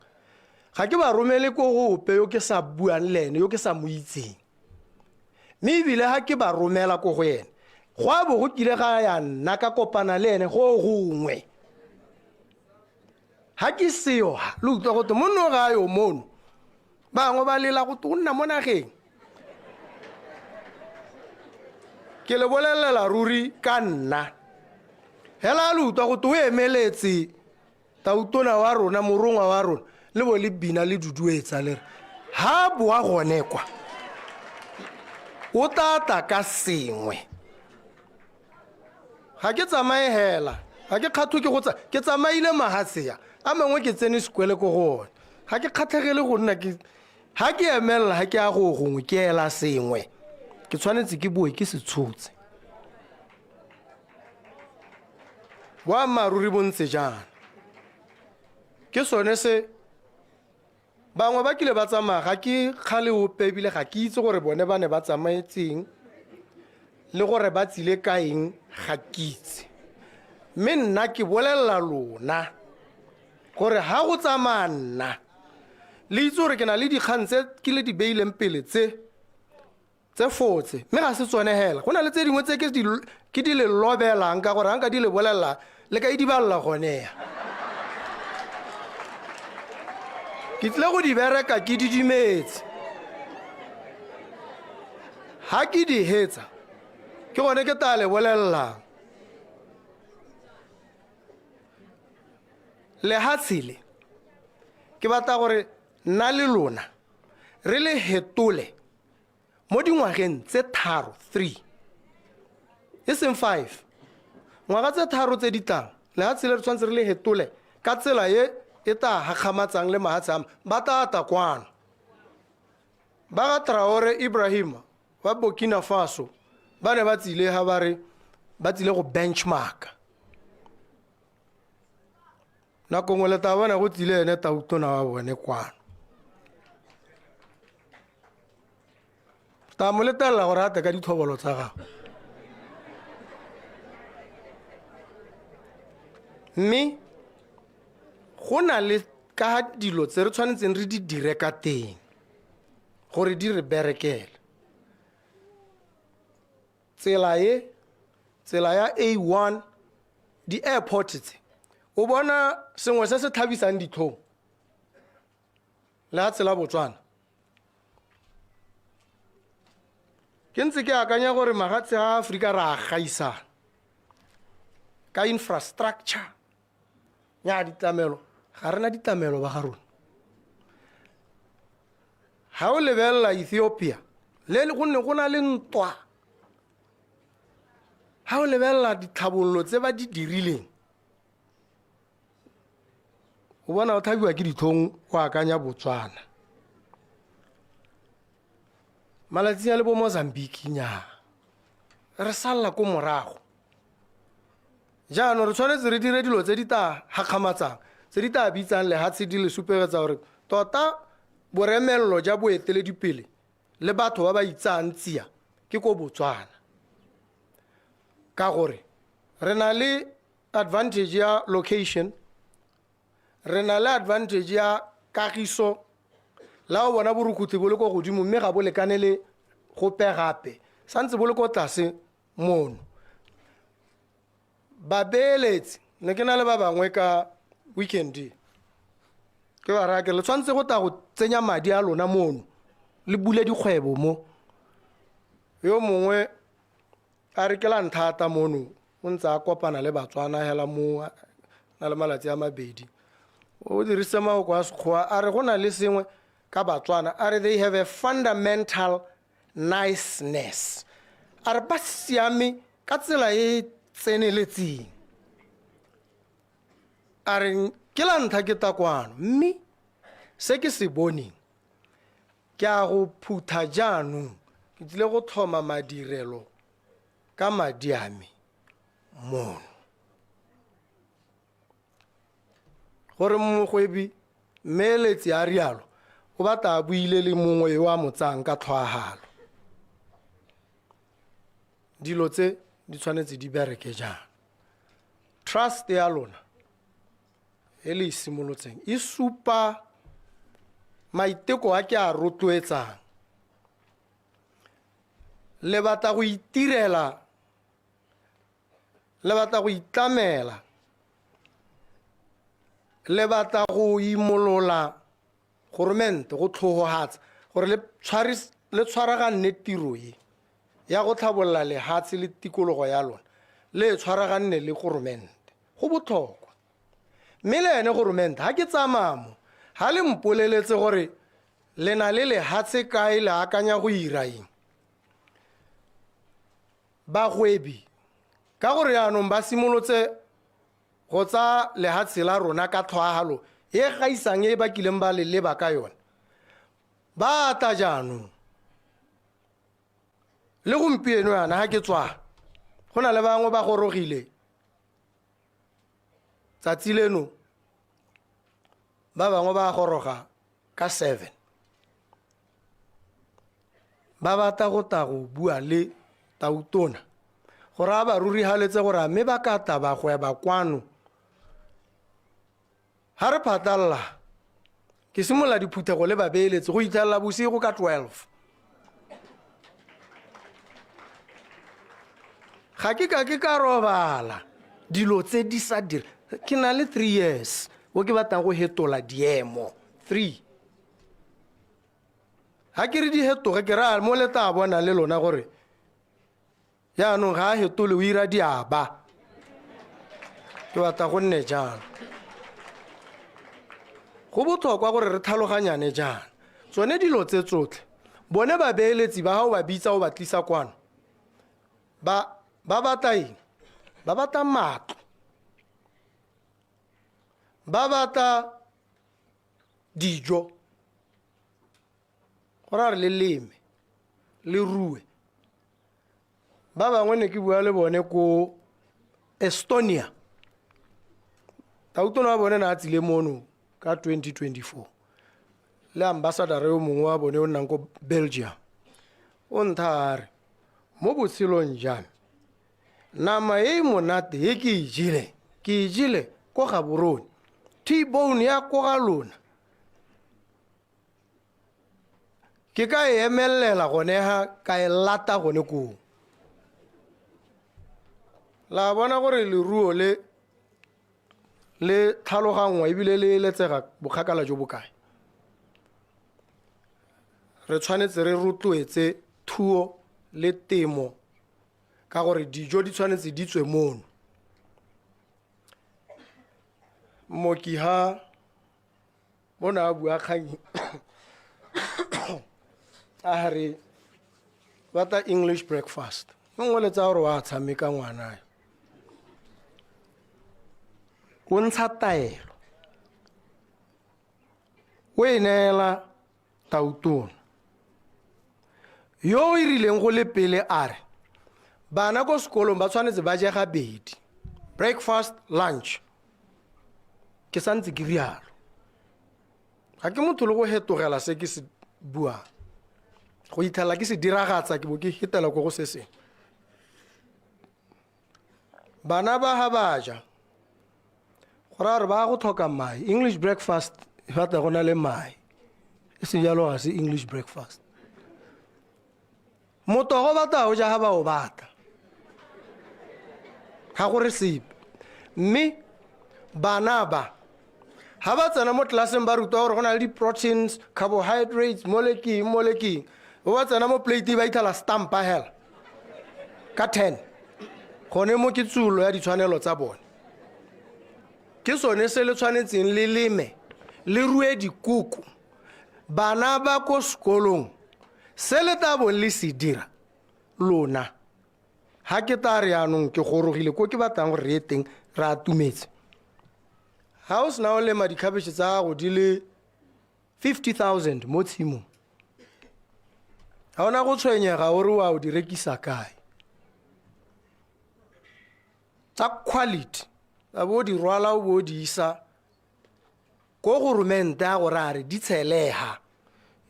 ga ke ba romele ko go ope yo ke sa buang le ene yo ke sa mo itseng mme ebile ga ke ba romela ko go ene go a bo go kile ga ya nna ka kopana le ene go gongwe ga ke seo ha le utlwa gote monno ga a yo mono bangwe ba lela go o nna mo nageng ke le bolelela ruri ka nna hela le utlwa gote o emeletse tautona wa rona morongwa wa rona le bo le bina le duduetsa le re ha boa gone kwa o tla tla ka sengwe ga ke tsamaye hela ga ke kgathwe ke go tsa ke tsamaile mahatsea a mangwe ke tsene sekwele ko go one ga ke kgatlhegele go nna ke ga ke emelela ga ke ya go gongwe ke ela sengwe ke tshwanetse ke boe ke se tshotse boammaaruri bo ntse jaana ke sone se bangwe ba kile ba tsamaya ga ke kgale ope ebile ga ke itse gore bone ba ne ba tsamaetseng le gore ba tsile ka eng ga ke itse mme nna ke bolelela lona gore ga go tsamaya nna le itse gore ke na le dikgang tse ke le di beileng pele tse tse fotse mme ga se tsone hela go na le tse dingwe tse ke di le lobelang ka gore ga nka di le bolelela le ka e di balela gone ya ke tlile go di bereka ke didimetse ga ke di hetsa ke gone ke tla le bolelelang lehatshe le ke batla gore nna le lona re le hetole mo dingwageng tse tharo 3 e seng 5 ngwaga tse tharo tse di tlang lehatshe le re tshwanetse re le hetole ka tsela e e tla gakgamatsang le mahatshe a ba tla tla kwano ba ga Traore Ibrahima ba Burkina Faso ba ne ba tsile ga ba re ba tsile go benchmark nako nngwe le tla bona go tsile ene tautona wa bone kwano tla mo letelela gore a tle ka dithobolo tsa gagwe mme go na le ka dilo tse re tshwanetseng re di dire ka teng gore di re berekele tsela e tsela ya A1 di-airport tse o bona sengwe se se tlhabisang ditlhong le a tsela Botswana ke ntse ke akanya gore magatse a Aforika re a gaisana ka infrastructure ya ditlamelo ga rena ditlamelo ba ga rona ga o lebelela Ethiopia le gonne go na le ntwa ga o lebelela ditlhabololo tse ba di dirileng o bona o tlhabiwa ke ditlhong o akanya Botswana malatsing a le bo Mozambique nyaa re salela ko morago jaanong re tshwanetse re dire dilo tse di tla gakgamatsang tse di tla bitsang lehatshe di le supegetsa gore tota boremelelo ja boeteledipele le batho ba ba itsang tsia ke ko Botswana. Ka gore re na le advantage ya location, re na le advantage ya kagiso, la o bona borukhutlhi bo le ko godimo mme ga bo lekane le gope gape, santse bo le ko tlase mono. Babeeletsi ne ke na le ba bangwe ka weekend e, ke ba raya ke re le tshwanetse go tla go tsenya madi a lona mono, le bule dikgwebo mo. Yo mongwe a re ke la nthata mono, o ntse a kopana le Batswana hela mo, na le malatsi a mabedi. O dirisitse mafoko a Sekgowa, a re go na le sengwe ka Batswana, a re they have a fundamental niceness. A re ba siame ka tsela e e tseneletseng. A re ke la ntlha ke tla kwano, mme se ke se boneng ke a go phutha jaanong, ke tlile go tlhoma madirelo ka madi a me mono. Gore mogwebi mmeeletsi a rialo, o batla a buile le mongwe yo a mo tsayang ka tlhoahalo. Dilo tse di tshwanetse di bereke jang? Trust ya lona e le e simolotseng e supa maiteko a ke a rotloetsang. Le batla go itirela, le batla go itlamela, le batla go imolola goromente, go tlhogogatsa gore le tshwaraganne tiro e ya go tlhabolola lehatshe le tikologo ya lona, le e tshwaraganne le goromente. Go botlhokwa. Mme le ene goromente, ha ke tsamaya mo, ha le mpoleletse gore le na le lehatshe kae, le akanya go ira eng. Bagwebi, ka gore jaanong ba simolotse go tsaya lehatshe la rona ka tlhoahalo e gaisang e ba kileng ba le leba ka yone, ba tla jaanong. Le gompieno yana ha ke tswa, go na le bangwe ba gorogile tsatsi leno, ba bangwe ba goroga ka 7. Ba batla go tla go bua le Tautona gore a ba rurihaletse gore a mme ba ka tla ba gweba kwano. Ha re phatlalla, ke simolola diphuthego le babeeletsi go itlhelela bosigo ka 12. Ga ke ka ke ka robala dilo tse di sa dire. Ke na le 3 years o ke batlang go hetola diemo. 3. Ha ke re di hetoge, ke raya mo le tla bona le lona gore jaanong ga a hetole, o ira diaba. Ke batla go nne jalo. Go botlhokwa gore re tlhaloganyane jaana. Tsone dilo tse tsotlhe, bone babeeletsi ba ga o ba bitsa o ba tlisa kwano, ba batla eng? Ba batla matlo, ba batla dijo, gore a re le leme, le rue. Ba bangwe ne ke bua le bone ko Estonia. Tautona wa bone ne a tsile mono ka 2024. Le ambassador yo mongwe wa bone o nnang ko Belgium. O ntha a re, mo botshelong jwa me, nama e e monate e ke e jele, ke e jele ko Gaborone. T-bone ya ko ga lona. Ke ka e emelela gone ha, ka e lata gone koo. La bona gore leruo le le tlhaloganngwa ebile le eletsega bokgakala jo bokae. Re tshwanetse re rotloetse thuo le temo ka gore dijo di tshwanetse di tswe mono. Mooki ha o ne a bua kgang a re batla English breakfast. Nngwe le tsa gore wa tshameka ngwana yo. O ntsha taelo, o e neela Tautona yo o e rileng go le pele a re bana ko sekolong ba tshwanetse ba je gabedi, breakfast, lunch. Ke santse ke rialo. Ga ke motho le go hetogela se ke se buang. Go itlhela ke se diragatsa ke bo ke hetela ko go se sengwe. Bana ba ha ba ja, go raya gore ba go tlhoka mae. English breakfast e batla go na le mae. E seng jalo ga se English breakfast. Motogo ba tla o ja ga ba o batla. Ga gore sepe. Mme bana ba ga ba tsena mo tlelaseng ba rutwa gore go na le di-proteins, carbohydrates, mo le keng, mo le keng. Bo ba tsena mo plate ba itlhela stampa hela ka 10. Gone mo ke tsulo ya ditshwanelo tsa bone. Ke sone se le tshwanetseng le leme, le rue dikoko. Bana ba ko sekolong, se le tla bong le se dira lona. Ha ke tla re yaanong ke gorogile ko ke batlang gore re ye teng, re atumetse. Ha o sena o lema dikhabetšhe tsa gago di le 50,000 mo tshimong, ga ona go tshwenyega o re wa o di rekisa kae. Tsa quality, a bo di rwala o bo di isa ko goromente a gore a re di tshelega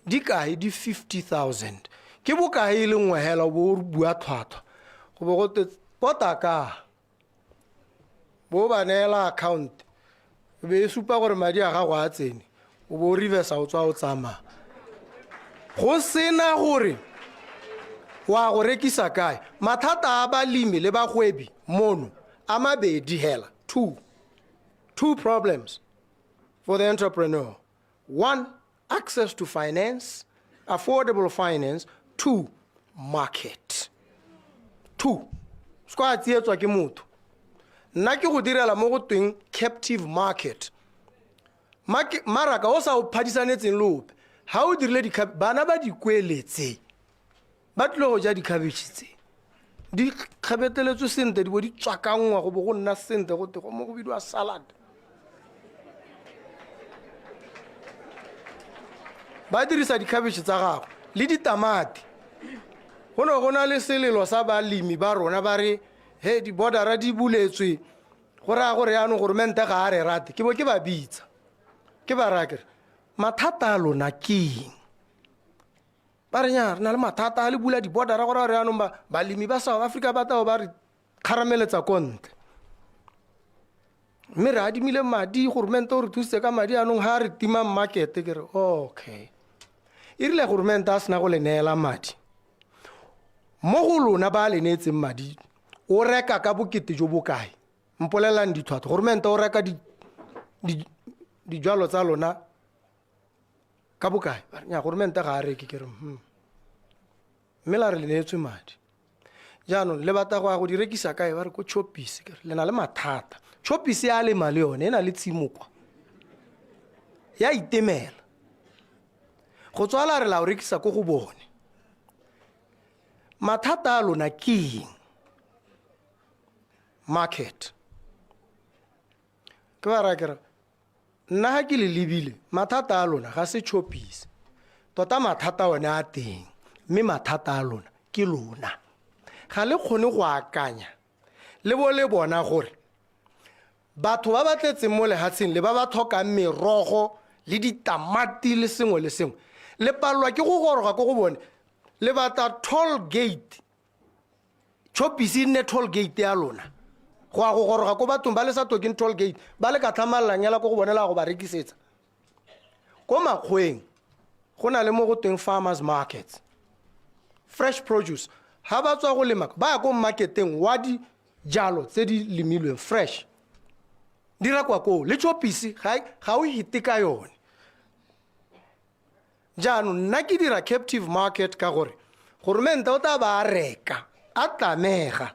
di kae, di 50,000. Ke bokae e le nngwe hela o bo o bua tlhwatlhwa, go bo go te pota ka bo ba neela account, e be e supa gore madi a gago a tsene, o bo o reversa o tswa o tsamaya. Go sena gore wa go rekisa kae. Mathata a balemi le bagwebi mono a mabedi hela, two. Two problems for the entrepreneur. One, access to finance, affordable finance. Two, market. Two, se kwa tsietswa ke motho. Nna ke go direla mo go tweng captive market. Maraka o sa o phadisanetseng le ope. Ha o dirile bana ba di kweletse, ba tlile go ja dikhabetšhe tse. Di kgabeteletswe sentle, di bo di tswakanngwa go bo go nna sentle, go te go mo go bidiwa salad. Ba dirisa dikhabetšhe tsa gago le ditamati. Go ne go na le selelo sa balemi ba rona ba re, he, di-bordera di buletswe, go raya gore yaanong goromente ga a re rate. Ke bo ke ba bitsa, ke ba raya ke re, mathata a lona ke eng? Ba re nya, re na le mathata a le bula di-bordera, go raya gore yaanong balemi ba South Africa ba tla ba re kgarameletsa ko ntle. Mme re adimile madi, goromente o re thusitse ka madi, yaanong ha re tima market. Ke re, okay. E rile goromente a sena go le neela madi, mo go lona ba le neetseng madi, o reka ka bokete jo bokae? Mpolelelang ditlhwatlhwa. Goromente o reka dijalo tsa lona ka bokae? Ba re, nya, goromente ga a reke. Ke re, Mme la re le neetswe madi. Jaanong le batla go ya go di rekisa kae? Ba re ko Choppies. Ke re, le na le mathata. Choppies ya lema le yone, e na le tshimo kwa. Ya itemela. Go tswala re la o rekisa ko go bone. Mathata a lona ke eng? Market. Ke ba raya ke re, nna ha ke le lebile, mathata a lona ga se Choppies. Tota mathata one a teng, mme mathata a lona ke lona. Ga le kgone go akanya, le bo le bona gore batho ba ba tletseng mo lehatsheng le ba ba tlhokang merogo le ditamati le sengwe le sengwe, le palelwa ke go goroga ko go bone. Le batla toll gate, Choppies e nne toll gate ya lona go ya go goroga ko bathong ba le sa tlhokeng toll gate, ba le ka tlhamallang hela ko go bone la go ba rekisetsa. Ko makgweng go na le mo go tweng farmers markets, fresh produce. Ha ba tswa go lema, ba ya ko marketeng wa dijalo tse di lemilweng fresh, di rekwa koo. Le Choppies ga o hite ka yone. Jaanong nna ke dira captive market ka gore goromente o tla ba a reka, a tlamega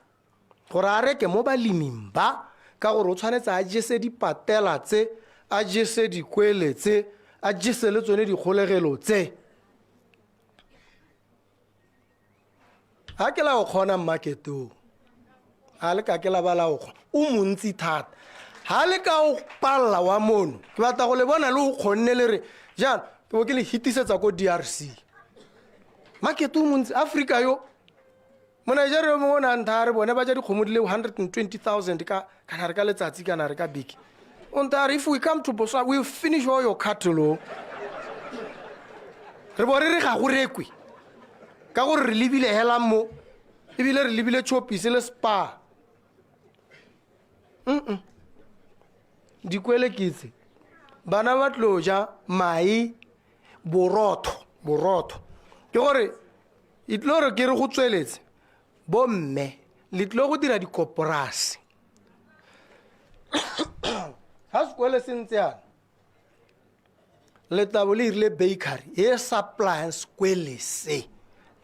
gore a reke mo baleming ba, ka gore o tshwanetse a jese dipatela tse, a jese dikwele tse, a jese le tsone dikgolegelo tse. Ha ke la o kgona market o, ha le ka ke la ba la o kgona, o montsi thata. Ha le ka o palla wa mono, ke batla go le bona le o kgonne le re jaana, ke bo ke le hitisetsa ko DRC. Market o montsi, Africa yo. Mo Nigeria yo mongwe o ne a ntha a re bone ba ja dikgomo di le 120,000 ka, kana re ka letsatsi, kana re ka beke. O ntse a re, if we come to Botswana, we'll finish all your cattle. O. Re bo re re ga go rekwe ka gore re lebile hela mo, ebile re lebile Choppies le Spar. Dikwele ke tse, bana ba tlo ja mae, borotho, borotho. Ke gore e tlo re ke re go tsweletse, bomme le tlo go dira dikoporasi. Ga sekole se ntse yana, le tla bo le irile bakery e supplyang sekwele se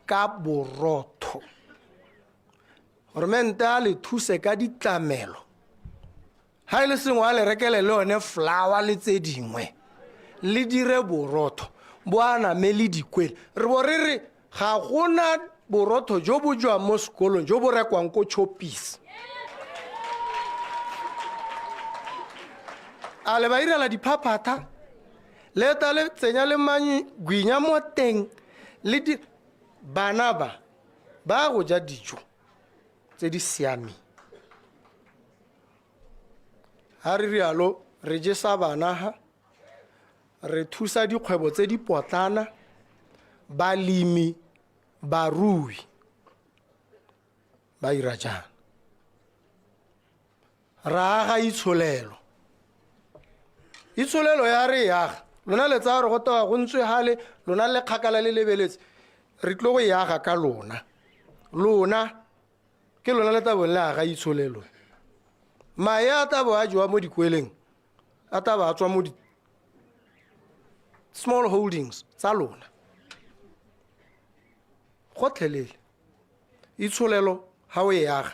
ka borotho. Goromente a le thuse ka ditlamelo, ga e le sengwe a le rekele le yone flour le tse dingwe, le dire borotho bo aname le dikwele. Re bo re re ga gona borotho jo bo jwang mo sekolong jo bo rekwang ko Choppies. A le ba irela diphaphatha, le ta le tsenya le mangwinya mo teng, le di bana ba ba go ja dijo tse di siameng. Ha re rialo re jesa bana ha, re thusa dikgwebo tse di potlana, balemi, barui ba ira jang. Ra aga itsholelo. Itsholelo ya re e aga, lona le tsaya gore go tewa go ntswe gale, lona le kgakala le lebeletse, re tlo go e aga ka lona. Lona ke lona le tla bong le aga itsholelo. Mae a tla bo a jewa mo dikweleng, a tla ba a tswa mo di small holdings tsa lona. Gotlhelele. Itsholelo ha o e aga,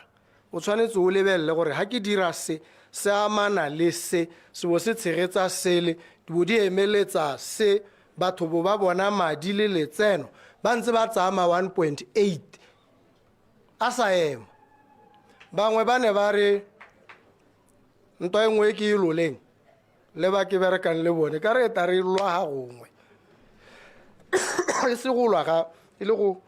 o tshwanetse o lebelele gore ha ke dira se, se amana le se, se bo se tshegetsa sele, di bo di emeletsa se, batho bo ba bona madi le letseno, ba ntse ba tsaya ma 1.8 a sa ema. Bangwe ba ne ba re ntwa e nngwe e ke e loleng le ba ke berekang le bone, ka re e tla re lwa ga gongwe. E se go lwa ga, e le go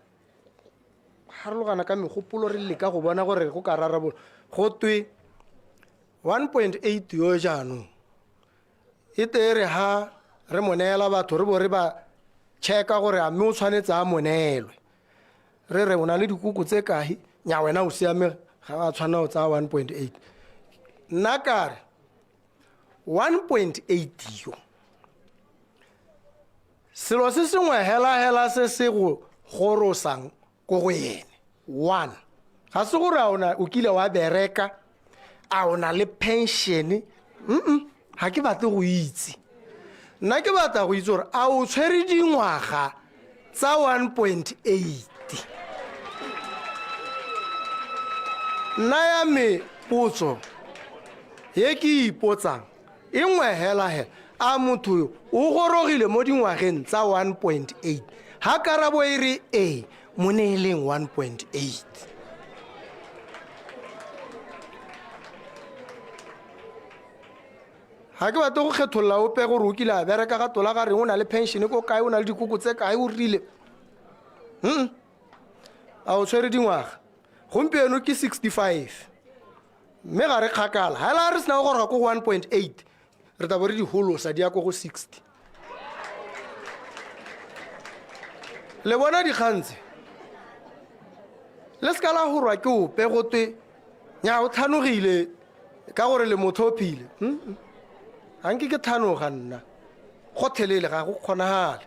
harologana ka megopolo, re leka go bona gore go ka rarabolola. Go twe 1.8 yo jaanong e te re ha re mo neela batho, re bo re ba checka gore a mme o tshwanetse a mo neelwe. Re re o na le dikoko tse kae, nya wena o siame, ga wa tshwanela go tsaya 1.8. Nna ka re 1.8 yo, selo se sengwe hela hela se se go gorosang ko go ene, one, ga se gore a o kile wa bereka, a o na le pension, ga ke batle go itse. Nna ke batla go itse gore a o tshwere dingwaga tsa 1.8. Nna ya me potso ye ke ipotsang e nngwe hela hela, a motho yo o gorogile mo dingwageng tsa 1.8? Ha karabo e re ee, mo neeleng 1.8. Ga ke batle go kgetholola ope gore o kile a bereka ga tola ga reng, o na le pension ko kae, o na le dikoko tse kae, o rile. A o tshwere dingwaga? Gompieno ke 65. Mme ga re kgakala. Ha la re sena go goroga ko go 1.8, re tla bo re di holosa di ya ko go 60. Le bona dikgang tse? Le seka la horwa ke ope go twe nya o tlhanogile ka gore le motho o phile. Ga nke ke tlhanoga nna. Gotlhelele ga go kgonagale.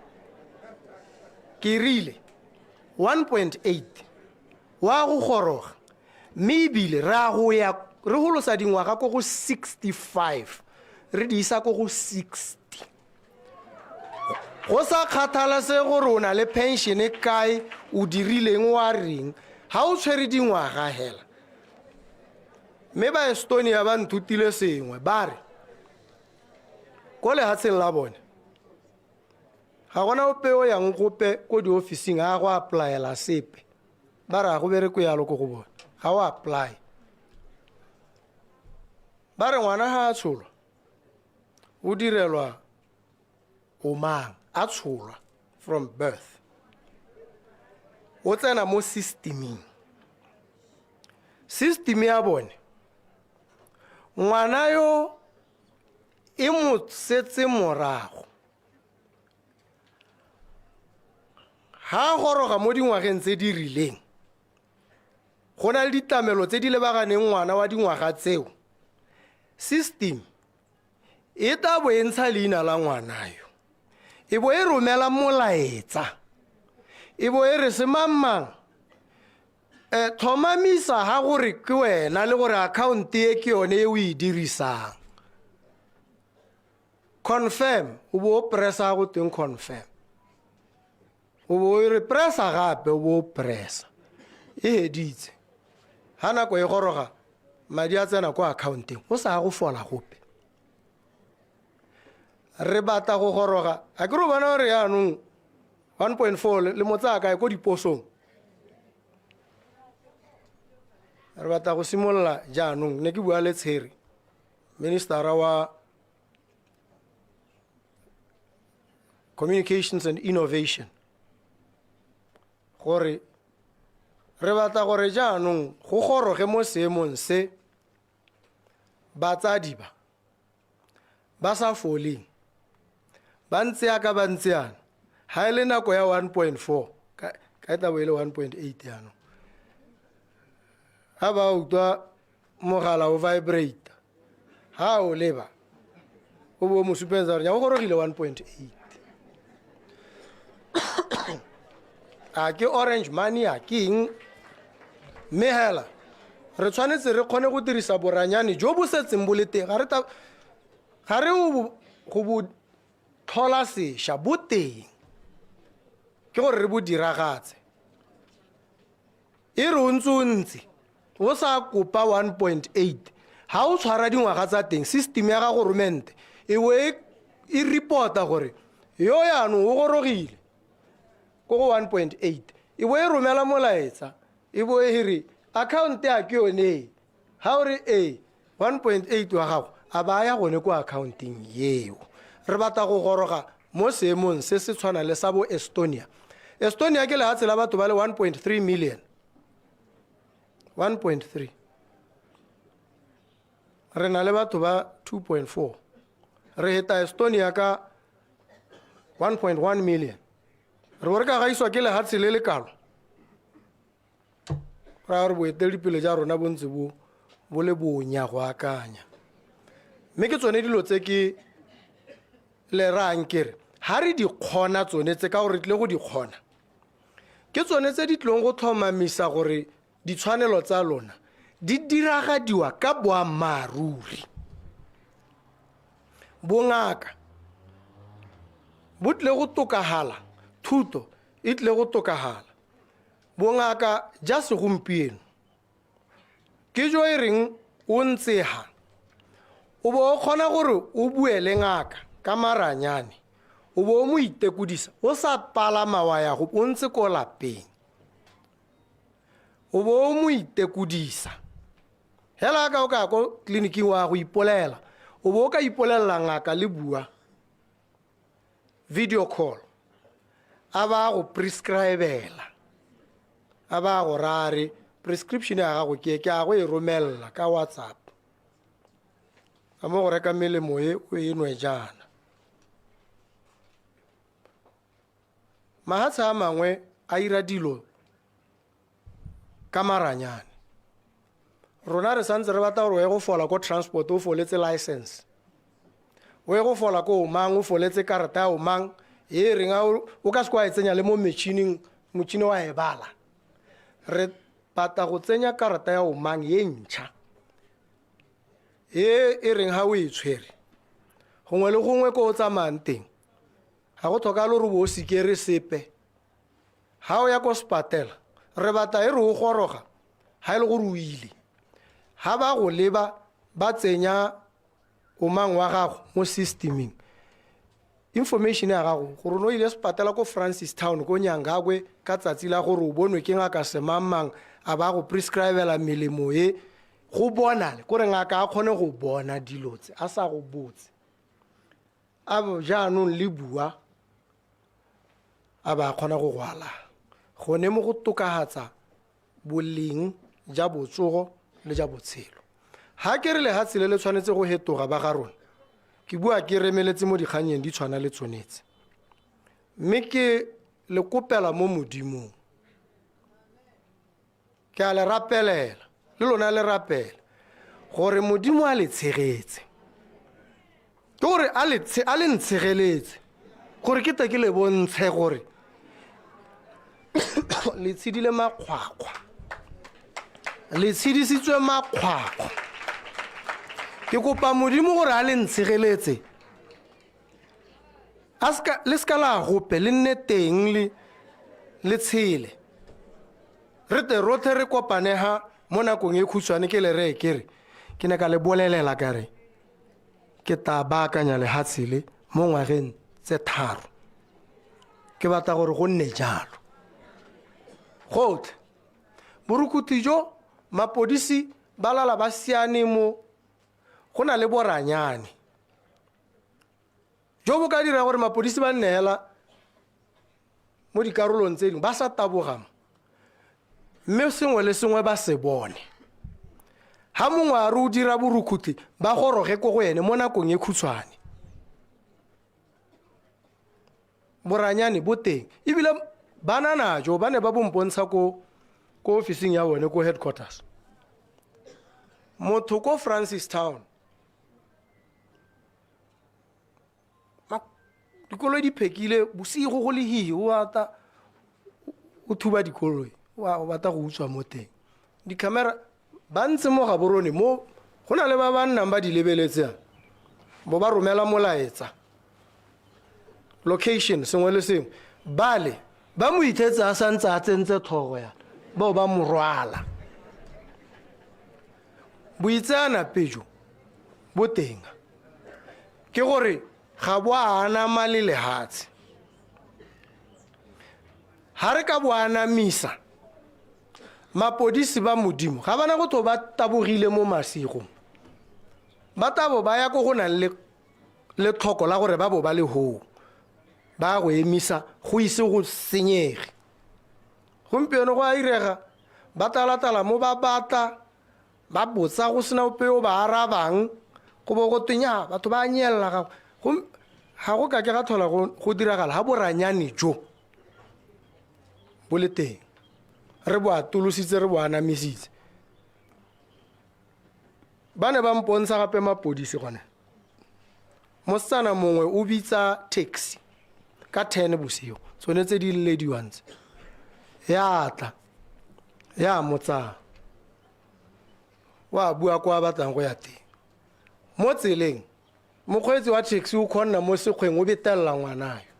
Ke rile 1.8 wa go goroga, mme ebile re a go ya re holosa dingwaga ko go 65, re di isa ko go 60. Go sa kgathalesege gore o na le pension kae, o dirileng wa reng, ha o tshwere dingwaga hela. Mme ba Estonia ba nthutile sengwe, ba re ko lehatsheng la bone ga gona ope o yang gope ko diofising a go applyela sepe. Ba re ga go bereke yalo ko go bone, ga o apply. Ba re ngwana ga a tsholwa o direlwa o mang, a tsholwa from birth, o tsena mo systeming. System ya bone, ngwana yo e mo setse morago. Ha a goroga mo dingwageng tse di rileng, go na le ditlamelo tse di lebaganeng ngwana wa dingwaga tseo. System e tla bo e ntsha leina la ngwana yo, e bo e romela molaetsa, e bo e re semangmang, tlhomamisa ga gore ke wena le gore account e ke yone e o e dirisang. Confirm, o bo o pressa go teng confirm, o bo o re pressa gape, o bo o pressa, e heditse. Ha nako e goroga, madi a tsena kwa accounteng, o sa go fola gope. Re batla go goroga, a ke re o bona gore yaanong 1.4 le mo tsaya kae ko diposong. Re batla go simolola jaanong, ne ke bua le Tshere, ministera wa Communications and Innovation, gore re batla gore jaanong go goroge mo seemong se batsadi ba ba sa foleng ba ntse yaka ba ntse yana, ha e le nako ya 1.4, ka e tla bo e le 1.8 jaanong, ha ba utlwa mogala o vibrate, ha o leba o bo mo supenza gore nya o gorogile 1.8. A ke Orange Money, a ke eng? Mme hela re tshwanetse re kgone go dirisa boranyane jo bo setseng bo le teng, ga re ta, ga re o go bo tlhola sešwa, bo teng, ke gore re bo diragatse. E re o ntse o ntse o sa kopa 1.8, ha o tshwara dingwaga tsa teng, system ya gago goromente e bo e reporta gore yo yaanong o gorogile ko go 1.8, e bo e romela molaetsa, e bo e re account ya ke yone e, ha o re e 1.8 wa gago a ba ya gone ko accounteng eo. Re batla go goroga mo seemong se se tshwanang le sa bo Estonia. Estonia ke lehatshe la batho ba le 1.3 million. 1.3. Re na le batho ba 2.4. Re heta Estonia ka 1.1 million. Re bo re ka gaiswa ke lehatshe le le kalo. Ra gore boeteledipele ja rona bo ntse bo le bonya go akanya. Mme ke tsone dilo tse ke le rayang ke re, ha re di kgona tsone tse, ka gore re tlile go di kgona, ke tsone tse di tlileng go tlhomamisa gore ditshwanelo tsa lona di diragadiwa ka boammaaruri. Bongaka bo tlile go tokagala, thuto e tlile go tokagala. Bongaka ja segompieno ke jo e reng o ntse ha, o bo o kgona gore o bue le ngaka ka maranyane, o bo o mo itekodisa o sa palama wa ya go, o ntse ko lapeng, o bo o mo itekodisa. Hela ka o ka ya ko tleliniking wa go ipolela, o bo o ka ipolelela ngaka le bua video call, a ba go prescribela, a ba go rare prescription ya gago ke ke a go e romella ka WhatsApp, ka mo go reka melemo e o e nwe jaana. Mahatshe a mangwe a ira dilo ka maranyane. Rona re santse re batla gore o ye go fola ko transport o foletse license, o ye go fola ko omang o foletse karata ya omang e reng a o ka se kwa e tsenya le mo metšhining, motšhini wa e bala. Re batla go tsenya karata ya omang e ntšha e e reng ha o e tshwere gongwe le gongwe ko o tsamayang teng, ga go tlhokagale gore o bo o sikere sepe. Ha o ya ko sepatela, re batla e re o goroga ha e le gore o ile, ha ba go leba ba tsenya omang wa gago mo systeming, information ya gago gore o ne o ile sepatela ko Francistown ko Nyangakwe ka tsatsi la gore o bonwe ke ngaka semangmang, a ba go prescribela melemo e, go bonale kore ngaka a kgone go bona dilo tse a sa go botse. A bo jaanong le bua a ba kgona go gwala gone mo go tokagatsa boleng ja botsogo le ja botshelo. Ha ke re lehatshe le le tshwanetse go hetoga ba ga rona, Ke bua ke remeletse mo dikgannyeng di tshwana le tsonetse. Mme ke le kopela mo Modimong. Ke a le rapelela, le lona le rapela, gore Modimo a le tshegetse. Ke gore a le a le ntshegeletse, gore ke tle ke le bontshe gore le tshedile makgwakgwa. Le tshedisitswe makgwakgwa. Ke kopa Modimo gore a le ntshegeletse. A seka, le seka la gope, le nne teng le, le tshele. Re tle rotlhe re kopane ha mo nakong e khutshwane ke le reye ke re, ke ne ka le bolelela ka re, ke tla baakanya lehatshe le mo ngwageng tse tharo. Ke batla gore go nne jalo. Gotlhe. Borukuthi jo, mapodisi ba lala ba siane mo, go na le boranyane. Jo bo ka dira gore mapodisi ba nne hela mo dikarolong tse dingwe ba sa taboga mo, mme sengwe le sengwe ba se bone. Ha mongwe a re o dira borukhutlhi, ba goroge ko go ene mo nakong e khutshwane. Boranyane bo teng, ebile ba na najo, ba ne ba bompontsha ko ko ofising ya bone ko headquarters. Motho ko Francistown, dikoloi di phekile bosigo go le hihi, o ata o thuba dikoloi, o batla go utswa mo teng. Di-camera ba ntse mo Gaborone mo, go na le ba ba nnang ba di lebeletse, bo ba romela molaetsa, location sengwe le sengwe, bale ba mo ithetse a santse a tsentse tlhogo yana, bao ba mo rwala. Boitseanape jo bo teng ke gore ga bo a anama le lehatshe. Ha re ka bo anamisa, mapodisi ba Modimo ga bana go tlo ba tabogile mo masigong, ba tabo ba ya ko go nang le letlhoko la gore ba bo ba le hoo, ba go emisa go ise go senyege. Gompieno go a irega, ba talatala mo ba batla, ba botsa go sena ope yo ba arabang, go bo go twe nya batho ba nyelela ga go, ga go ka ke ga tlhola go diragala ha boranyane jo bo le teng, re bo atolositse, re bo anamisitse. Ba ne ba mpontsha gape mapodisi gone. Mosetsana mongwe o bitsa taxi ka 10 bosigo, tsone tse di lelediwang tse, ya tla ya mo tsaya, wa bua kwa a batlang go ya teng. Mo tseleng mokgweetsi wa taxi o kgonna mo sekgweng o betelela ngwana yo.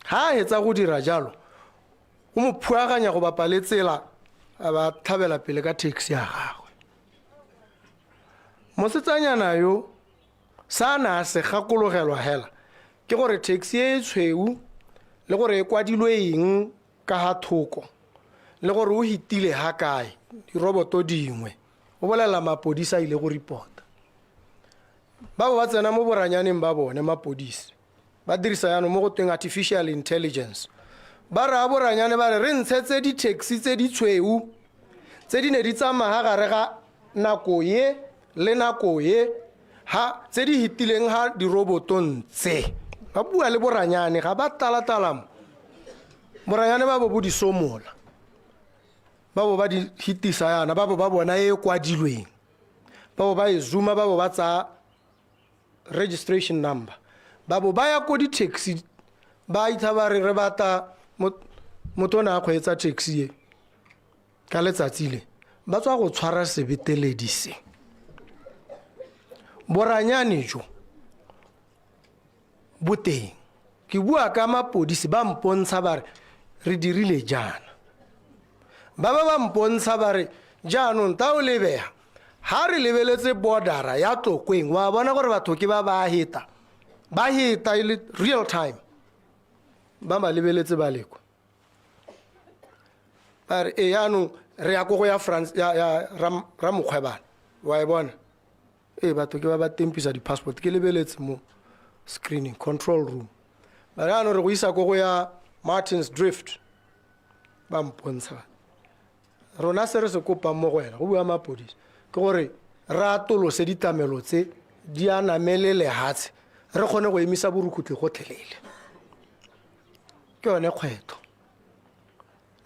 Ha a hetsa go dira jalo, o mo phuaganya go bapa le tsela, a ba tlhabela pele ka taxi ya gagwe. Mosetsanyana yo sa na a se gakologelwa hela ke gore taxi e e tshweu le gore e kwadilwe eng ka ha thoko le gore o hitile ha kae diroboto dingwe. O bolelela mapodisi a ile go report-a. Ba bo ba tsena mo boranyaneng ba bone mapodisi, ba dirisa jaanong mo go tweng artificial intelligence. Ba raya boranyane ba re re ntshetse di-taxi tse di tshweu tse di ne di tsamaya gare ga nako ye le nako ye, ha tse di hitileng ha dirobotong tse. Ba bua le boranyane, ga ba tala-tala mo. Boranyane ba bo bo di somola, ba bo ba di hitisa yana, ba bo ba bona e e kwadilweng, ba bo ba e zooma, ba bo ba tsaya registration number, ba bo ba ya ko di-taxi, ba itha ba re re batla motho o ne a kgweetsa taxi e ka letsatsi le, ba tswa go tshwara sebeteledi se. Boranyane jo bo teng. Ke bua ka mapodisi, ba mpontsha ba re re dirile jaana. Ba ba ba mpontsha ba re jaanong ta o lebega, ha re lebeletse bordera ya Tlokweng, wa bona gore batho ke ba ba heta, ba heta e le real time, ba ba lebeletse ba lekwa. Ba re e jaanong re ya ko go ya France ya, ya Ramokgwebana, wa e bona. Ee, batho ke ba ba tempisa di-passport, ke lebeletse mo screening control room. Ba re jaanong re go isa ko go ya Martin's Drift, ba mpontsha. Rona se re se kopang mo go wena, go bua mapodisi, ke gore re atolose ditlamelo tse di anamele lehatshe re kgone go emisa borukhutlhi gotlhelele. Ke yone kgwetlho.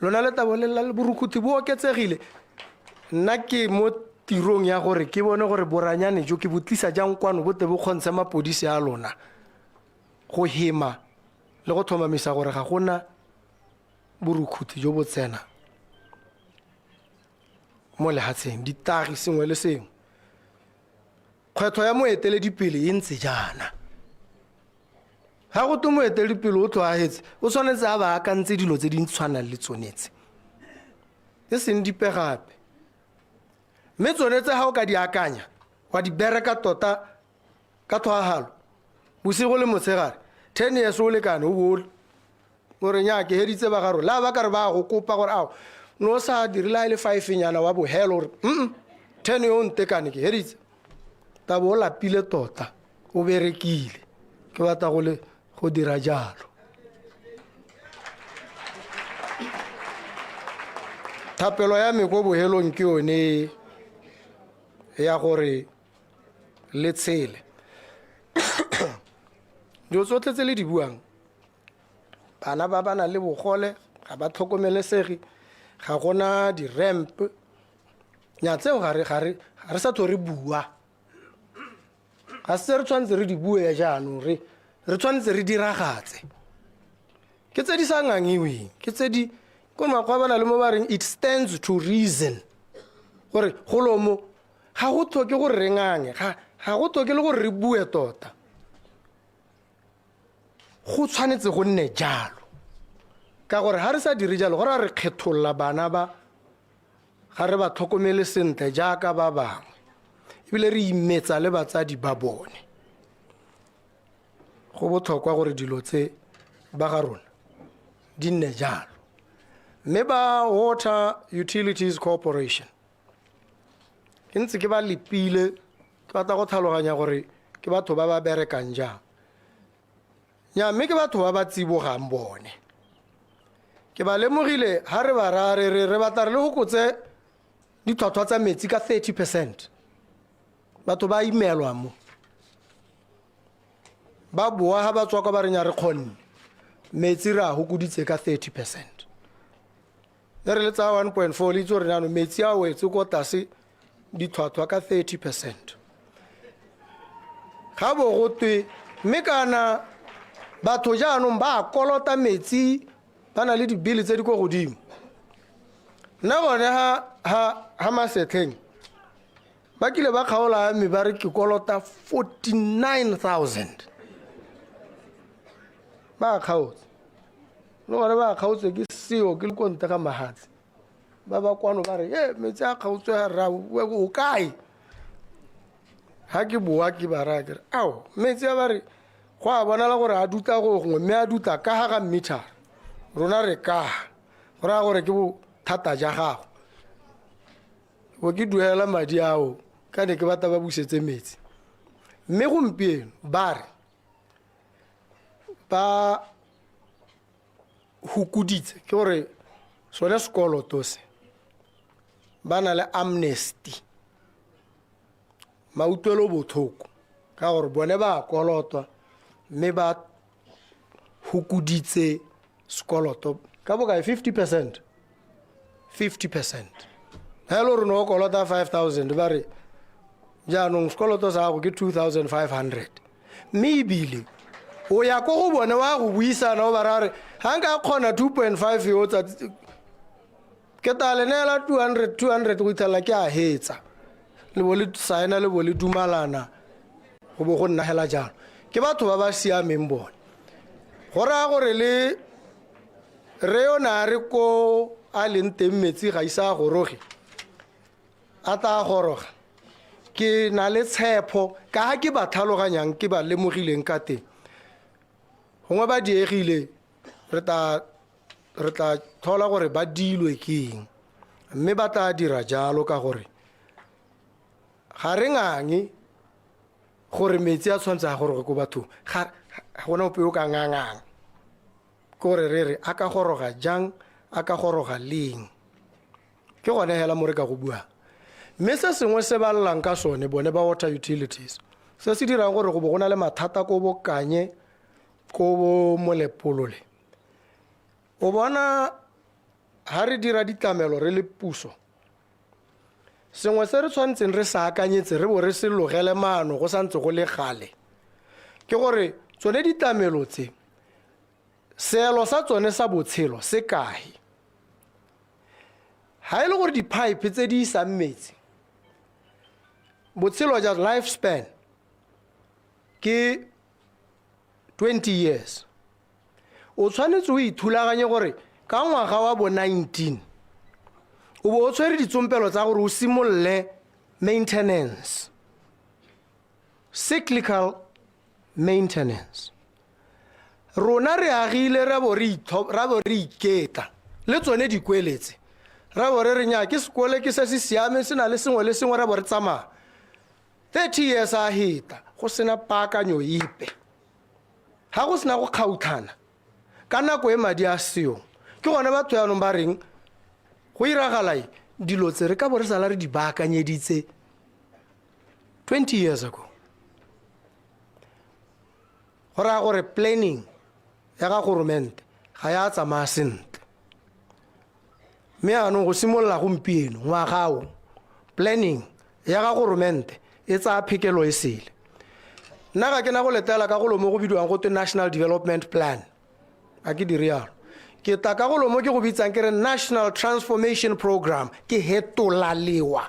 Lona le tabo le lla borukhutlhi bo oketsegile. Nna ke mo tirong ya gore ke bone gore boranyane jo ke bo tlisa jang kwano bo tle bo kgontshe mapodisi a lona go hema le go tlhomamisa gore ga gona borukhutlhi jo bo tsena mo lehatsheng, ditagi sengwe le sengwe. Kgwetlho ya moeteledipele e ntse jaana. Ga go twe moeteledipele o tlhoahetse, o tshwanetse a ba akantse dilo tse di tshwanang le tsone tse, e seng dipe gape. Mme tsone tse ga o ka di akanya, wa di bereka tota ka tlhoahalo, bosigo le motshegare, 10 years o lekane o bo o re nya ke heditse ba ga rona. Le ha ba ka re ba go kopa gore ao no sa dire le ha e le 5 nyana wa bohelo, gore 10 yo o ntekane ke heditse. Tabo o lapile tota, o berekile. Ke batla go le go dira jalo. Thapelo ya me ko bohelong ke yone ya gore le tshele. Dilo tsotlhe tse le di buang, bana ba ba nang le bogole ga ba tlhokomelesege, ga gona di-ramp. Nya tseo ga re sa tlho re bua. Ga se re tshwanetse re di bue jaanong, re tshwanetse re diragatse. Ke tse di sa ngangiweng, ke tse di ko makgwa ba na le mo ba reng it stands to reason. Gore golo mo ga go tlhoke gore re ngange, ga go tlhoke le gore re bue tota. Go tshwanetse go nne jalo. Ka gore ha re sa dire jalo, go raya re kgetholola bana ba, ga re ba tlhokomele sentle jaaka ba bangwe. Ebile re imetsa le batsadi ba bone. Go botlhokwa gore dilo tse ba ga rona di nne jalo. Mme ba Water Utilities Corporation, ke ntse ke ba lepile, ke batla go tlhaloganya gore ke batho ba ba berekang jang. Nya, mme ke batho ba ba tsibogang bone. Ke ba lemogile ha re ba raya re re re batla re le hokotse ditlhwatlhwa tsa metsi ka 30%. Batho ba imelwa mo. Ba boa ha ba tswa kwa ba re nya re kgonne. Metsi re a hokoditse ka 30%. E re le tsaya 1.4 le itse gore jaanong metsi a wetse ko tlase ditlhwatlhwa ka 30%. Ga bo go twe mme kana batho jaanong ba kolota metsi, ba na le dibili tse di ko godimo. Nna gone ha Masetlheng ba kile ba kgaola mme ba re ke kolota 49,000. Ba kgaotse. Le gone ba kgaotse ke seo ke le ko ntle ga mahatshe. Ba ba kwano ba re, metsi a kgaotswe ha rra, o kae? Ha ke boa ke ba raya ke re, ao, metsi a ba re, go a bonala gore a dutla go gongwe, mme a dutla ka ga ga meter. Rona re ka ga. Go raya gore ke bothata ja gago. Bo ke duela madi ao, ka ne ke batla ba busetse metsi. Mme gompieno ba re, ba hukoditse, ke gore sone sekoloto se, ba na le amnesty. Mautlwelo botlhoko, ka gore bone ba kolotwa, mme ba hukoditse sekoloto ka bokae? 50%. 50%. Ha e le gore o ne o kolota 5,000, ba re jaanong sekoloto sa gago ke 2,500. Mme ebile o ya ko go bone wa go buisana, o ba raya gore ga nka kgona 2.5 yo tsatsi, ke tla le neela 200, 200 go itlhelela ke a hetsa. Le bo le saena, le bo le dumalana, go bo go nna hela jalo. Ke batho ba ba siameng bone. Go raya gore le re yo ne a re ko a leng teng metsi ga ise a goroge, a tla goroga. Ke na le tshepo ka ha ke ba tlhaloganyang, ke ba lemogileng ka teng. Gongwe ba diegile, re tla tlhola gore ba dilwe ke eng, mme ba tla dira jalo ka gore ga re ngange gore metsi a tshwanetse a goroge ko bathong. Ga gona ope yo ka ngangang. Ke gore re re a ka goroga jang, a ka goroga leng. Ke gone hela mo re ka go buang. Mme se sengwe se ba llang ka sone bone ba Water Utilities, Se se dirang gore go bo go na le mathata ko bo Kanye, ko bo Molepolole. O bona ha re dira ditlamelo re le puso, sengwe se re tshwanetseng re sa akanyetse re bo re se logele maano go santse go le gale, ke gore tsone ditlamelo tse, seelo sa tsone sa botshelo se kae. Ha e le gore di-pipe tse di isang metsi, botshelo ja life span ke 20 years, o tshwanetse o ithulaganye gore ka ngwaga wa bo 19 o bo o tshwere ditsompelo tsa gore o simolole maintenance, cyclical maintenance. Rona re agile ra bo re ra bo re iketla le tsone dikweletse, ra bo re re nya ke sekole ke se se siameng, se na le sengwe le sengwe, ra bo re tsamaya 30 years a heta go sena paakanyo epe. Ga go sena go kgautlhana ka nako e madi a seong, ke gone batho yaanong ba reng go iragala eng, dilo tse re ka bo re sala re di baakanyeditse 20 years ago. Go raya gore planning ya ga goromente ga ya tsamaya sentle. Mme yaanong go simolola gompieno ngwaga o, planning ya ga goromente e tsaya phekelo e sele. Nna ga ke na go letela ka golo mo go bidiwang go twe National Development Plan, ga ke dire yalo. Ke tla ka golo mo ke go bitsang ke re National Transformation Program, ke hetola lewa.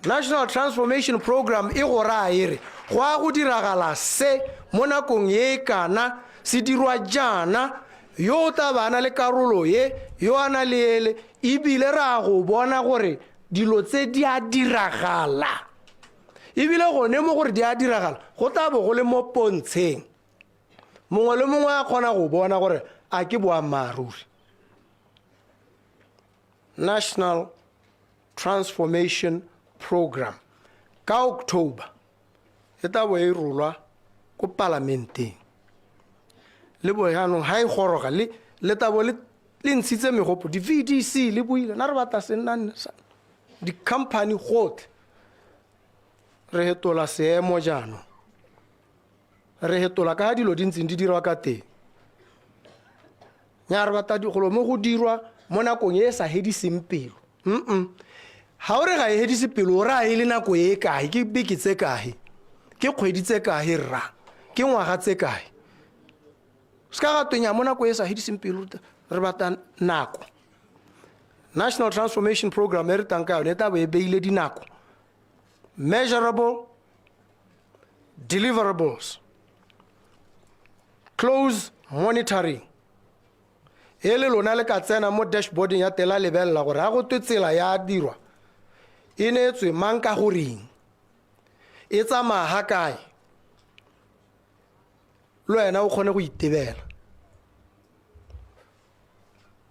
National Transformation Program e go raya e re go a go diragala se mo nakong e e kana, se dirwa jaana, yo o tla ba na le karolo e, yo a na le ele, ebile re a go bona gore dilo tse di a diragala. Ebile gone mo gore di a diragala, go tla bo go le mo pontsheng. Mongwe le mongwe a kgona go bona gore a ke boammaaruri. National Transformation Program ka October e tla bo e rolwa ko palamenteng. Le bo jaanong ha e goroga le le tla bo le le ntshitse megopo, di-V D C le buile, na re batla se nna di-company gotlhe. Re hetola seemo jaanong, re hetola ka dilo di ntseng di dirwa ka teng. Nya re batla golo mo go dirwa mo nakong e e sa hediseng pelo. Ha o re ga e hedise pelo, o raya e le nako e kae, ke beke tse kae, ke kgwedi tse kae rra, ke ngwaga tse kae. Se ka ga twenya mo nako e e sa hediseng pelo, re batla nako. National Transformation Program e re tlang ka yone e tla bo e beile dinako, measurable deliverables, close monitoring. E le lona le ka tsena mo dashboarding ya tela lebelela gore ga go twe tsela ya dirwa e neetswe mang ka goreng, e tsamaya ga kae, le wena o kgone go itebela.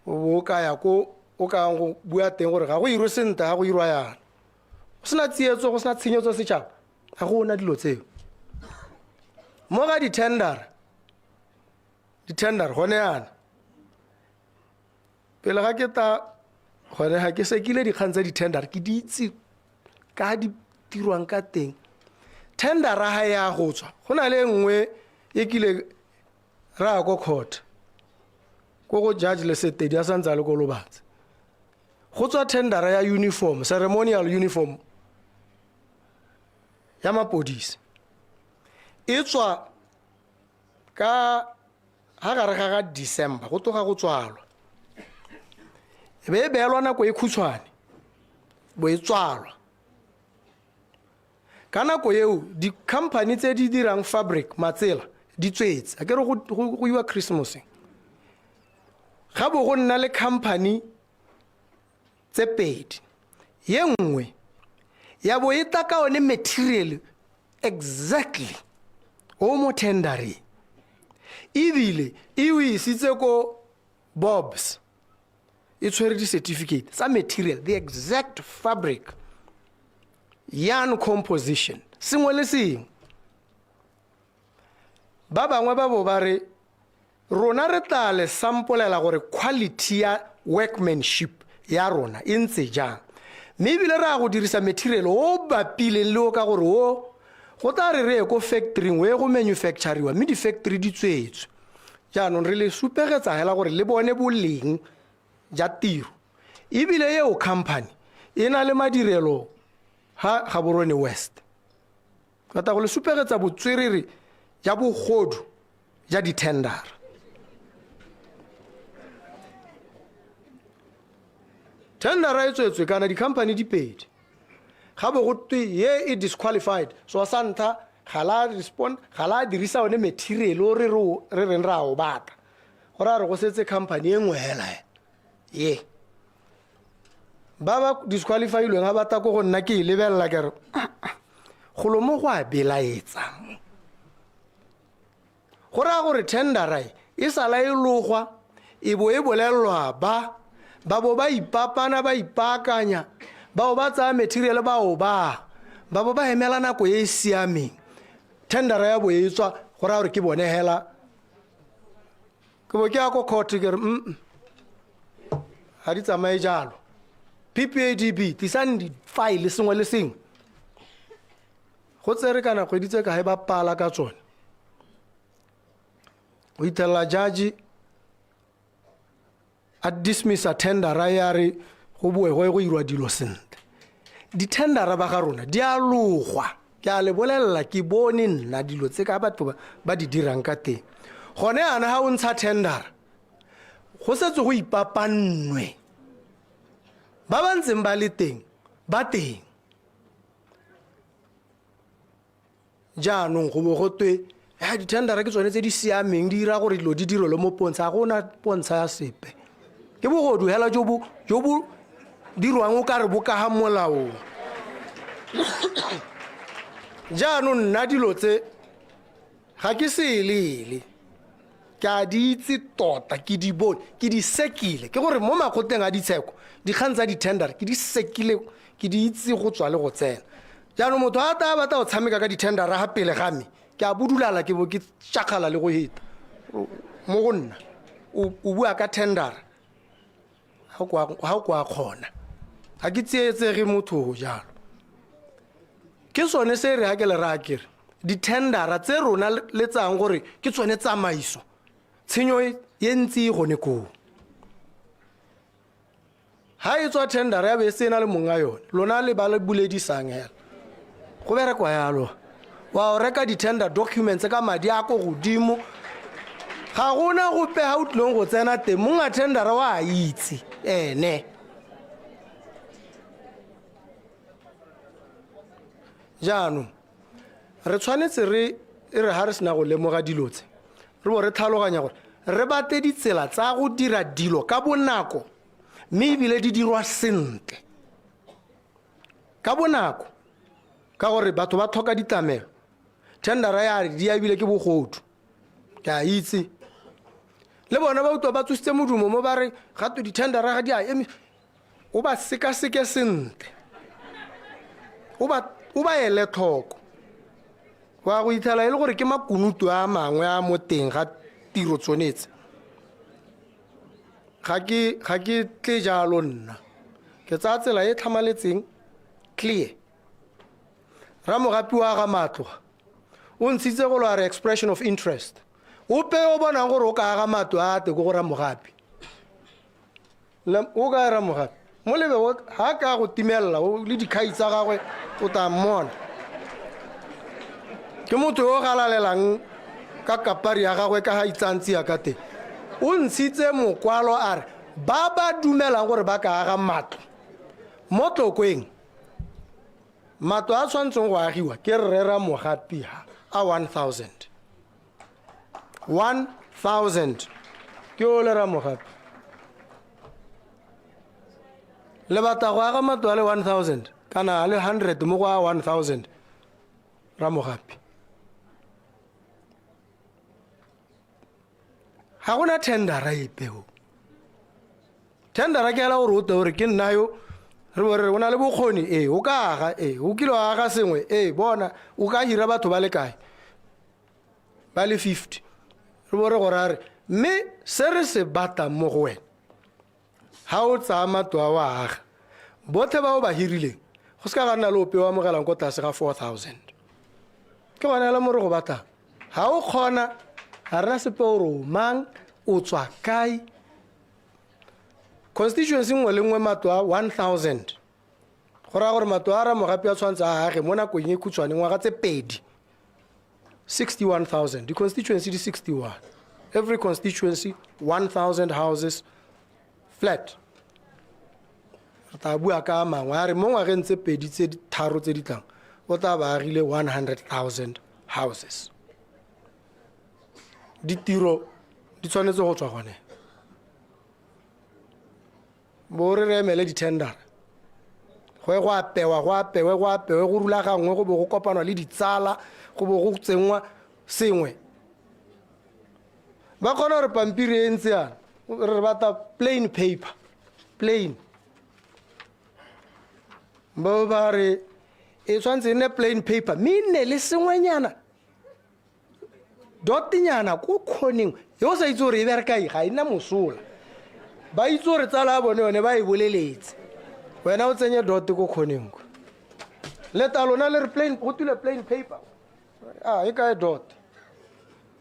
O bo o ka ya ko o ka yang go bua teng gore ga go irwe sentle, ga go irwa yana, go sena tsietso, go sena tshenyetso setšhaba, ga go ona dilo tseo. Mo ga di-tender gone yana, pele ga ke ta gone ga ke sekile dikgang tsa di-tender, ke di itse ka di dirwang ka teng. Tendera ga ya go tswa, go na le e nngwe e kile ra ya ko court, ko go judge Lesetedi a santse a le ko Lobatse. Go tswa tendera ya uniform, ceremonial uniform ya mapodisi, e tswa ka ha gare ga ga December, go tloga go tswalwa, e be e beelwa nako e khutshwane bo e tswalwa. Ka nako eo di-company tse di dirang fabric matsela di tswetse, a ke re go iwa Christmaseng, ga bo go nna le company tse pedi, ye nngwe ya bo e tla ka one material exactly o mo tendering, ebile e o isitse ko Bobs, e tshwere di-certificate tsa material, the exact fabric, yarn composition, sengwe le sengwe. Ba bangwe ba bo ba re rona re tla le sampolela gore quality ya workmanship ya rona e ntse jang, mme ebile re a go dirisa material o bapileng le o ka gore o Go tla re re ye ko factory-ing o ye go manufacturiwa mme di-factory di tswetswe. Jaanong re le supegetsa hela gore le bone boleng ja tiro. Ebile eo company e na le madirelo ha Gaborone West. Rata go le supegetsa botswerere ja bogodu ja di-tendera. Tendera e tswetswe kana di-company di pedi. Ga bo go twe ye e disqualified, so sa ntlha ga la respond, ga la dirisa one material o re re reng ra o batla. Go raya gore go setse company e nngwe hela ye. Ba ba disqualifilweng ga ba ta ko go nna ke e lebelela ke re golo mo go a belaetsa mo. Go raya gore tendera e e sala e logwa e bo e bolelelwa ba ba bo ba ipapana ba ipaakanya ba bo ba tsaya material ba o ba ba bo ba emela nako e e siameng tendera ya bo e tswa go raya gore ke bone hela ke bo ke ya ko court ke re mm ga di tsamaye jalo. PPADB tlisang di-file sengwe le sengwe go tsere kana kgwedi tse kae ba pala ka tsone. O ithelela judge a dismissa tendera ya re go boe go ye go irwa dilo sentle. Ditendera ba ga rona di a logwa, ke a le bolelela ke bone nna dilo tse ka batho ba di dirang ka teng. Gone yana ga o ntsha tendera go setse go ipapannwe, ba ba ntseng ba le teng ba teng. Jaanong go bo go twe ya ditendera ke tsone tse di siameng di dira gore dilo di direlwe mo pontsha, ga gona pontsha ya sepe. Ke bogodu hela jo bo dirwang o kare bo ka ga molaong. Jaanong nna dilo tse ga ke seelele, ke a di itse tota, ke di bone, ke di sekile. Ke gore mo makgotleng a ditsheko dikgang tsa di-tender ke di sekile, ke di itse go tswa le go tsena. Jaanong motho a tla batla go tshameka ka di-tendera ga pele ga me, ke a bodulala ke bo ke tšakgala le go heta mo go nna. O bua ka tendera ga o kwa kgona, ga ke tsietsege motho jalo. Ke sone se re ga ke le raya ke re di-tendera tse rona le tsayang gore ke tsone tsamaiso, tshenyo e ntsi e gone koo. Ha e tswa tendera ya be e sena le monga yone, lona le ba le buledisang hela. Go berekwa yalo, wa o reka di-tender documents ka madi a ko godimo, ga gona gope ga o tlileng go tsena teng, monga tendera wa a itse ene. Jaanong re tshwanetse re e re ha re sena go lemoga dilo tse, re bo re tlhaloganya gore re batle ditsela tsa go dira dilo ka bonako mme ebile di dirwa sentle ka bonako, ka gore batho ba tlhoka ditlamelo. Tendera ya di ebile ke bogodu, ke a itse. Le bona ba utlwa ba tsositse modumo mo ba re ga twe di-tendera ga di a eme, o ba sekaseke sentle, o ba ele tlhoko. Wa go itlhela e le gore ke makunutu a mangwe a mo teng ga tiro tsonetse. Ga ke tle jalo nna, ke tsaya tsela e tlhamaletseng clear. Ramogapi wa ga matlo o ntshitse go lwa re expression of interest. Ope o bonang gore o ka aga matlo a te ko go Ramogapi, o ka Ramogapi mo lebe ha ka go timella o le dikhai tsa gagwe o tla mmona. Ke motho yo o galalelang ka kapari ya gagwe ka ga itsantsi ya ka teng. O ntshitse mokwalo a re ba ba dumelang gore ba ka aga matlo mo Tlokweng, matlo a tshwanetseng go agiwa ke rre Ramogapi ha a 1000. 1000 ke o le Ramogapi. Le batla go aga matlo a le 1000 kana a le 100 mo go a 1000 Ramogapi. Ga gona tendera epe o. Tendera ke ela gore o tle gore ke nna yo re bo re o na le bokgoni, ee o ka aga, ee o kile wa aga sengwe, ee bona o ka hira batho ba le kae, ba le 50, re bo re go raya re mme se re se batlang mo go wena ha o tsaya matlo a o a aga botlhe ba o ba hirileng go se ka ga nna le ope o amogelang ko tlase ga 4000. Ke gone hela mo re go batlang. Ga o kgona, ga rena sepe o re o mang, o tswa kae. Constituency nngwe le nngwe matlo a 1000. Go raya gore matlo a Ramogapi a tshwanetse a age mo nakong e khutshwane ngwaga tse pedi. 61,000. Di-constituency di 61. Every constituency, 1,000 houses flat. Re tla bua ka a mangwe a re mo ngwageng tse pedi tse tharo tse di tlang o tla ba agile 100,000 houses. Ditiro di tshwanetse go tswa gone. Bo re re emele di-tendera. Go ye go apewa, go apewe, go apewe, go rulaganngwe, go bo go kopanwa le ditsala, go bo go tsenngwa sengwe. Ba kgona gore pampiri e ntse yana, re batla plain paper, plain. Bo ba re e tshwanetse e nne plain paper, mme e nne le sengwenyana, dotnyana ko kgoneng, yo o sa itse gore e bereka eng, ga e nna mosola. Ba itse gore tsala ya bone yone ba e boleletse. Wena o tsenye dot ko kgoneng kwa. Leta lona le re plain, go tule plain paper. A e kae dot?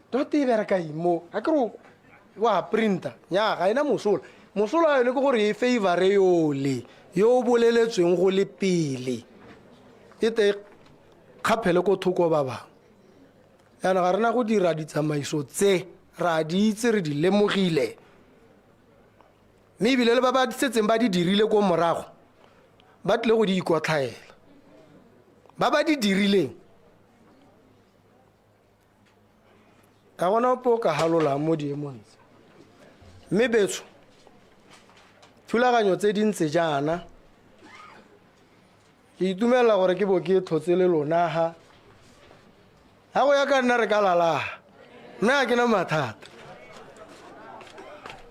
Dot e bereka eng mo? Ga ke re wa printer. Nya ga ena mosola. Mosola wa yone ke gore e favor yole yo o boleletsweng go le pele. E te kgaphele ko thoko ba bangwe. Jaanong ga rena go dira ditsamaiso tse, ra di itse, re di lemogile. Mme ebile le ba ba setseng ba di dirile ko morago, ba tlile go di ikotlhaela. Ba ba di dirileng, ga gona ope o ka halolang mo diemong tse. Mme betsho, thulaganyo tse di ntse jaana, ke itumelela gore ke bo ke tlhotse le lona ha. Ha go ya ka nna re ka lala, mme ga ke na mathata.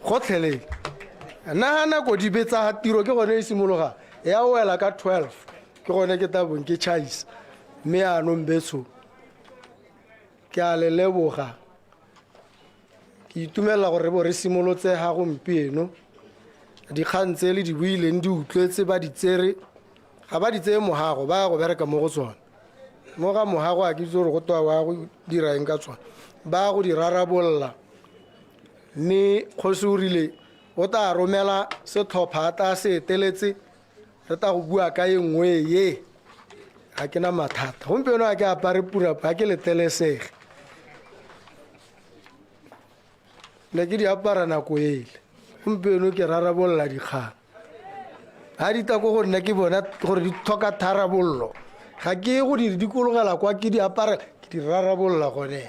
Gotlhelele. Nna ga nako di betsa tiro ke gone e simologa, ya wela ka 12, ke gone ke tla bong ke chaisa. Mme yaanong betsho, ke a le leboga. Ke itumelela gore re bo re simolotse ga gompieno. Dikgang tse le di buileng di utlwetse ba di tsere, ga ba di tseye mogago, ba ya go bereka mo go tsone. Mo ga mogago a ke itse gore go twa wa go dira eng ka tsone. Ba go di rarabolola. Mme kgosi o rile o tla romela setlhopha a tla se eteletse, re tla go bua ka e nngwe ye. Ga ke na mathata. Gompieno ga ke apare purapa, ga ke letlelesege. Ne ke di apara nako ele. Gompieno ke rarabolola dikgang. Ga di tla ko go nna ke bona gore di tlhoka tharabololo. Ga ke ye go di dikologela kwa ke di apara, ke di rarabolola gone.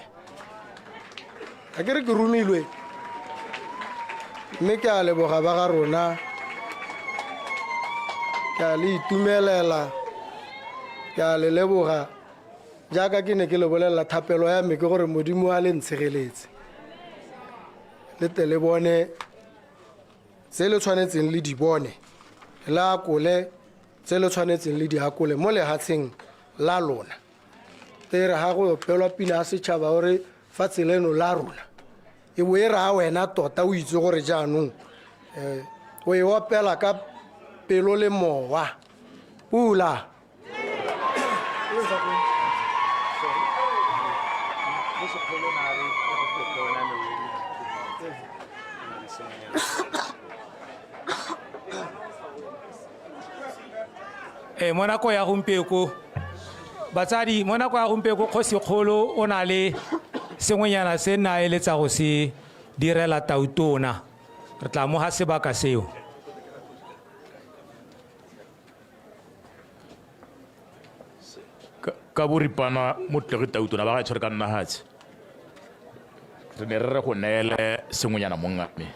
Ga ke re ke romilwe. Mme ke a leboga ba ga rona. Ke a le itumelela. Ke a le leboga. Jaaka ke ne ke le bolelela, thapelo ya me ke gore Modimo a le ntshegeletse. Le tle le bone tse le tshwanetseng le di bone, le akole tse le tshwanetseng le di akole mo lehatsheng la lona. Te re ga go opelwa pina ya setšhaba o re fa tseleno la rona, e bo e raya wena tota o itse gore jaanong o e opela ka pelo le mowa. Pula. Ee, mo nako ya gompieko batsadi, mo nako ya gompieko kgosikgolo o na le sengwenyana se nna a eletsa go se direla tautona. Re tla moga sebaka seo. Ka boripana motlegi tautona ba ga tshwere ka nna hatshe. Re ne re re go neele sengwenyana mongame.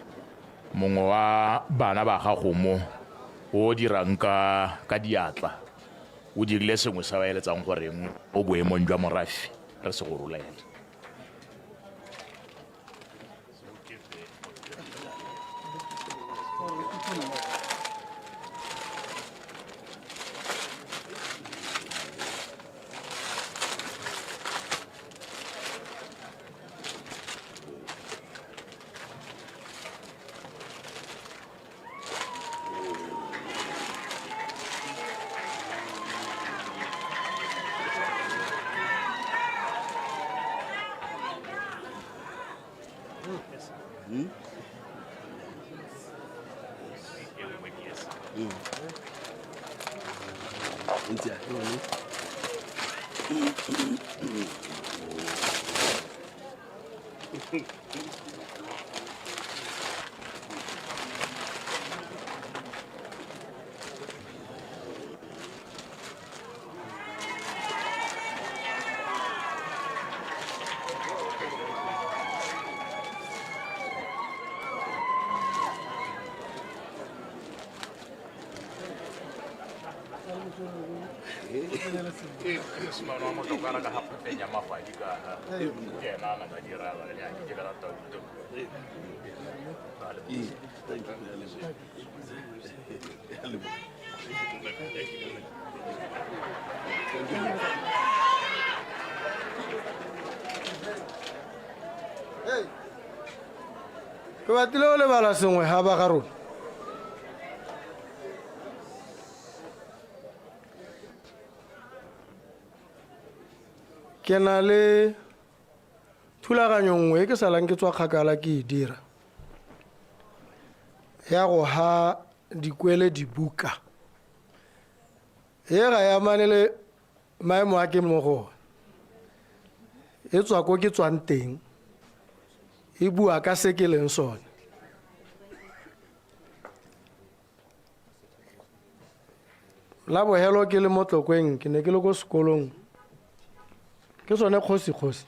Mongwe wa bana ba gago mo o dirang ka diatla o dirile sengwe se ba eletsang gore mo boemong jwa morafe re se go rolele. Mosimane wa motlokwana ka ga kgotleng ya mafadi ka ke ena a nang a dira ke ka rata Ke batlile go lebala sengwe ga ba ga rona. Ke na le thulaganyo nngwe e ke salang ke tswa kgakala ke e dira ya go ha dikwele dibuka. E ga ya amane le maemo a ke mo go one. E tswa ko ke tswang teng, e bua ka se ke leng sone. La bohelo ke le mo Tlokweng, ke ne ke le ko sekolong, ke sone kgosi-kgosi.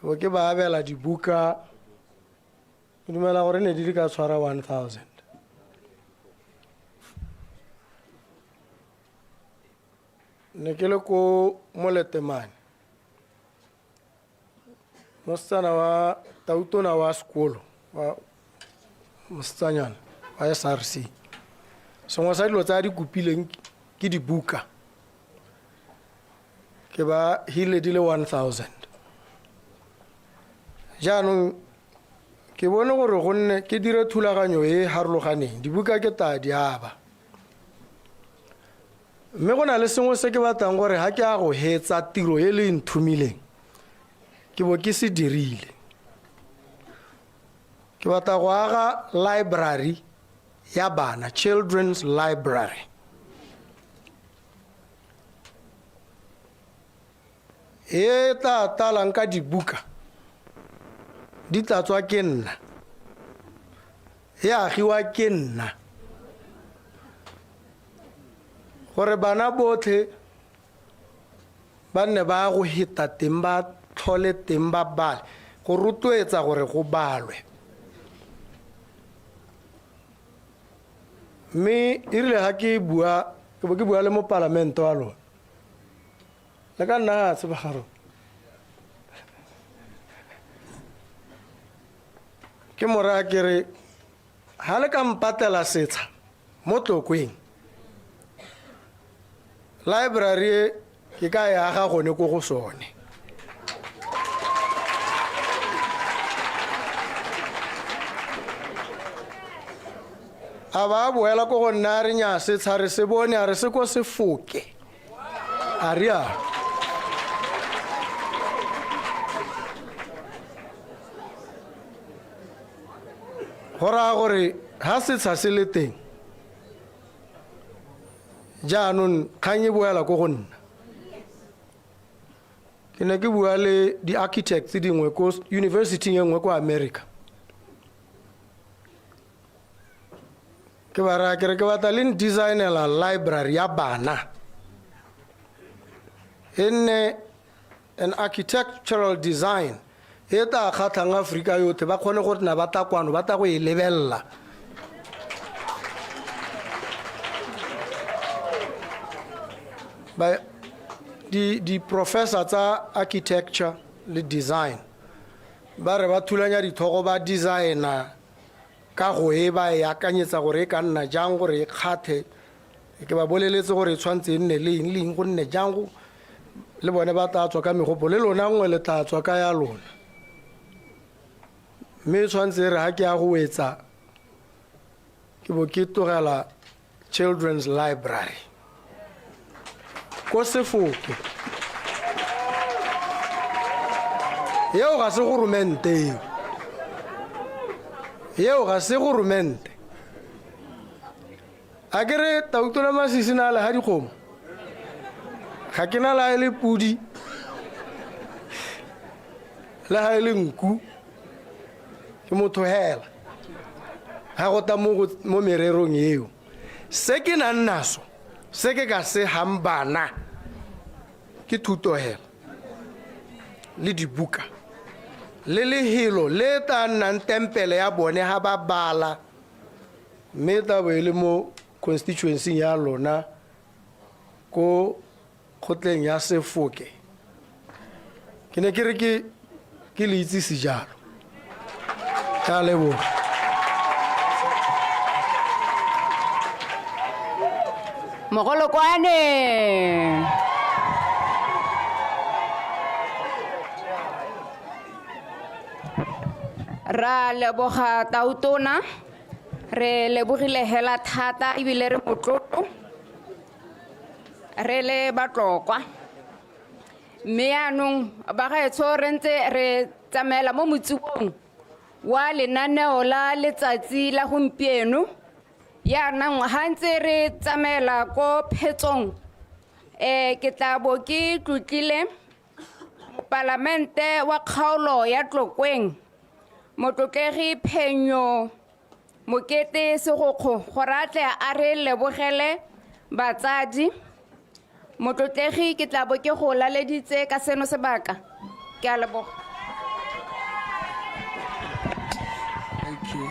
Bo ke ba abela dibuka, ke dumela gore ne di le ka tshwara 1000. Ne ke le ko Moletemane, mosetsana wa tautona wa sekolo, wa mosetsanyana wa SRC. Sengwe sa dilo tse a di kopileng ke dibuka. Ke ba hile di le 1000. Jaanong ke bone gore gonne ke dire thulaganyo e e harologaneng, dibuka ke tla di aba. Mme go na le sengwe se ke batlang gore ha ke a go hetsa tiro e le nthomileng, ke bo ke se dirile. Ke batla go aga library ya bana, children's library. E tla talang ka dibuka, di tla tswa ke nna, e agiwa ke nna, gore bana botlhe ba nne ba go heta teng, ba tlhole teng, ba bale, go rotloetsa gore go balwe. Mme e rile ga ke bua, ke bo ke bua le mopalamente wa lona, le ka nna a tseba ga rona. Ke mo raya ke re, ha le ka mpatlela setsha mo Tlokweng, library e ke ka e aga gone ko go sone. A ba boela ko go nna a re nnyaa, setsha re se bone, a re se ko se foke. A rialo. Go raya gore ha setsha se le teng, jaanong kgang e boela ko go nna. Ke ne ke bua le di-architects dingwe ko university e nngwe kwa America. Ke ba raya ke re ke batla le n-designela library ya bana. E nne an architectural design e tla kgatlhang Aforika yotlhe, ba kgone go nna ba tla kwano, ba tla go e lebelela. Ba di professor tsa architecture le design ba re ba thulanya dithogo, ba designer ka go e ba e akanyetsa gore e ka nna jang gore e kgathe. Ke ba boleletse gore e tshwanetse e nne le eng le eng, go nne jang go le bone ba tla tswa ka megopolo, le lona nngwe le tla tswa ka ya lona. Mme e tshwanetse e re ha ke ya go wetsa, ke bo ke tlogela children's library ko Sefoke. Eo ga se goromente eo. Yeo ga se goromente. A ke re Tautona Masisi na le ga dikgomo? Ga ke na la e le pudi le ga e le nku, ke motho hela ga go ta mo mererong eo. Se ke nang naso, se ke ka se gang bana, ke thuto hela le dibuka le lehelo le tla nnang tempele ya bone ga ba bala, mme tla bo e le mo constituency ya lona ko kgotleng ya Sefoke. Ke ne ke re ke le itsise jalo. Ke a leboga. Mogolokwane. Ra leboga Tautona, re lebogile hela thata ebile re motlotlo re le Batlokwa. Mme yaanong bagaetsho re ntse re tsamaela mo motsibong wa lenaneo la letsatsi la gompieno. Yaanong ga ntse re tsamaela ko phetsong, ke tla bo ke tlotlile mopalamente wa kgaolo ya Tlokweng, motlotlegi Phenyo Mokete Segokgo, gore a tle a re lebogele batsadi. Motlotlegi, ke tla bo ke go laleditse ka seno sebaka. Ke a leboga. Thank you.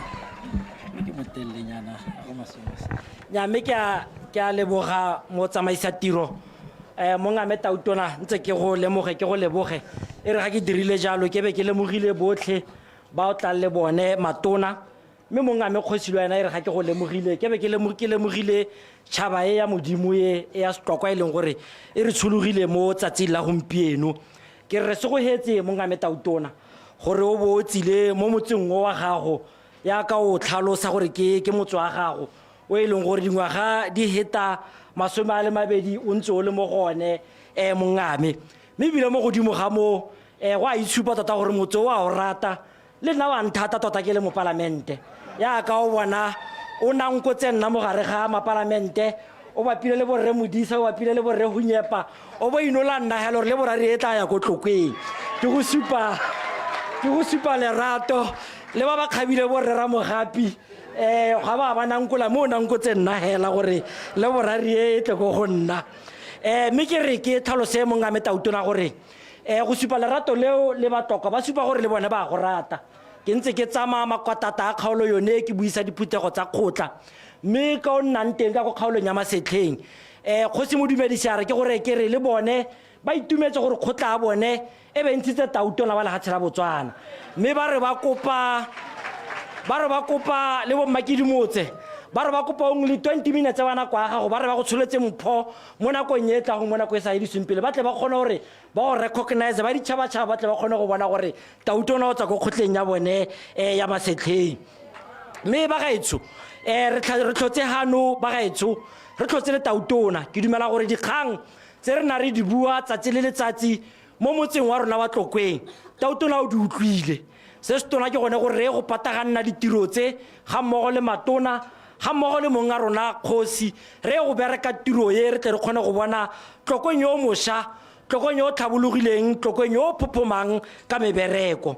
Mme ke motelelenyana, go masomase. Nya, mme ke a leboga motsamaisa tiro. Mongame Tautona, ntse ke go lemoge, ke go leboge. E re ga ke dirile jalo, ke be ke lemogile botlhe ba o tlang le bone matona. Mme mongame kgosi le wena e re ga ke go lemogile, ke be ke lemogile tšhaba e ya Modimo e ya Setlokwa e leng gore e re tshologile mo tsatsing la gompieno. Ke re se go hetse mongame Tautona gore o bo o tsile mo motseng o wa gago yaka o tlhalosa gore ke motse wa gago o e leng gore dingwaga di heta 20 o ntse o le mo go one, mongame. Mme ebile mo godimo ga moo, go a itshupa tota gore motse o a o rata, le nna wa nthata tota ke le mopalamente. Yaka o bona o nankotse nna mo gare ga mapalamente, o bapile le borre Modisa, o bapile le borre Hunyepa, o bo inola nna hela gore le borare e tla ya ko Tlokweng. Ke go supa lerato le ba ba kgabile borre Ramogapi, ga ba ba nankola mo o nankotse nna hela gore le borare e tle ko go nna. Mme ke re ke tlhalose mongame Tautona gore, go supa lerato leo le Batlokwa ba supa gore le bone ba go rata. Ke ntse ke tsamaya makwatata a kgaolo yone ke buisa diphuthego tsa kgotla, mme ka o nnang teng ka ko kgaolong ya Masetlheng, kgosi Modumedisi a re ke gore ke re le bone ba itumetse gore kgotla ya bone e be ntshitse Tautona wa lehatshe la Botswana. Mme ba re ba kopa, ba re ba kopa le bo Mmakidimotse, ba re ba kopa only 20 minutes ba nako ya gago, ba re ba go tsholetse mpho mo nakong e tlago, mo nako e sa edisweng pele, ba tle ba kgone gore ba go recognize ba ditšhabatšhaba, ba tle ba kgone go bona gore Tautona o tswa ko kgotleng ya bone, ya Masetlheng. Mme bagaetsho, re tlhotse hano bagaetsho, re tlhotse le Tautona. Ke dumela gore dikgang tse re na re di bua tsatsi le letsatsi mo motseng wa rona wa Tlokweng, Tautona o di utlwile. Se se tona ke gone gore re go pataganna ditiro tse ga mmogo le matona, ga mmogo le mong a rona kgosi, re go bereka tiro e re tle re kgone go bona Tlokweng yo mošwa, Tlokweng yo tlhabologileng, Tlokweng yo phophomang ka mebereko.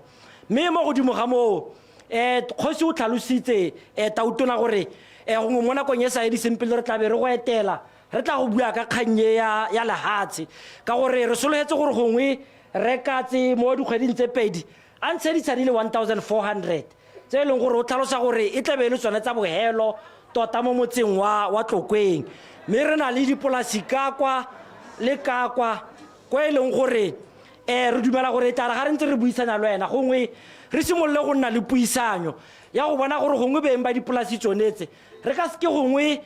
Mme mo godimo ga moo, kgosi o tlhalositse, Tautona gore, gongwe mo nakong e sa ediseng pele re tla be re go etela, re tla go bua ka kgang e ya lehatshe, ka gore re sologetse gore gongwe re ka tse mo dikgweding tse pedi a ntshe ditsha di le 1400 tse e leng gore o tlhalosa gore e tlabe e le tsone tsa bohelo tota mo motseng wa Tlokweng. Mme re na le dipolasi ka kwa le ka kwa, kwa e leng gore, re dumela gore e tla re ga re ntse re buisana le wena, gongwe re simolole go nna le puisanyo ya go bona gore gongwe beng ba dipolasi tsone tse re ka seke gongwe,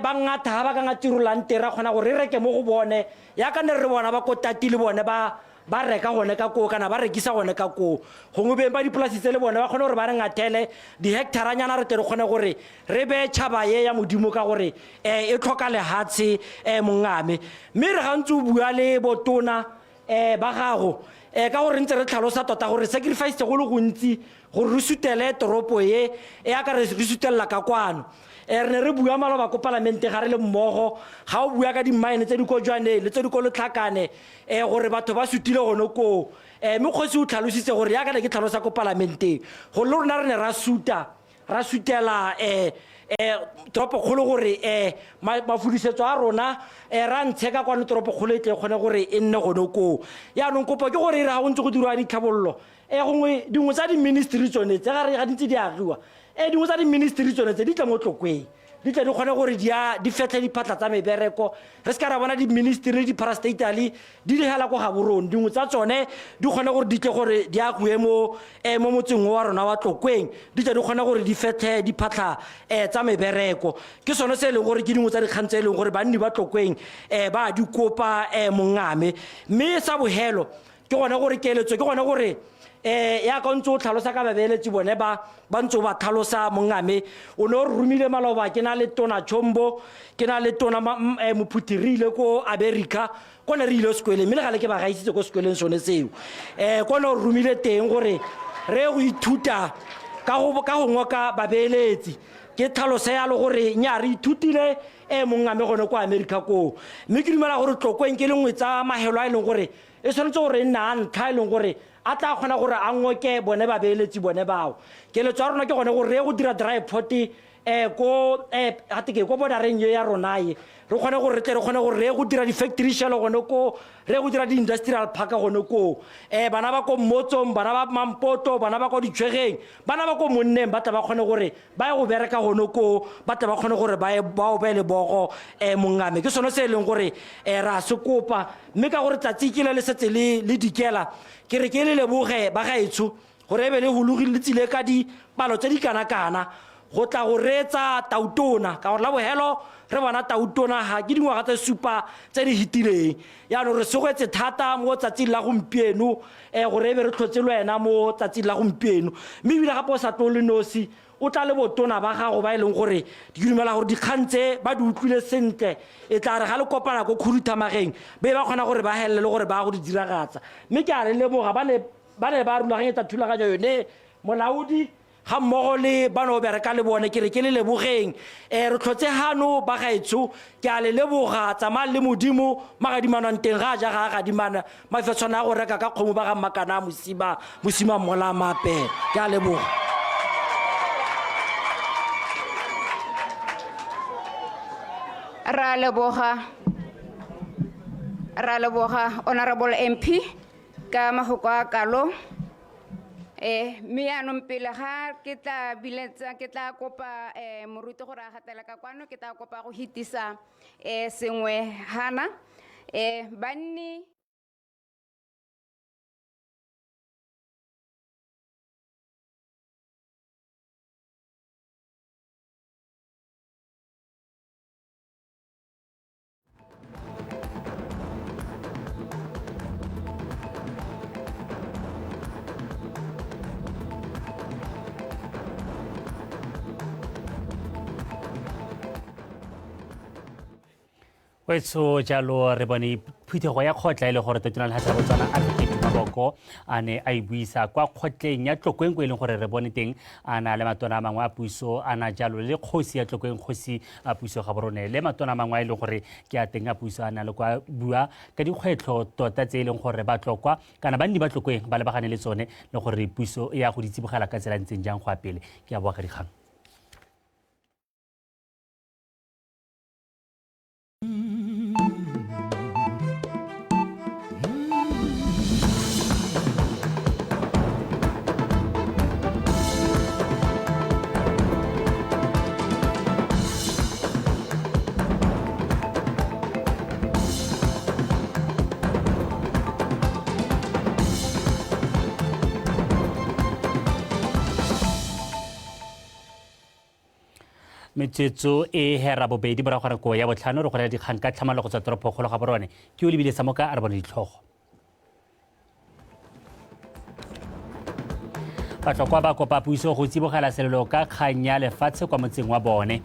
ba ngatha ga ba ka ngatirolang teng, ra kgona gore re reke mo go bone yaka ne re bona ba ko Tati le bone ba reka gone ka koo, kana ba rekisa gone ka koo. Gongwe beng ba dipolasi tse le bone ba kgone gore ba re ngathele di-hectare-nyana re tle re kgone gore re beye tšhaba e ya Modimo, ka gore, e tlhoka lehatshe, mongame. Mme re gantse o bua le botona, ba gago, Ka gore ntse re tlhalosa tota gore sacrifice go le gontsi gore re sutele toropo e e yaka re sutelela ka kwano. Re ne re bua maloba ko palamente ga re le mmogo, ga o bua ka di-mine tse di ko Jwaneng le tse di ko Letlhakane, gore batho ba sutile gone koo. Mme kgosi o tlhalositse gore yaka ne ke tlhalosa ko palamenteng gore le rona re ne ra suta, ra sutela toropokgolo gore mafudisetso a rona ra ntshe ka kwano toropokgolo e tle e kgone gore e nne gone koo. Yaanong kopo ke gore e re ga go ntse go dirwa ditlhabololo, gongwe dingwe tsa di-ministry tsone tse ga re ga di ntse di agiwa, dingwe tsa di-ministry tsone tse di tle mo Tlokweng, di tle di kgone gore di fetlhe diphatlha tsa mebereko. Re se ka ra bona di-ministry le di-parastatale di di hela ko Gaborone, dingwe tsa tsone di kgone gore di tle gore di agiwe mo motseng wa rona wa Tlokweng, di tle di kgone gore di fetlhe diphatlha tsa mebereko. Ke sone se e leng gore ke dingwe tsa dikgang tse e leng gore banni ba Tlokweng ba di kopa mongame. Mme sa bohelo ke gone gore keletso ke gone gore yaka o ntse o tlhalosa ka babeeletsi bone ba ba ntse o ba tlhalosa mongame, o ne o re romile maloba ke na le tona Chombo, ke na le tona Mophuthi, re ile ko America ko ne re ile sekweleng, mme le gale ke ba gaisitse ko sekweleng sone seo. Ko ne o re romile teng gore re go ithuta ka go ngoka babeeletsi. Ke tlhalosa yalo gore nya re ithutile mongame gone ko America koo, mme ke dumela gore Tlokweng ke lengwe tsa mahelo a e leng gore e tshwanetse gore e nne a ntlha e leng gore a tla kgona gore a ngoke bone babeeletsi bone bao. Keletso ya rona ke gone gore re ye go dira dry port ko gate ke ko bordereng e ya rona e, re kgone gore re tle re kgone gore re ye go dira di-factory shell gone ko, re ye go dira di-industrial park gone ko. Bana ba ko Mmotsong, bana ba Mampoto, bana ba ko Ditshwegeng, bana ba ko Monneng ba tla ba kgone gore ba ye go bereka gone ko, ba tla ba kgone gore ba ye ba obe lebogo mongame. Ke sone se e leng gore ra se kopa, mme ka gore tsatsi ke le le setse le dikela, ke re ke le leboge ba gaetsho gore e be le hologile le tsile ka dipalo tse di kana-kana go tla go reetsa tautona, ka gore la bohelo re bona tautona ga ke dingwaga tse supa tse di fetileng. Jaanong re segwetse thata mo tsatsing la gompieno, gore e be re tlhotse le wena mo tsatsing la gompieno. Mme ebile gape o sa tlo le nosi, o tla le botona ba gago ba e leng gore ke dumela gore dikgang tse ba di utlwile sentle, e tla re ga le kopana ko khuduthamageng be ba kgona gore ba helele le gore ba go di diragatsa. Mme ke a re leboga ba ne ba rulaganyetsa thulaganyo yone molaodi ga mmogo le ba no bereka le bone, ke re ke le lebogeng. Re tlhotse hano ba gaetsho, ke a le leboga. Tsamayang le Modimo, magadimanwang teng ga a ja ga a gadimana, mafetshwana a go reka ka kgomo ba ga Mmakana a Mosima, Mosima mmola mape. Ke a leboga. Ra leboga, ra leboga Honorable MP ka mafoko a kalo. Mme yaanong pele ga ke tla biletsa, ke tla kopa moruti gore a gatela ka kwano, ke tla kopa go hitisa sengwe hana. Banni Wetso jalo re bone phuthego ya kgotla e le gore Tautona Lehatshe la Botswana Advocate Maboko a ne a e buisa kwa kgotleng ya Tlokweng, ko e leng gore re bone teng a na le matona a mangwe a puso, a na jalo le kgosi ya Tlokweng, kgosi a puso Gaborone, le matona a mangwe a e leng gore ke a teng a puso a na le kwa bua ka dikgwetlho tota tse e leng gore ba Tlokwa kana banni ba Tlokweng ba lebagane le tsone, le gore puso e ya go di tsibogela ka tsela e ntseng jang go ya pele. Ke a boa ka dikgang. Metsotso e hera bobedi morago ga nako ya botlhano re go dikgang ka tlhamallo go tswa toropokgolo ga Gaborone. Ke o lebile sa moka a re bone ditlhogo. Batlokwa ba kopa puso go tsibogela selelo ka kgang ya lefatshe kwa motseng wa bone.